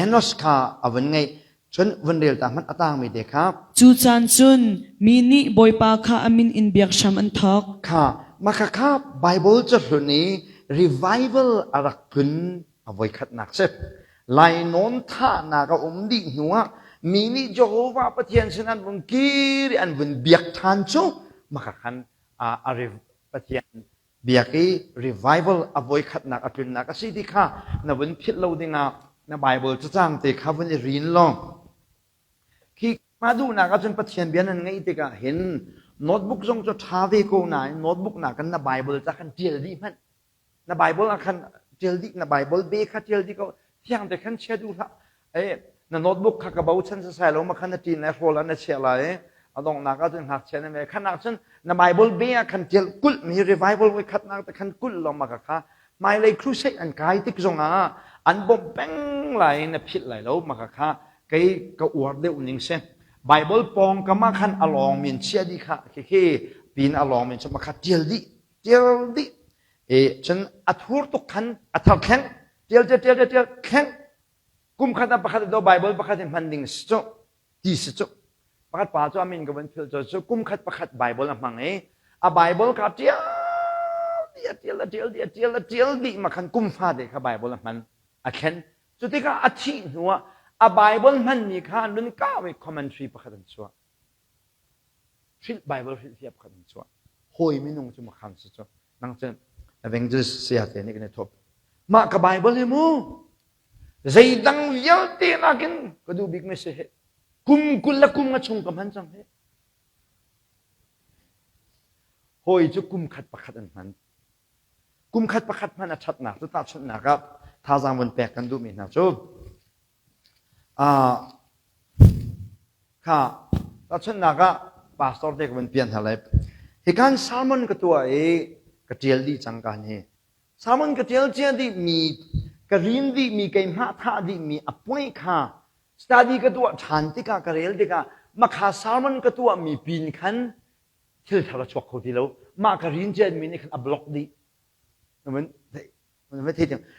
Enos kha a vun ngeih. Cun vun rel ta hmanh a tangmi te kha. Cu caan cun mi nih Bawipa kha a min in biak hram an thawk. Kha mah kha Bible cahlun i revival a rak tlun a voikhatnak si. Lainawn thahnak a um dih hnuah mi nih Jehovah Pathian sin an vun kir i an vun biak ṭhan cu mah khan a Pathian biak i revival a voikhatnak a tlunnak a si ti kha na vun philh lo dingah na Bible cacang te kha vun i rin law khi mah duhnak ahcun Pathian bia nan ngeih tikah hin notebook zong cu ṭha ve ko nain notebook nak kan na Bible ca khan ṭial dih hmanh na Bible ah khan ṭial dih na Bible be kha ṭial dih ko thiang te khan chia duh hlah Eh, na notebook kha ka bochan sasai lo ma khan na ṭin lai hrawl ah na chiah lai a donghnak ah cun ngakchia na me khan ah cun na Bible be ah khan tial kulh mi revival voi khatnak te khan kulh lo ma ka kha hmailei crusade an kai tik zong ah an bawmh peng lai na philh lai lo ma ka kha kei ka uar deuh ning si Bible pawng kam ah khan a lawng min chia dih kha khi khi pin a lawng min cu ma kha tial dih tial dih e cun a thur tuk khan a thar thleng tial tial tial tial thleng Kum khat ah pakhat do Bible pakhat in hman ding si cu ti si cu. Pakhat pa cu a min ka van philh cu cu kum khat pakhat Bible a hmang i a Bible kha tial dih a tial a tial dih a tial a tial dih ma khan kum fate kha Bible a hman a thlen. Cu tikah a thih hnu ah a Bible hmanmi kha an run kau i commentary pakhat an chuah. Hrilh Bible hrilhfiah pakhat an chuah. Hawi minung cu makhan si cu. Nang cun evangelist saya te nih kan i thawp. Mah ka Bible hi mu zeidang vialte nakin ka duh bik mi si hi. Kum 20 le kum nga chung ka hman cang hi. Hawi cu kum khat pakhat an hman. Kum khat pakhat hman a ṭhatnak cu tahchunhnak ah thazaang vun pek kan duhmi hna cu Kha tahchunhnak ah pastor te ka vun pian hna lai. Hikan sermon ka tuah i ka ṭial dih cang ka hi. Sermon ka ṭial cia dih mi, ka rin dih mi, keimah thah dih mi a point kha study ka tuah ṭhan tikah ka rel tikah. Makha sermon ka tuahmi pin khan thil thar a chuak kho ti lo. Mah ka rin cianmi nih khan a block dih.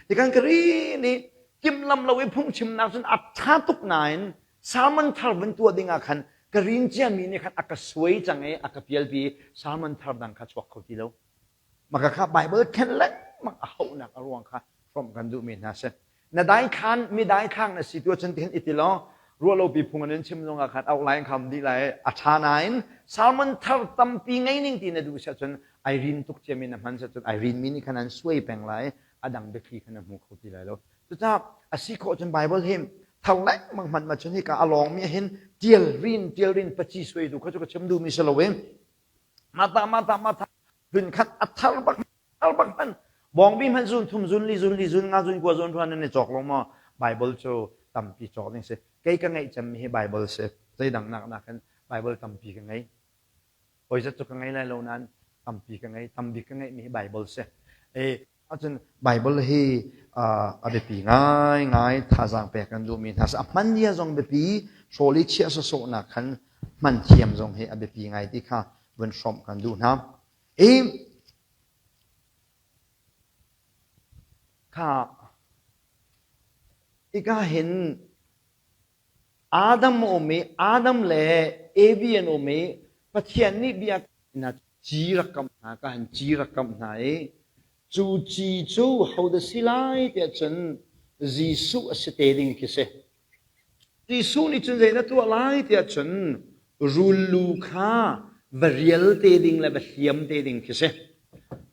Tikan ka rin i timhlam lo i phungchimnak cun a ṭha tuk nain sermon thar vun tuah ding ah khan ka rin ciami nih khan a ka suai cang i a ka pialpi i sermon thar dang kha chuak kho ti lo. Maka kha Bible khen lengmang a hauhnak a ruang kha hrawmh kan duhmi hna si. Na dai khan mi dai khang na si tu ahcun tihin i ti law ruahlopi phung an in chim zongah khan outline kha um dih lai a ṭha nain sermon thar tampi ngei ning ti na duh si ahcun ai rin tuk ciami na hman si ahcun ai rinmi nih khan an suai peng lai a dang biathli kha na hmu kho ti lai lo. Cucaah a si khawh cun Bible hi thar lengmang hmanh ma cun hika a lawngmi hin tial rin tial rin paci suai tu kha cu ka chim duhmi si lo i mata mata mata hlun khat a thar bak thar bak hman bawngbi hman zun thum zun li zun li zun nga zun kua zun ruan nan i cawk lo maw Bible cu tampi cawk ding si kei ka ngeih cemmi hi Bible si zeidang nak nakin Bible tampi ka ngei oi zat cu ka ngei lai lo nain tampi ka ngei tambik ka ngeihmi hi Bible si e Ahcun Baibal hi a biapi ngaingai thazaang pek kan duhmi hna a hman dia zong biapi hrawl i chiah sawsawhnak khan hman thiam zong hi a biapi ngai ti kha vun hrawmh kan duh hna. I kha ika hin Adam a um i Adam le Evi an um i Pathian nih bia na ci rak kamh hna ka han ci rak kamh hna i cu ci cu hodah si lai tiah cun Jesuh a si te ding khi si. Jesuh nih cun zei na tuah lai tiah cun rul lu kha va rial te ding le va hliam te ding khi si.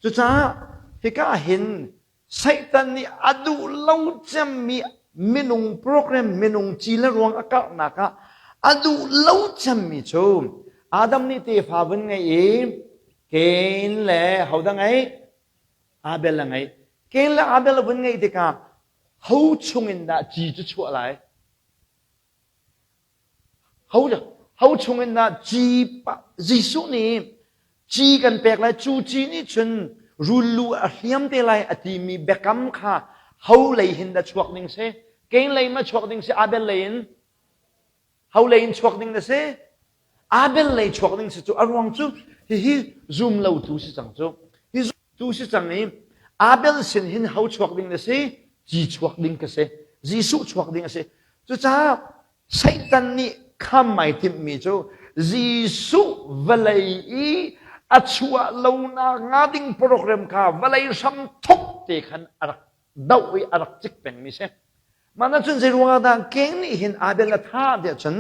Cucaah hika hin Satan nih a duh lo cemmi minung program minung ci le ruang a karhnak ah a duh lo cemmi cu Adam nih tefa vun ngei i Cain le hodah ngei Abel a ngei Cain le Abel a vun ngeih tikah ho chungin dah ci cu chuah lai Ho ho chungin dah ci Jesuh nih ci kan pek lai cu ci nih cun rul lu a hliam te lai a timi biakam kha ho lei hin dah chuak ding si Cain lei ma chuak ding si Abel lei in ho lei in chuak ding na si Abel lei chuak ding si cu a ruang cu hihi zum lo tu si cang cu hi tu si cang i Abel sin hin ho chuak ding na si ci chuak ding ka si Jesuh chuak ding a si Cucaah Satan nih kham ai timhmi cu Jesuh vawlei i a chuah lonak hnga ding program kha vawlei hram thok te khan a rak doh i a rak cik pengmi si. Mah na cun zei ruangah dah Cain nih hin Abel a thah tiah cun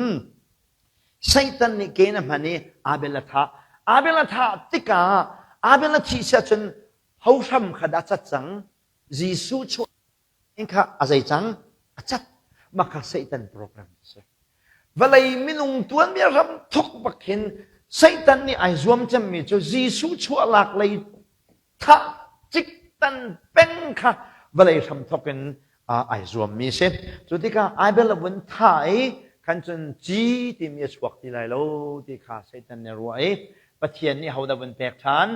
Satan nih Cain a hman i Abel a thah. Abel a thah tikah Abel a thih siah cun ho hram kha dah cat cang? Jesuh chuah in kha a zei cang a cat mah kha Satan program a si vawlei minung tuanbia ram thok bak hin Satan nih ai zuam cemmi cu Jesuh chuahlak lei thah ciktan peng kha vawlei hram thok in ai zuammi si cu tikah Abel a vun thah i khan cun ci timi a chuak ti lai lo ti kha Satan nih a ruah i Pathian nih hodah vun pek ṭhan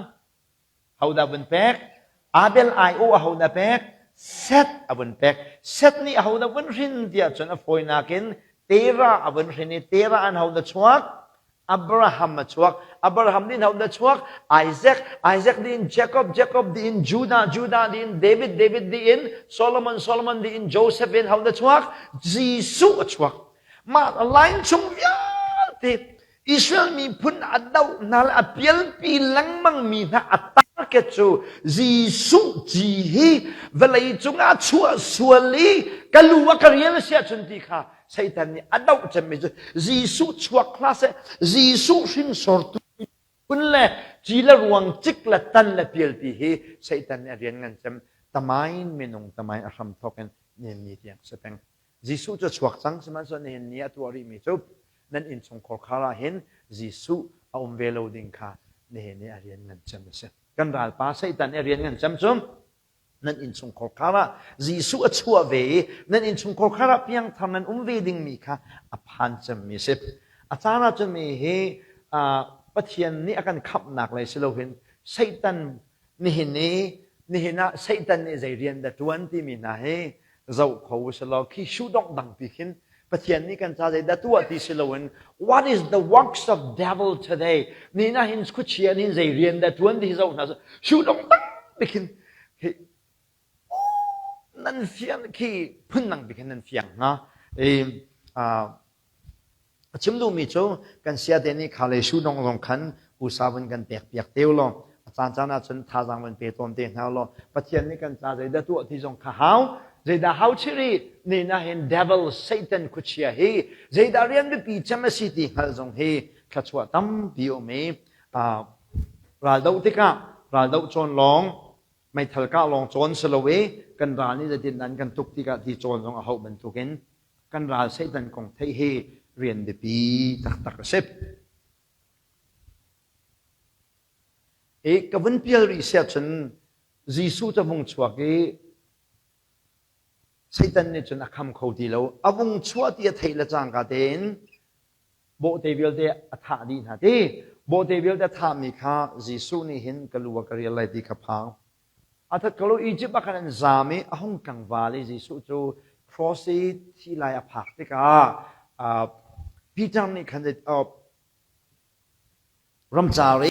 Hodah vun pek? Abel aiawh ahodah pek? Seth a vun pek. Seth nih ahodah vun hrin tiah cun a fawinak in Terah a vun hrin i Terah an hodah chuak? Abraham a chuak. Abraham nih hodah chuak? Isaac. Isaac nih in Jacob, Jacob nih in Judah, Judah nih in David, David nih in Solomon, Solomon nih in Joseph in hodah chuak? Jesuh a chuak. Mah line chung vialte Israel miphun a doh hna le a pialpi lengmang mi hna a target cu Jesuh ci hi vawlei cungah chuah sual i ka lu a ka rial si ahcun ti kha Satan nih a doh cemmi cu Jesuh chuak hlah seh Jesuh hringsortu phun le ci le ruang cik le tan le pialpi hi Satan nih a rian ngan cem tamain minung tamain a hram thawk in nihin ni tiang si peng Jesuh cu a chuak cang sihmanhsehlaw nihin ni a tuah rihmi cu nan innchungkhar khar ah hin Jesuh a um ve lo ding kha nihin ni a rian ngan cem a si. Kan ralpa Satan i a rian ngan cem cu nan innchungkhar khar ah Jesuh a chuah ve i nan innchungkhar khar ah piangthar nan um ve dingmi kha a phan cemmi a si. A caan ah cun mi hi Pathian nih a kan khamhnak lei si loin Satan nihin i nihin ah Satan nih zei rian dah ṭuan timi hna hi zoh kho usih law khi shu dongh dangpi khin. Pathian nih kan ca zeidah tuah ti si loin what is the works of devil today? Ni na hin khuachia nih zei rian dah tuan ti zoh hna su dong tak bik hin nan fiang khi phun dang bik hin nan fiang hnga. A chim duhmi cu kan siate nih kha le su dong zong khan usa vun kan pek piak te law a caan caan ahcun thazaang vun pe tawn te hna law Pathian nih kan ca zeidah tuah ti zong kha hau zeidah hau chiri ni na hin devil Satan khuachia hi zeidah rian biapi cem a si ti hngalh zong hi thluachuah tampi um i raldoh tikah raldoh cawn lawng meithal kah lawng cawn si lo i kan ral nih zeitin an kan tuk tikah ti cawn zong a hauh bantukin kan ral Satan kong theih hi rian biapi taktak a si. I ka vun pial rih siah cun Jesuh cu vung chuak i Satan nih cun a kham kho ti lo. A vung chuah ti a theih le cangka tein bawhte vialte a thah dih hna ti. Bawhte vialte a thahmi kha Jesuh nih hin ka lu a ka rial lai ti kha phang. A that ko lo Egypt ah khan an zaam i a hung tlangval i Jesuh cu cross i thi lai a phak tikah Peter nih khan ramcar i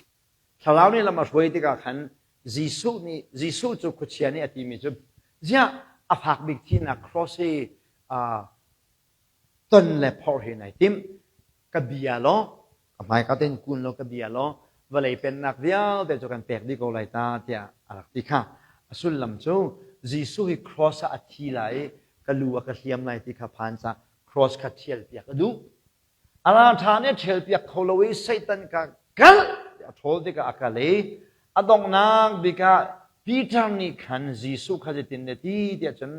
thlarau nih lam a hruai tikah khan Jesuh nih Jesuh cu khuachia nih a timi cu ziah a fak bik thihnak cross i ton le phorh hi nai timh ka bia law ka hmaika tein kun law ka bia law vawlei pennak vialte cu kan pek dih ko lai ta tiah a rak ti kha a sullam cu Jesuh hi cross ah a thi lai i ka lu a ka hliam lai ti kha phan ca cross kha thial piak a duh a ral ṭha nih a ṭhial piak kho lo i Satan ka kal a ṭhawl tikah a kal i a donghnak bik ah Peter nih khan Jesuh kha zeitin ne ti tiah cun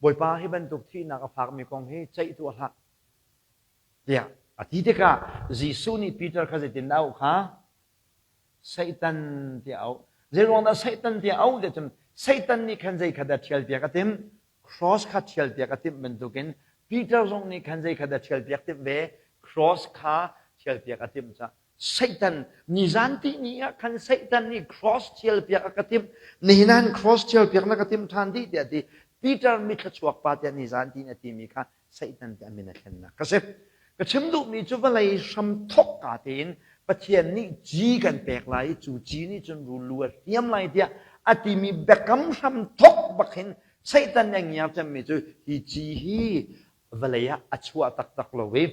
Bawipa hi bantuk thihnak a fakmi kong hi ceih tuah hlah tiah a ti tikah Jesuh nih Peter kha zeitin dah a auh kha? Satan tiah a auh. Zeiruang dah Satan tiah a auh tiah cun Satan nih khan zei kha dah ṭhialpiak a timh? Cross kha ṭhialpiak a timh bantukin Peter zong nih khan zei kha dah ṭhialpiak timh ve? Cross kha ṭhialpiak a timh caah Satan nizan ti ni ah khan Satan nih cross thialpiak a ka timh nihin ah cross thialpiak na ka timh ṭhan dih tiah ti Peter mithla pa tiah nizan ti a timi kha Satan tiah min a thlennak ka si ka chim duhmi cu vawlei hram thok ka tein Pathian nih ci kan pek lai i cu ci nih cun rul lu a hliam lai tiah a timi biakam hram thok bak hin Satan nih a ngiar cemmi cu hi ci hi vawlei ah a chuah taktak lo i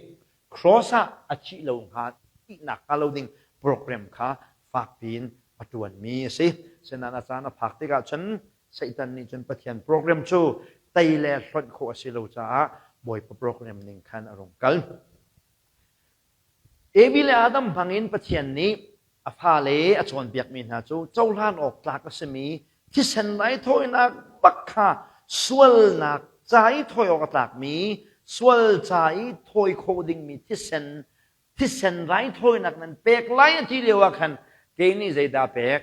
cross ah a thih lo hnga thihnak hnga lo ding program kha fakpi in a ṭuanmi a si. Sinain a caan a phak tikah cun Satan nih cun Pathian program cu tei le hlonh khawh a si lo caah Bawipa program ning khan a rung kal. Evi le Adam hmangin Pathian nih a fale a cawnpiakmi hna cu cohlan awk tlak a simi thisen raithawinak bak kha sualnak ca i thawi awk a tlakmi sual ca i thawi khawh dingmi thisen thisen raithawinak nan pek lai a ti lio ah khan kei nih zeidah pek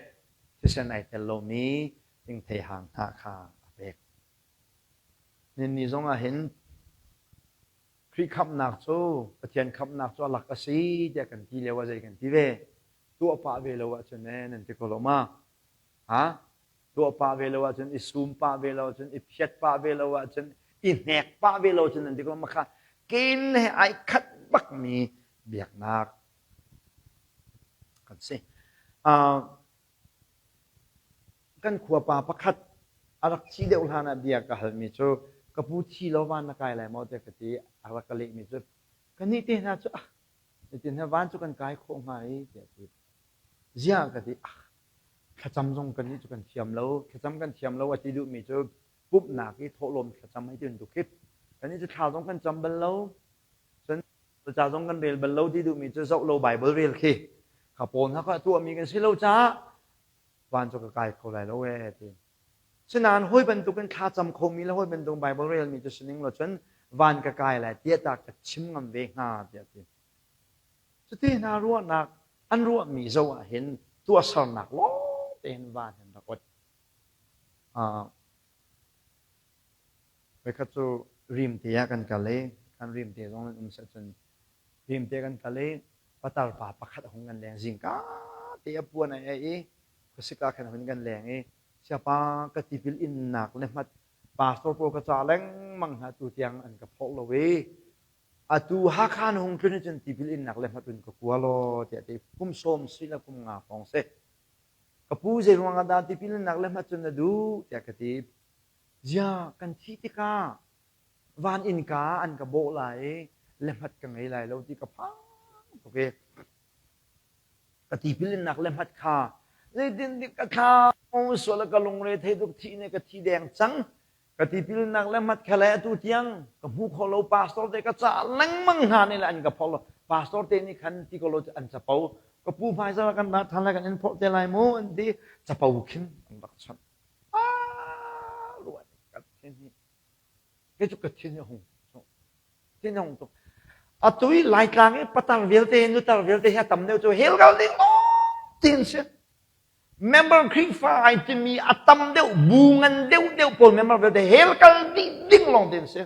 thisen ai tel lomi thingthei hang hna kha a pek Ninni zong ah hin Khrih khamhnak cu Pathian khamhnak cu a lak a si tiah kan ti lio ah zei kan ti ve tuah pah ve lo ahcun ee nan ti ko lo ma ha tuah pah ve lo ahcun i sum pah ve lo ahcun i phiat pah ve lo ahcun i hnek pah ve lo ahcun nan ti ko ma kha ken he ai khat bakmi biaknak kan si uh, Kan khua pa pakhat a rak thi deuh hlan ah bia ka halmi cu ka pu thi law van na kai lai maw tiah ka ti a rak ka lehmi cu kannih te hna cu ah nitin he van cu kan kai khawh hnga i tiah ti ziah ka ti ah thlacam zong kannih cu kan thiam lo thlacam kan thiam lo a ti duhmi cu pumhnak i thawhlawm thlacam hei ti bantuk khi kannih cu thla zong kan cam bal lo cun ca zong kan rel bal lo ti duhmi cu zoh lo Bible rel khi kha pawl hna kha tuahmi kan si lo caah van cu ka kai kho lai lo ee ti. Sinain hawi bantukin thla cam khomi le hawi bantuk Bible relmi cu sining lo cun van ka kai lai tiah ta ka chim ngam ve hnga tiah ti. Cuti hna ruahnak an ruahmi zoh ah hin tuahsernak lawng tein van hin rak ot. Uh, Voikhat cu rimte ah kan kal i kan rimte zong nan um seh cun rimte kan kal i patar pa pakhat a hung kan leng zingka te a puan a ei i khuasik ah khan a hun kan leng i siapa ka tipil innak le hmat pastor pawl ka ca lengmang hna tu tiang an ka phawk lo i. Atu Hakha na hung tlun ahcun tipil innak le hmatun ka kua law tiah ti kum sawm si le kum nga hrawng si. Ka pu zei ruang ah dah tipil innak le hmatcun na duh tiah ka ti. Zia kan thih tikah van innka an ka bawh lai i lehmat ka ngei lai lo ti ka phang tuk i ka tipil innak lehmat kha zeitin dik ka thlau sual ka lungre thei tuk thih ne ka thi deng cang ka tipilnak le hmat kha le atu tiang ka hmu kho lo pastor te ka cah lengmang hna nih le an ka phorh lo pastor te nih khan ti ko lo an capo ka pu hmai zara kan rak than lai kan in phorh te lai mu an ti capo khin an rak chanh ah ruat ka thin hi kei cu ka thin hi hung thin hung tuk atu i laitlang i patar vialte nutar vialte hi a tam deuh cu hell kal ding tin si Member Khrihfa ai timi a tam deuh bu ngan deuh deuh pawl member vialte hell kal dih ding lawng te an si.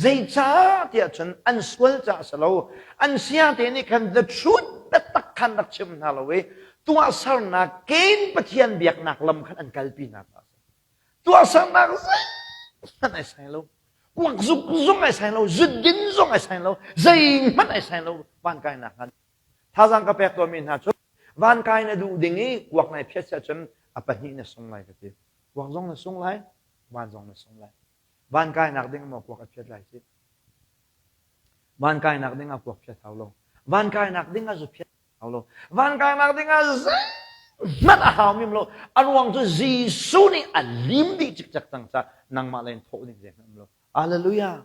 Zeicah tiah cun an sual caah si lo. An sia te nih khan the truth biatak khan rak chim hna lo i tuahsernak Cain Pathian biaknak lam khan an kalpi hna caah si. Tuahsernak zeihmanh ai sai lo. Kuak zuk zong ai sai lo, zut-din zong ai sai lo, zeihmanh ai sai lo van kainak khan. Thazaang ka pek tawnmi hna cu van kai na duh ding i kuak nai phiat si ahcun a pahnih na sung lai ka ti. Kuak zong na sung lai, van zong na sung lai. Van kainak ding maw kuak a phiat lai ci. Van kainak ding ah kuak phiat hau lo. Van kainak ding ah zu phiat hau lo. Van kainak ding ah zeihmanh a hau mim lo. A ruang cu Jesuh nih a lim dih cikcek cang ca nangmah len thawh ding zeihmanh um lo. Hallelujah.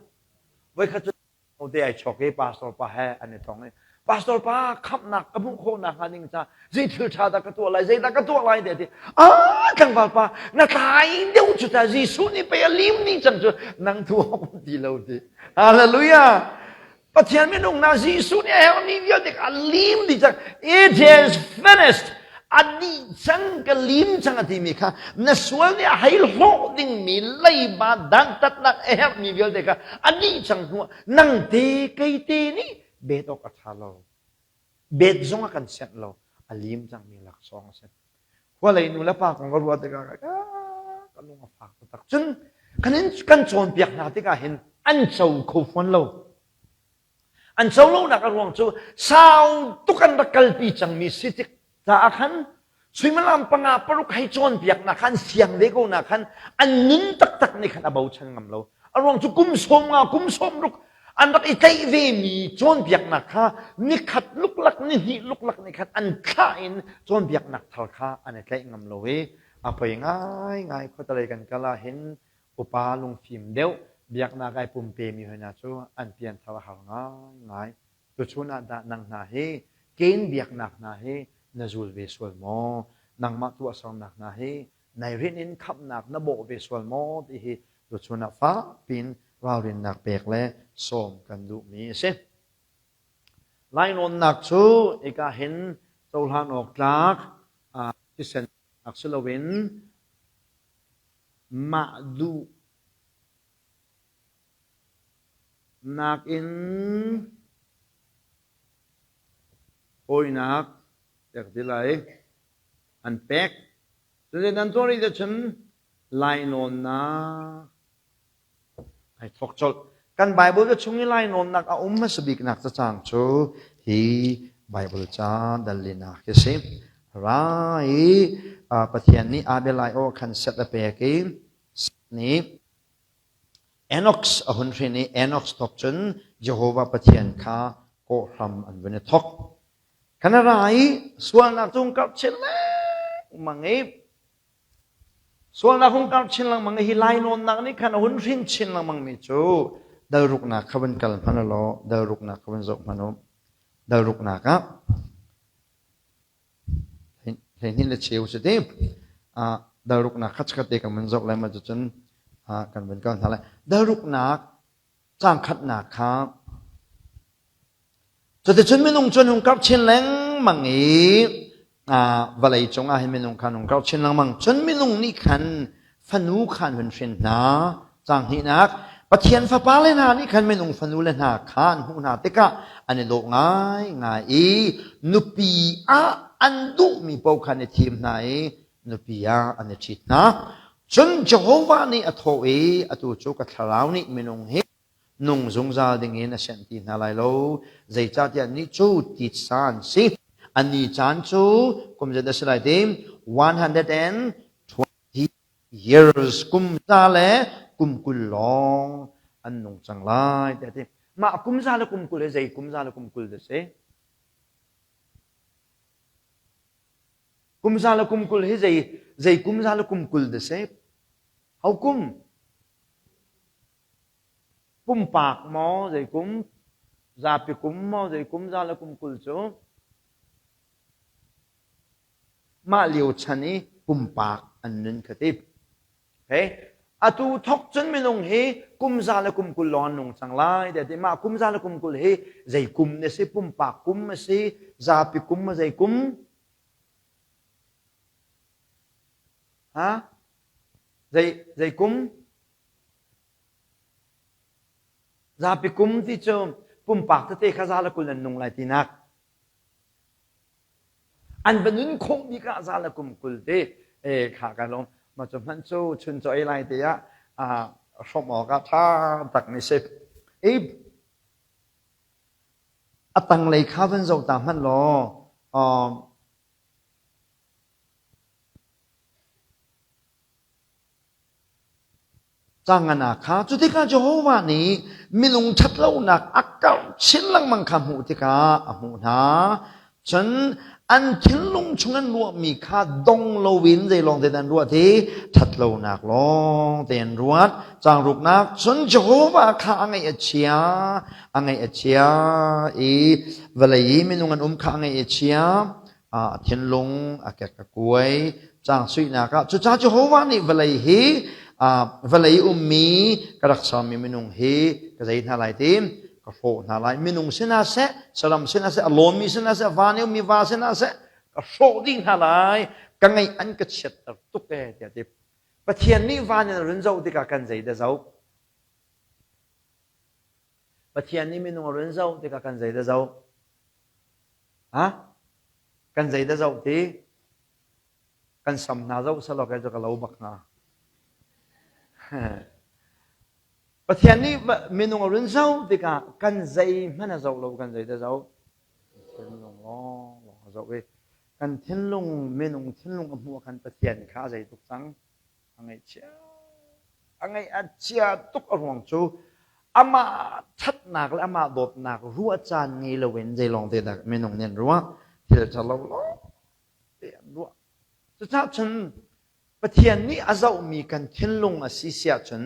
Voikhat cu te ai chok i pastor pa he an i tong i pastor pa khamhnak ka hmuh khawh nakhnga ding ca zei thil ṭha dah ka tuah lai zei dah ka tuah lai ti a ti ah tlangval pa na tlai deuh cu ta Jesuh nih pei a lim dih cang cu nang tu awk ti lo ti hallelujah Pathian minung na Jesuh nih a herhmi vialte a lim dih cang it is finished a dih cang ka lim cang a timi kha na sual nih a hei hlawh dingmi leiba dantatnak a herhmi vialte kha a dih cang hnu nang te kei te nih bet awk a ṭha lo bet zong a kan senh lo a lim cangmi laksawng a si khualei nu le pa kong ka ruah tikah ka lung a fak taktak cun kan in kan cawnpiak hna tikah hin an co kho fawn lo An co lonak a ruang cu sau tuk an rak kalpi cangmi si tik caah khan suimilam panga paruk hei cawnpiaknak khan siang ve ko na khan an nun taktak nih khan a bochan ngam lo. A ruang cu kum sawm nga kum sawm ruk an rak i tlaih vemi cawnpiaknak kha nikhat luklak nihnih luklak nih khan an thlah in cawnpiaknak thar kha an i tlaih ngam lo i a poi ngaingai khuatalei kan kal ah hin Upa lungfim deuh biaknak ai pumpemi hoi hna cu an pianthar a har ngaingai. Tuchun ah dah nang hna hi Cain biaknak hna hi na zul ve sual maw? Nangmah tuahsernak hna hi nai rinh in khamhnak na bawh ve sual maw ti hi tuchun ah fakpiin ralrinnak pek le sawm kan duhmi a si. Lainawnnak cu hika hin cohlan awk tlak thisen si loin mah duh nakin hawinak pek ti lai an pek. Cutin an tuah rih cun lainawnnak ai thawk colh. Kan Bible ca chung i lainawnnak a um hmasa biknak cacang cu hi Bible ca dallinak hi a si. Ra i Pathian nih Abel ai awh khan set a pek i Seth nih Enoch a hun hrin i Enoch thawk cun Jehovah Pathian kha kawhhram an vun i thawk. Kan ra i sualnak cung karh chin lengmang i Sualnak hung karh chin lengmang i hi lainawnnak nih khan a hun hrin chin lengmangmi cu dalruknak kha van kal hmanh law dalruknak kha van zoh hmanh u. Dalruknak ah hleihnih le cheu si ti dalruknak kha chikkhat te kan van zoh lai ma cucun kan van kal hna lai. Dalruknak caang khatnak kha Cuticun minung cu an hung karh chin lengmang i vawlei cungah hin minung kha an hung karh chin lengmang. Cun minung nih khan fanu kha an hun hrin hna. Caang hnihnak, Pathian fapale hna nih khan minung fanule hna kha an hmuh hna tikah an i dawh ngaingai i nupi ah an duhmi paoh kha an i thim hna i nupi ah an i ṭhit hna. Cun Jehovah nih a thawh i, atu cu ka thlarau nih minung hi. Nung zungzal dingin a sianh ti hna lai lo. Zeicahtiah annih cu titsa an si. An ni caan cu kum zeizat a si lai ti? 120 years, kum za le kum 20 lawng an nung cang lai tiah a ti. Mah kum za le kum 20 hi zei kum za le kum 20 dah a si? Kum za le kum 20 hi zei zei kum za le kum 20 dah a si? Ho kum? Pumpak maw zei kum? Zapi kum maw zei kum za le kum 20 cu? Mah lio chan i pumpak an nun kha ti. Okay? Atu thok cun minung hi kum za le kum 20 lawng an nung cang lai tiah ti. Mah kum za le kum 20 hi zei kum na si? Pumpak kum a si, zapi kum a zei kum? Ha? Zei zei kum? Zapi kum ti cu pumpak tete kha za le 20 an nung lai tinak. An va nun khawh bik ah za le kum 20 te e kha ka lawm. Ma cu hmanh cu chun chaw ei lai te ah hrawmh awk ah ṭha tak ni si. I a tanglei kha van zoh ta hmanh law Cangan ah kha cu tikah Jehovah nih minung ṭhatlonak a karh chin lengmang kha hmuh tikah a hmuh hna. Cun an thinlung chung an ruahmi kha dong loin zei lawng te an ruah ti ṭhatlonak lawng te an ruat. Caang ruknak cun Jehovah kha a ngaih a chia, a ngaih a chia i vawlei i minung an um kha a ngaih a chia. A thinlung a kek a kuai. Caang suihnak ah cucaah Jehovah nih vawlei hi vawlei ummi ka rak sermi minung hi ka zei hna lai ti ka hrawh hna lai. Minung sinah seh, saram sinah seh, a lawnmi sinah seh, van i ummi va sinah seh, ka hrawh dih hna lai. Ka ngaih an ka chiatter tuk ee tiah ti. Pathian nih van in a run zoh tikah kan zei dah zoh? Pathian nih minung a run zoh tikah kan zei dah zoh? Ha? Kan zei dah zoh ti? Kan sam hna zoh selaw kei cu ka lo bak hnga. Pathian nih minung a run zoh tikah kan zei hmanh a zoh lo, kan zei dah zoh? Thinlung lawng lawng a zoh i kan thinlung minung thinlung a hmuh ah khan Pathian kha a zei tuk cang. A ngaihchia. A ngaih a chia tuk a ruang cu amah ṭhatnak le amah dawtnak ruah caan ngei loin zeilawng te dah minung nih an ruah thil ṭhalo lawng te an ruah. Cucaah cun Pathian nih a zohmi kan thinlung a si siah cun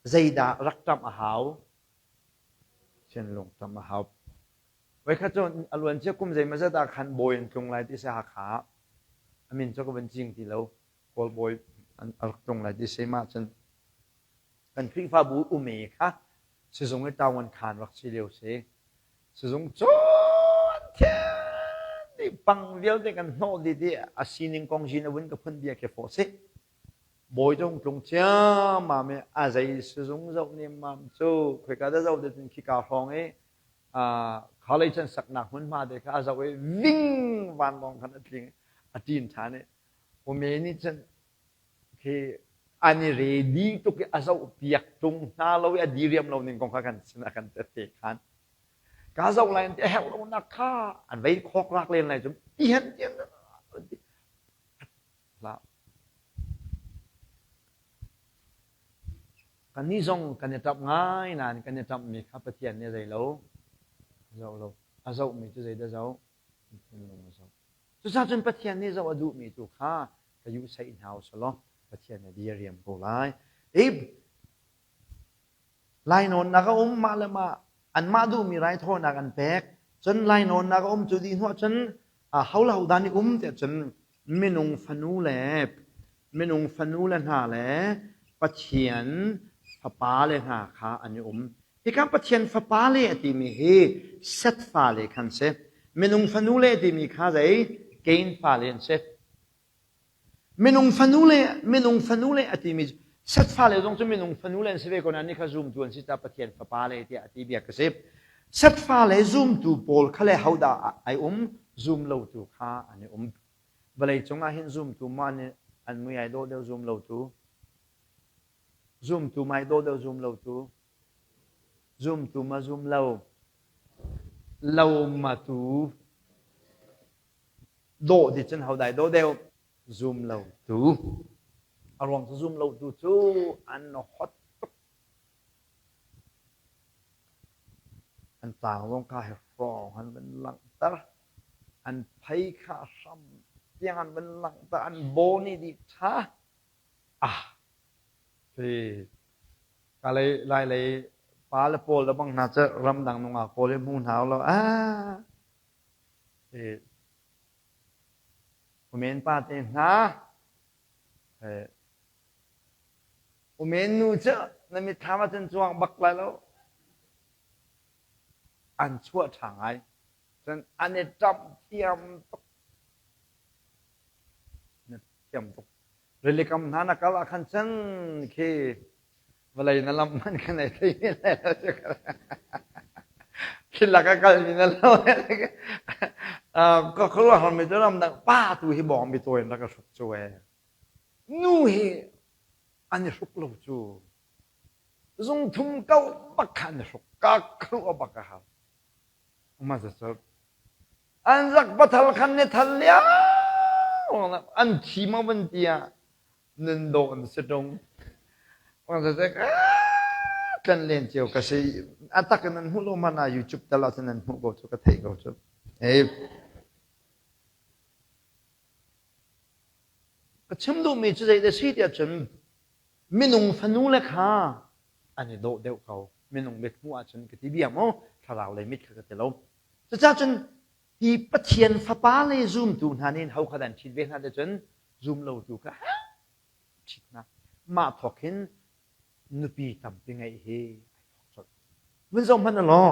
zeidah rak ṭamh a hau? Thinlung ṭamh a hau. Voikhat cu a luancia kum zeimawzat ah khan bawi an tlung lai ti si Hakha ah. A min cu ka van cing ti lo. Kawl bawi an rak tlung lai ti si mah cun kan Khrihfabu ume kha sizung i tawan khan rak si lio si. Sizung cun thian dih pang vialte kan hnawh dih i a sining kong zin a vun ka phun bia khi fawh si. Bawi cu hung tlung ciammam i a zei sizung zoh nemmam cu khoika dah zoh dih cun khika hrawng i college an saknak hmunhma te kha a zoh i ving vanlawng khan a tling a ṭin ṭhan i Ume nih cun khi an i ready tuk i a zoh piak ṭung hna lo i a diriam lo ning kong kha kan sin ah kan tette khan ka zoh lai an ti a herh lonak kha an vei khawk rak len lai cu tihan tian hlah Kannih zong kan i ṭap ngai nain kan i ṭamhmi kha Pathian nih a zei lo, a zoh lo. A zohmi cu zeidah zoh? Thinlung a zoh. Cucaah cun Pathian nih zoh a duhmi tu kha ka yuhsaih hna u selaw Pathian a diriam ko lai. I lainawnnak a um mah le mah anmah duhmi raithawinak an pek. Cun lainawnnak a um cu dih hnuah cun ho le ho dah nih um tiah cun minung fanu le minung fanu le hna le Pathian fapa le hna kha an i um. Hika Pathian fapa le a timi hi Seth fale khan si. Minung fanu le timi kha zei Cain fale an si. Minung fanu le minung fanu le a timi Seth fale zong cu minung fanu le an si ve ko nain ni kha zumtu an si ta Pathian fapa le tiah a ti bia ka si. Seth fale zumtu pawl kha le hodah ai um zum lotu kha an i um. Vawlei cung ah hin zumtu maw an an mui ai dawh deuh zum lotu? Zumtu mai dawh deuh zum lotu? Zumtu ma zum lo? Lo ma tu? Dawh ti cun ho dai dawh deuh? Zum lo tu. A ruang cu zum lo tu cu an hot tuk. An tlang zong kha hi hrawng an van langhter. An phei kha hram tiang an van langhter. An baw nih dih ṭha. Ah, hi ka lei lai lei pa le pawl le bang hna cu ramdang nungak pawl hi hmu hna lo. Ah, hi umen pa te hna eh, umen nu cu na mitthlam ah cun cuang bak lai lo. An chuah ṭha ngai. Cun an i ṭamh thiam tuk. Na thiam tuk. Rilikam hna na kal ah khan cun khi vawlei na lamh hmanh khan ei thei men lai lo cu. Khi lak a kalmi na lo. Ka khuaruahhar mi cu ramdang pa tu hi bawngbi tawi in rak i hruk cu ee. Nu hi an i hruk lo cu. Zungthum ko bak kha an i hruk. Ka khuaruah bak a har. Mah cu an zak pathal khan ne thal lio an thi ma van ti ah nun dawh an si ṭung. Tlan len cio ka si. A tak in an hmuh lo man ah YouTube tal ah cun an hmuh ko cu ka theih ko cu. Hey. Ka chim duhmi cu zei dah si tiah cun minung fanu le kha an i dawh deuh ko. Minung mit hmuh ahcun ka ti bia maw thlarau lei mit kha ka ti lo. Cucaah cun hi Pathian fapa le zumtu hna nih ho kha an ṭhit ve hna ti cun zum lotu kha ṭhit hna. Mah thawk hin nupi tampi ngeih hi ai thawk colh. Vun zoh hmanh law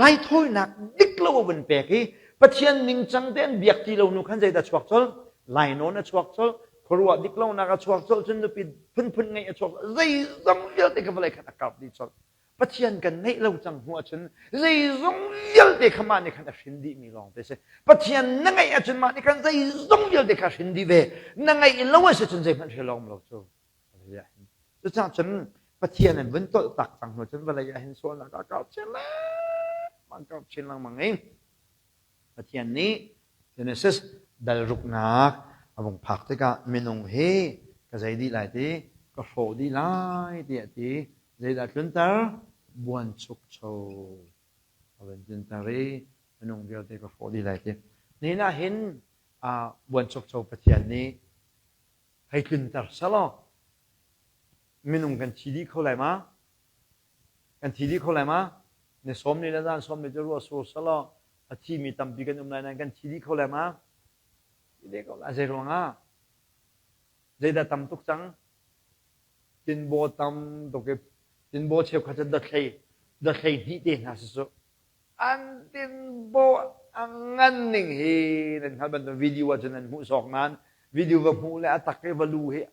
raithawinak dik lo a vun pek i Pathian ningcang te an biak ti lo nu khan zeidah chuak colh? Lainawn a chuak colh, khuaruah dik lonak a chuak colh, cun nupi phunphun ngeih a chuak zeizong vialte kha vawlei khan a karh dih colh. Pathian kan ngeih lo cang hnu ahcun zeizong vialte kha mah nih khan a hrin dihmi lawng te si. Pathian na ngeih ahcun mah nih khan zeizong vialte kha a hrin dih ve. Na ngeih lo a si cun zeihmanh hrial a um lo cu. Cucaah cun Pathian an vun tolh tak cang hnu cun vawlei ah hin sualnak a karh chin lengmang karh chin lengmang i Pathian nih Genesis dal ruknak a vung phak tikah minung hi ka zei dih lai ti ka hrawh dih lai tiah a ti zeidah tlunter buanchukcho a vun tlunter i minung vialte ka hrawh dih lai ti nihin ah hin buanchukcho Pathian nih hei tlunter selaw minung kan thi dih kho lai ma? Kan thi dih kho lai ma? Ni sawm ni le zan sawm ni cu ruah sur selaw a thimi tampi kan um lai nain kan thi dih kho lai ma? Thi dih ko lai. Zei ruangah? Zeidah tam tuk cang? Tinbaw tam tuk i tinbaw cheukhat cu dothlei dothlei hnih te hna si cu. An tinbaw a ngan ning hi nan hngalh bantuk video ah cun nan hmuh sawk nain video va hmuh le a tak i va lu hi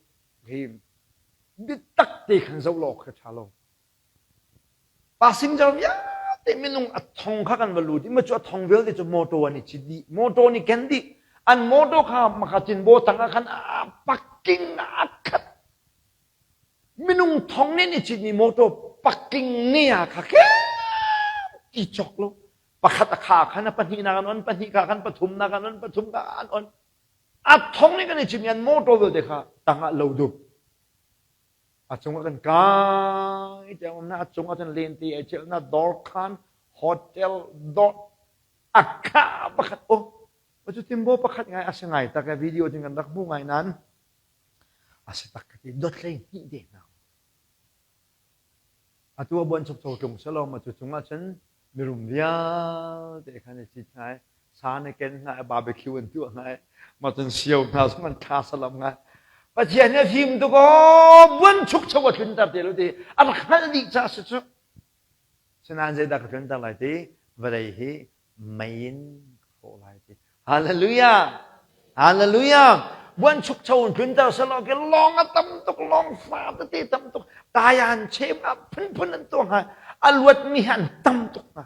hi biatak te khan zoh lo awk kha ṭha lo. Passenger vialte minung a thong kha kan va lut i ma cu a thong vialte cu motor an i cit dih. Motor nih ken dih. An motor kha maka tinbaw tang ah khan a parking a khat. Minung thong nih an i citmi motor parking ne ah kha ti cawk lo. Pakhat a kha khan a pahnihnak an on, pahnih ka khan pathumnak an on, pathum ka an on. A thong nih kan i citmi an motor vialte kha tangah lo dup. A cungah kan kai tiang um na a cungah cun lente ai celh na dawr khan hotel dawr a kha pakhat oh cu timbo pakhat ngai a si ngai tak e video cun kan rak hmu ngai nan a si tak ka ti dothlei hnih de hna Atu a buanchukcho tlung selaw ma cu cungah cun mirum vialte khan i cit hna i sa na ken hna i barbecue an tuah hna i mah cun sio hna zong an tha salam ngai. Pathian nih a fim tuk aw buanchukcho a tlunter te lo ti a rak hngalh dih caah si cu. Sinain zeidah ka tlunter lai ti vawlei hi mei in ka hrawh lai ti. Hallelujah! Hallelujah! Buanchukcho in tlunter selaw ke lawng a tam tuk, lawng fa tete tam tuk, tayan chem ah phunphun an tuah hnga, a luatmi hi an tam tuk hnga.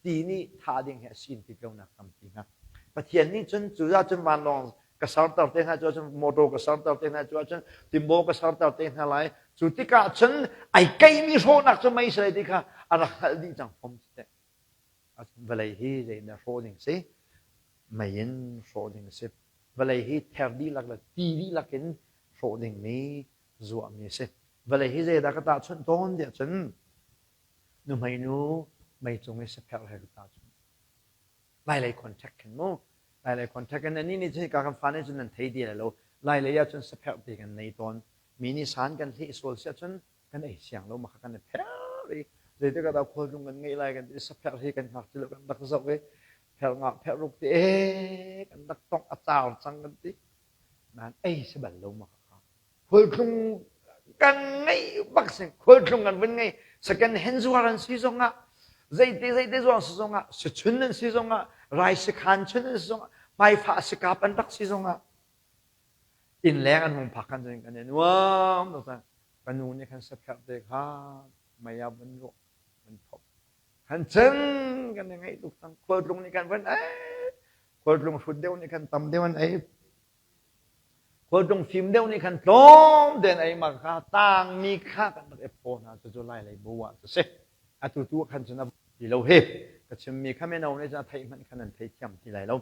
Ti nih tha ding hi a sin ti lonak tampi hnga. Pathian nih cun cu ah cun vanlawng ka serter te hna cu ahcun motor ka serter te hna cu ahcun timbo ka serter te hna lai. Cu tikah cun ai keimi hrawhnak cu mei si lai ti kha. A rak hngalh dih cang fom cu teh. Vawlei hi zeidah hrawh ding si? Mei in hrawh ding a si. Vawlei hi ther dihlak le ti dihlak in hrawh dingmi zuahmi a si. Vawlei hi zeidah ka tahchunh tawn tiah cun nuhmeinu mei cung i sapherh he ka tahchunh. Lailei contact khin mu. Lailei contact in anih nih cun hika kan fa nih cun nan thei ti lai lo. Lailei ah cun sapherh ti kan nei tawn. Mi nih san kan hleh sual siah cun kan ei siang lo maka kan i pher i zeitik ah dah khualtlung kan ngeih lai kan ti sapherh hi kan hngak ti lo kan rak zoh i pherh nga pherh ruk ti e kan rak tongh a car cang kan ti nan ei si bal lo maka kha khualtlung kan ngeih bak si khualtlung kan vun ngei second hand zuar an si zong ah zeite zeite zuar si zong ah sichun an si zong ah rai sikhan chun an si zong ah hmaifah sikap an rak si zong ah Innleng an hung phak khan cun kan i nuam tuk cang. Ka nu nih khan sapherh te kha mei ah vun ruah vun phomh. Khan cun kan i ngaih tuk cang. Khualtlung nih khan vun ei. Khualtlung hrut deuh nih khan tam deuh an ei. Khualtlung fim deuh nih khan tlawm tein ei ma kha tangmi kha kan rak i phaw hna cucu lai lei bu ah cu si. Atu tu khan cun a ti lo hi. Ka chimmi kha mino nih cun a theih hmanh khan an theithiam ti lai lo.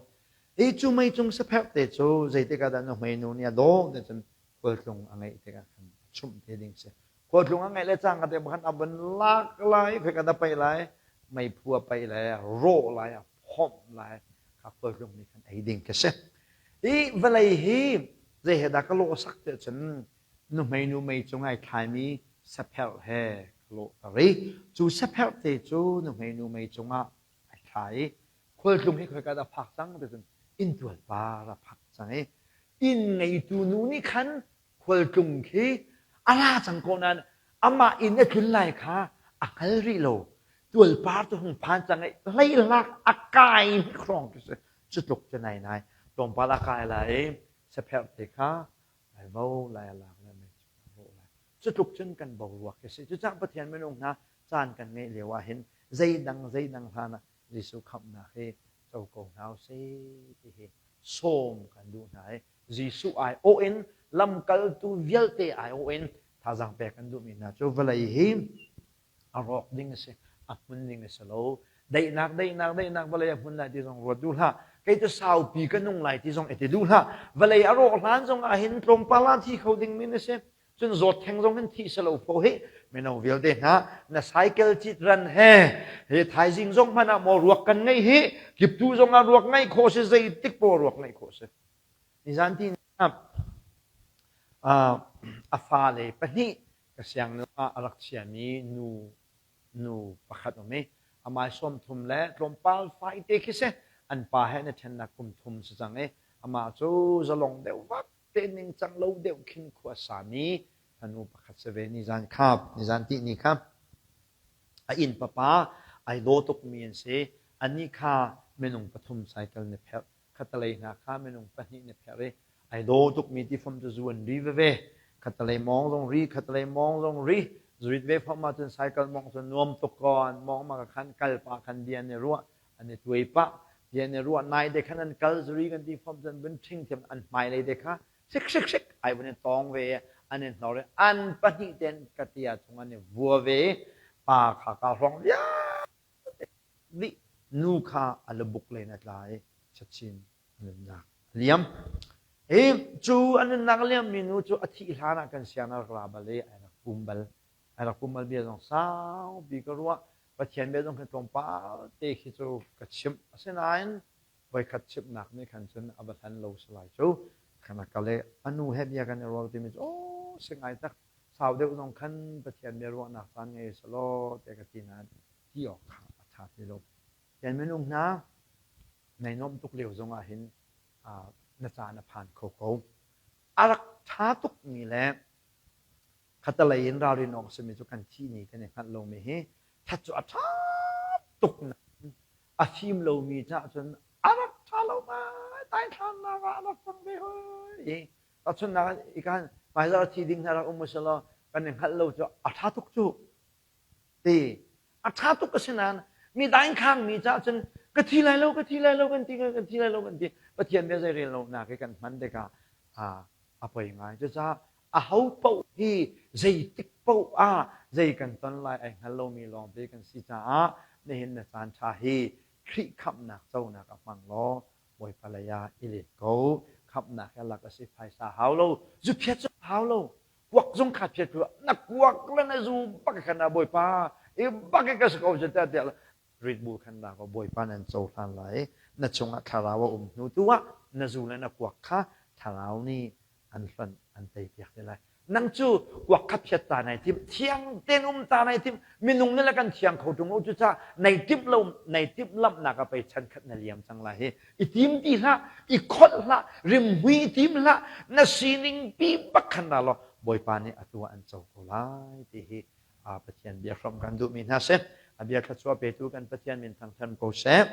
Hi cu meicung sapherh te cu zeitik ah dah nuhmei nu nih a dawh te cun khualtlung a ngeih tikah khan a chumh te ding si. Khualtlung a ngeih le cangka te khan a vun lak lai, khoika dah paih lai, meiphu a paih lai, a rawh lai, a phomh lai, kha khualtlung nih khan ei ding khi si. Hi vawlei hi zei he dah ka lawh sak tiah cun nuhmei nu mei cung ai thlaimi sapherh he ka lawh ter i cu sapherh te cu nuhmei nu mei cungah ai thlai i khualtlung hi khoika dah phak cang ti cun inntual par a phak cang i inn ngeitu nu nih khan khualtlung khi a ra cang ko nain amah inn a tlun lai kha a hngal rih lo tualpar cu hung phan cang i hleihlak a kai hrawng khi si cu tluk cu nai nai tlawmpal a kai lai i sapherh te kha lai vo lai a lak lai mei cu lai cu tluk cun kan boruak khi si cucah Pathian minung hna caan kan ngeih lio ah hin zeidang zeidang hlan ah Jesuh khamhnak hi co ko hna usih ti hi sawm kan duh hna i Jesuh aiawh in lamkaltu vialte aiawh in thazaang pek kan duhmi hna cu vawlei hi a rawk ding a si a hmun ding a si lo daihnak daihnak daihnak vawlei a hmun lai ti zong ruat duh hlah kei cu saupi ka nung lai ti zong i ti duh hlah vawlei a rawh hlan zong ah hin tlawmpal ah thi kho ding mi na si Cun zawt theng zong hin thih si lo pho hi mino vialte hna na cycle cit ran he he thaizing zong hmanh ah maw ruak kan ngeih hi kiptu zong ah ruak ngeih khawh si zeitik paoh ruak ngeih khawh si nizan ti a fale pahnih ka siangnu ah a rak chiami nu nu pakhat um i amai 30 le tlawmpal fai te khi si an pa he na ṭhennak kum thum si cang i amah cu zalong deuh vak te ningcang lo deuh khin khua sami fanu pakhat si ve nizan kha nizan ti ni kha a inn papa ai daw tukmi an si ani kha minung pathum cycle ne pherh khatalei hna kha minung pahnih ne pherh i ai daw tukmi ti fom cu zu an ri veve khatalei mawng zong ri khatalei mawng zong ri zurit ve fom ah cun cycle mawng cu nuam tuk ko an mawng ma khan kal pa khan bia ne ruah an i tuai pah bia ne ruah nai te khan an kal zuri kan ti fom cun vun ṭhing thiam an hmailei te kha sik sik sik ai vun i tawng ve an i hnor i an pahnih ten katia chung an i vua ve pa kha ka hrawng vialte dih nu kha a lubuk len a tla i chachin a nunnak a liam hi cu a nunnak a liam mi nu cu a thih hlan ah kan siang a rak ra bal i ai rak pum bal ai rak pum bal bia zong saupi ka ruah Pathian bia zong khi tlawmpal te khi cu ka chimh. Asinain voikhat chimhnak nih khan cun a va hlan lo si lai cu. Khan a kal i a nu he bia kan i rual timi cu aw si ngai tak sau deuh zong khan Pathian bia ruahnak caan ngei selaw tiah ka ti nain ti awk kha a ṭha ti lo. Pathian minung hna nai nuamh tuk lio zong ah hin na caan a phan kho ko. A rak ṭha tukmi le Khatalei in ralrin awk a simi cu kan thih ni kan i hngalh lomi hi that cu a ṭha tuk nain a fim lomi caah cun a rak ṭha lo ngai daithlannak ah a rak cang ve hoi. Tahchunhnak ah ikan hmaizarh a thi ding hna rak um usih law kan i hngalh lo cu a ṭha tuk cu ti a ṭha tuk a si nain mi daingkhangmi caah cun ka thi lai lo ka thi lai lo kan ti kan thi lai lo kan ti Pathian bia zei rel lonak hi kan hman tikah a poi ngai cucaah aho paoh hi zeitik paoh ah. Zei kan ton lai ai hngal lomi lawngte kan si caah nihin na caan ṭha hi Khrih khamhnak conak a hmang law Bawipa lei ah i let ko. Khamhnak hi lak a si phaisa hau lo, zuphiat zong hau lo, kuak zong kha phiat na kuak le na zu bak khan ah Bawipa i bak ka si ko tiah tiah rit bu khan da ko Bawipa nan cohlan lai na chungah thlarau a um hnu tu ah na zu le na kuak kha thlarau nih an hlonh an tei piak te lai nang cu kuak kha phiat ta nai tim thiang ten um ta nai tim minung ne le kan thiang kho tung lo cu ca nei timh lo nei timh lamhnak a pei chan khat na liam cang lai hi i tim ti hlah i kholh hlah rimhmui i tim hlah na sining pi bak khan ra law Bawipa nih atu ah an co ko lai ti hi Pathian bia hrawm kan duhmi hna si. A bia thluachuah petu kan Pathian min thangthan ko seh.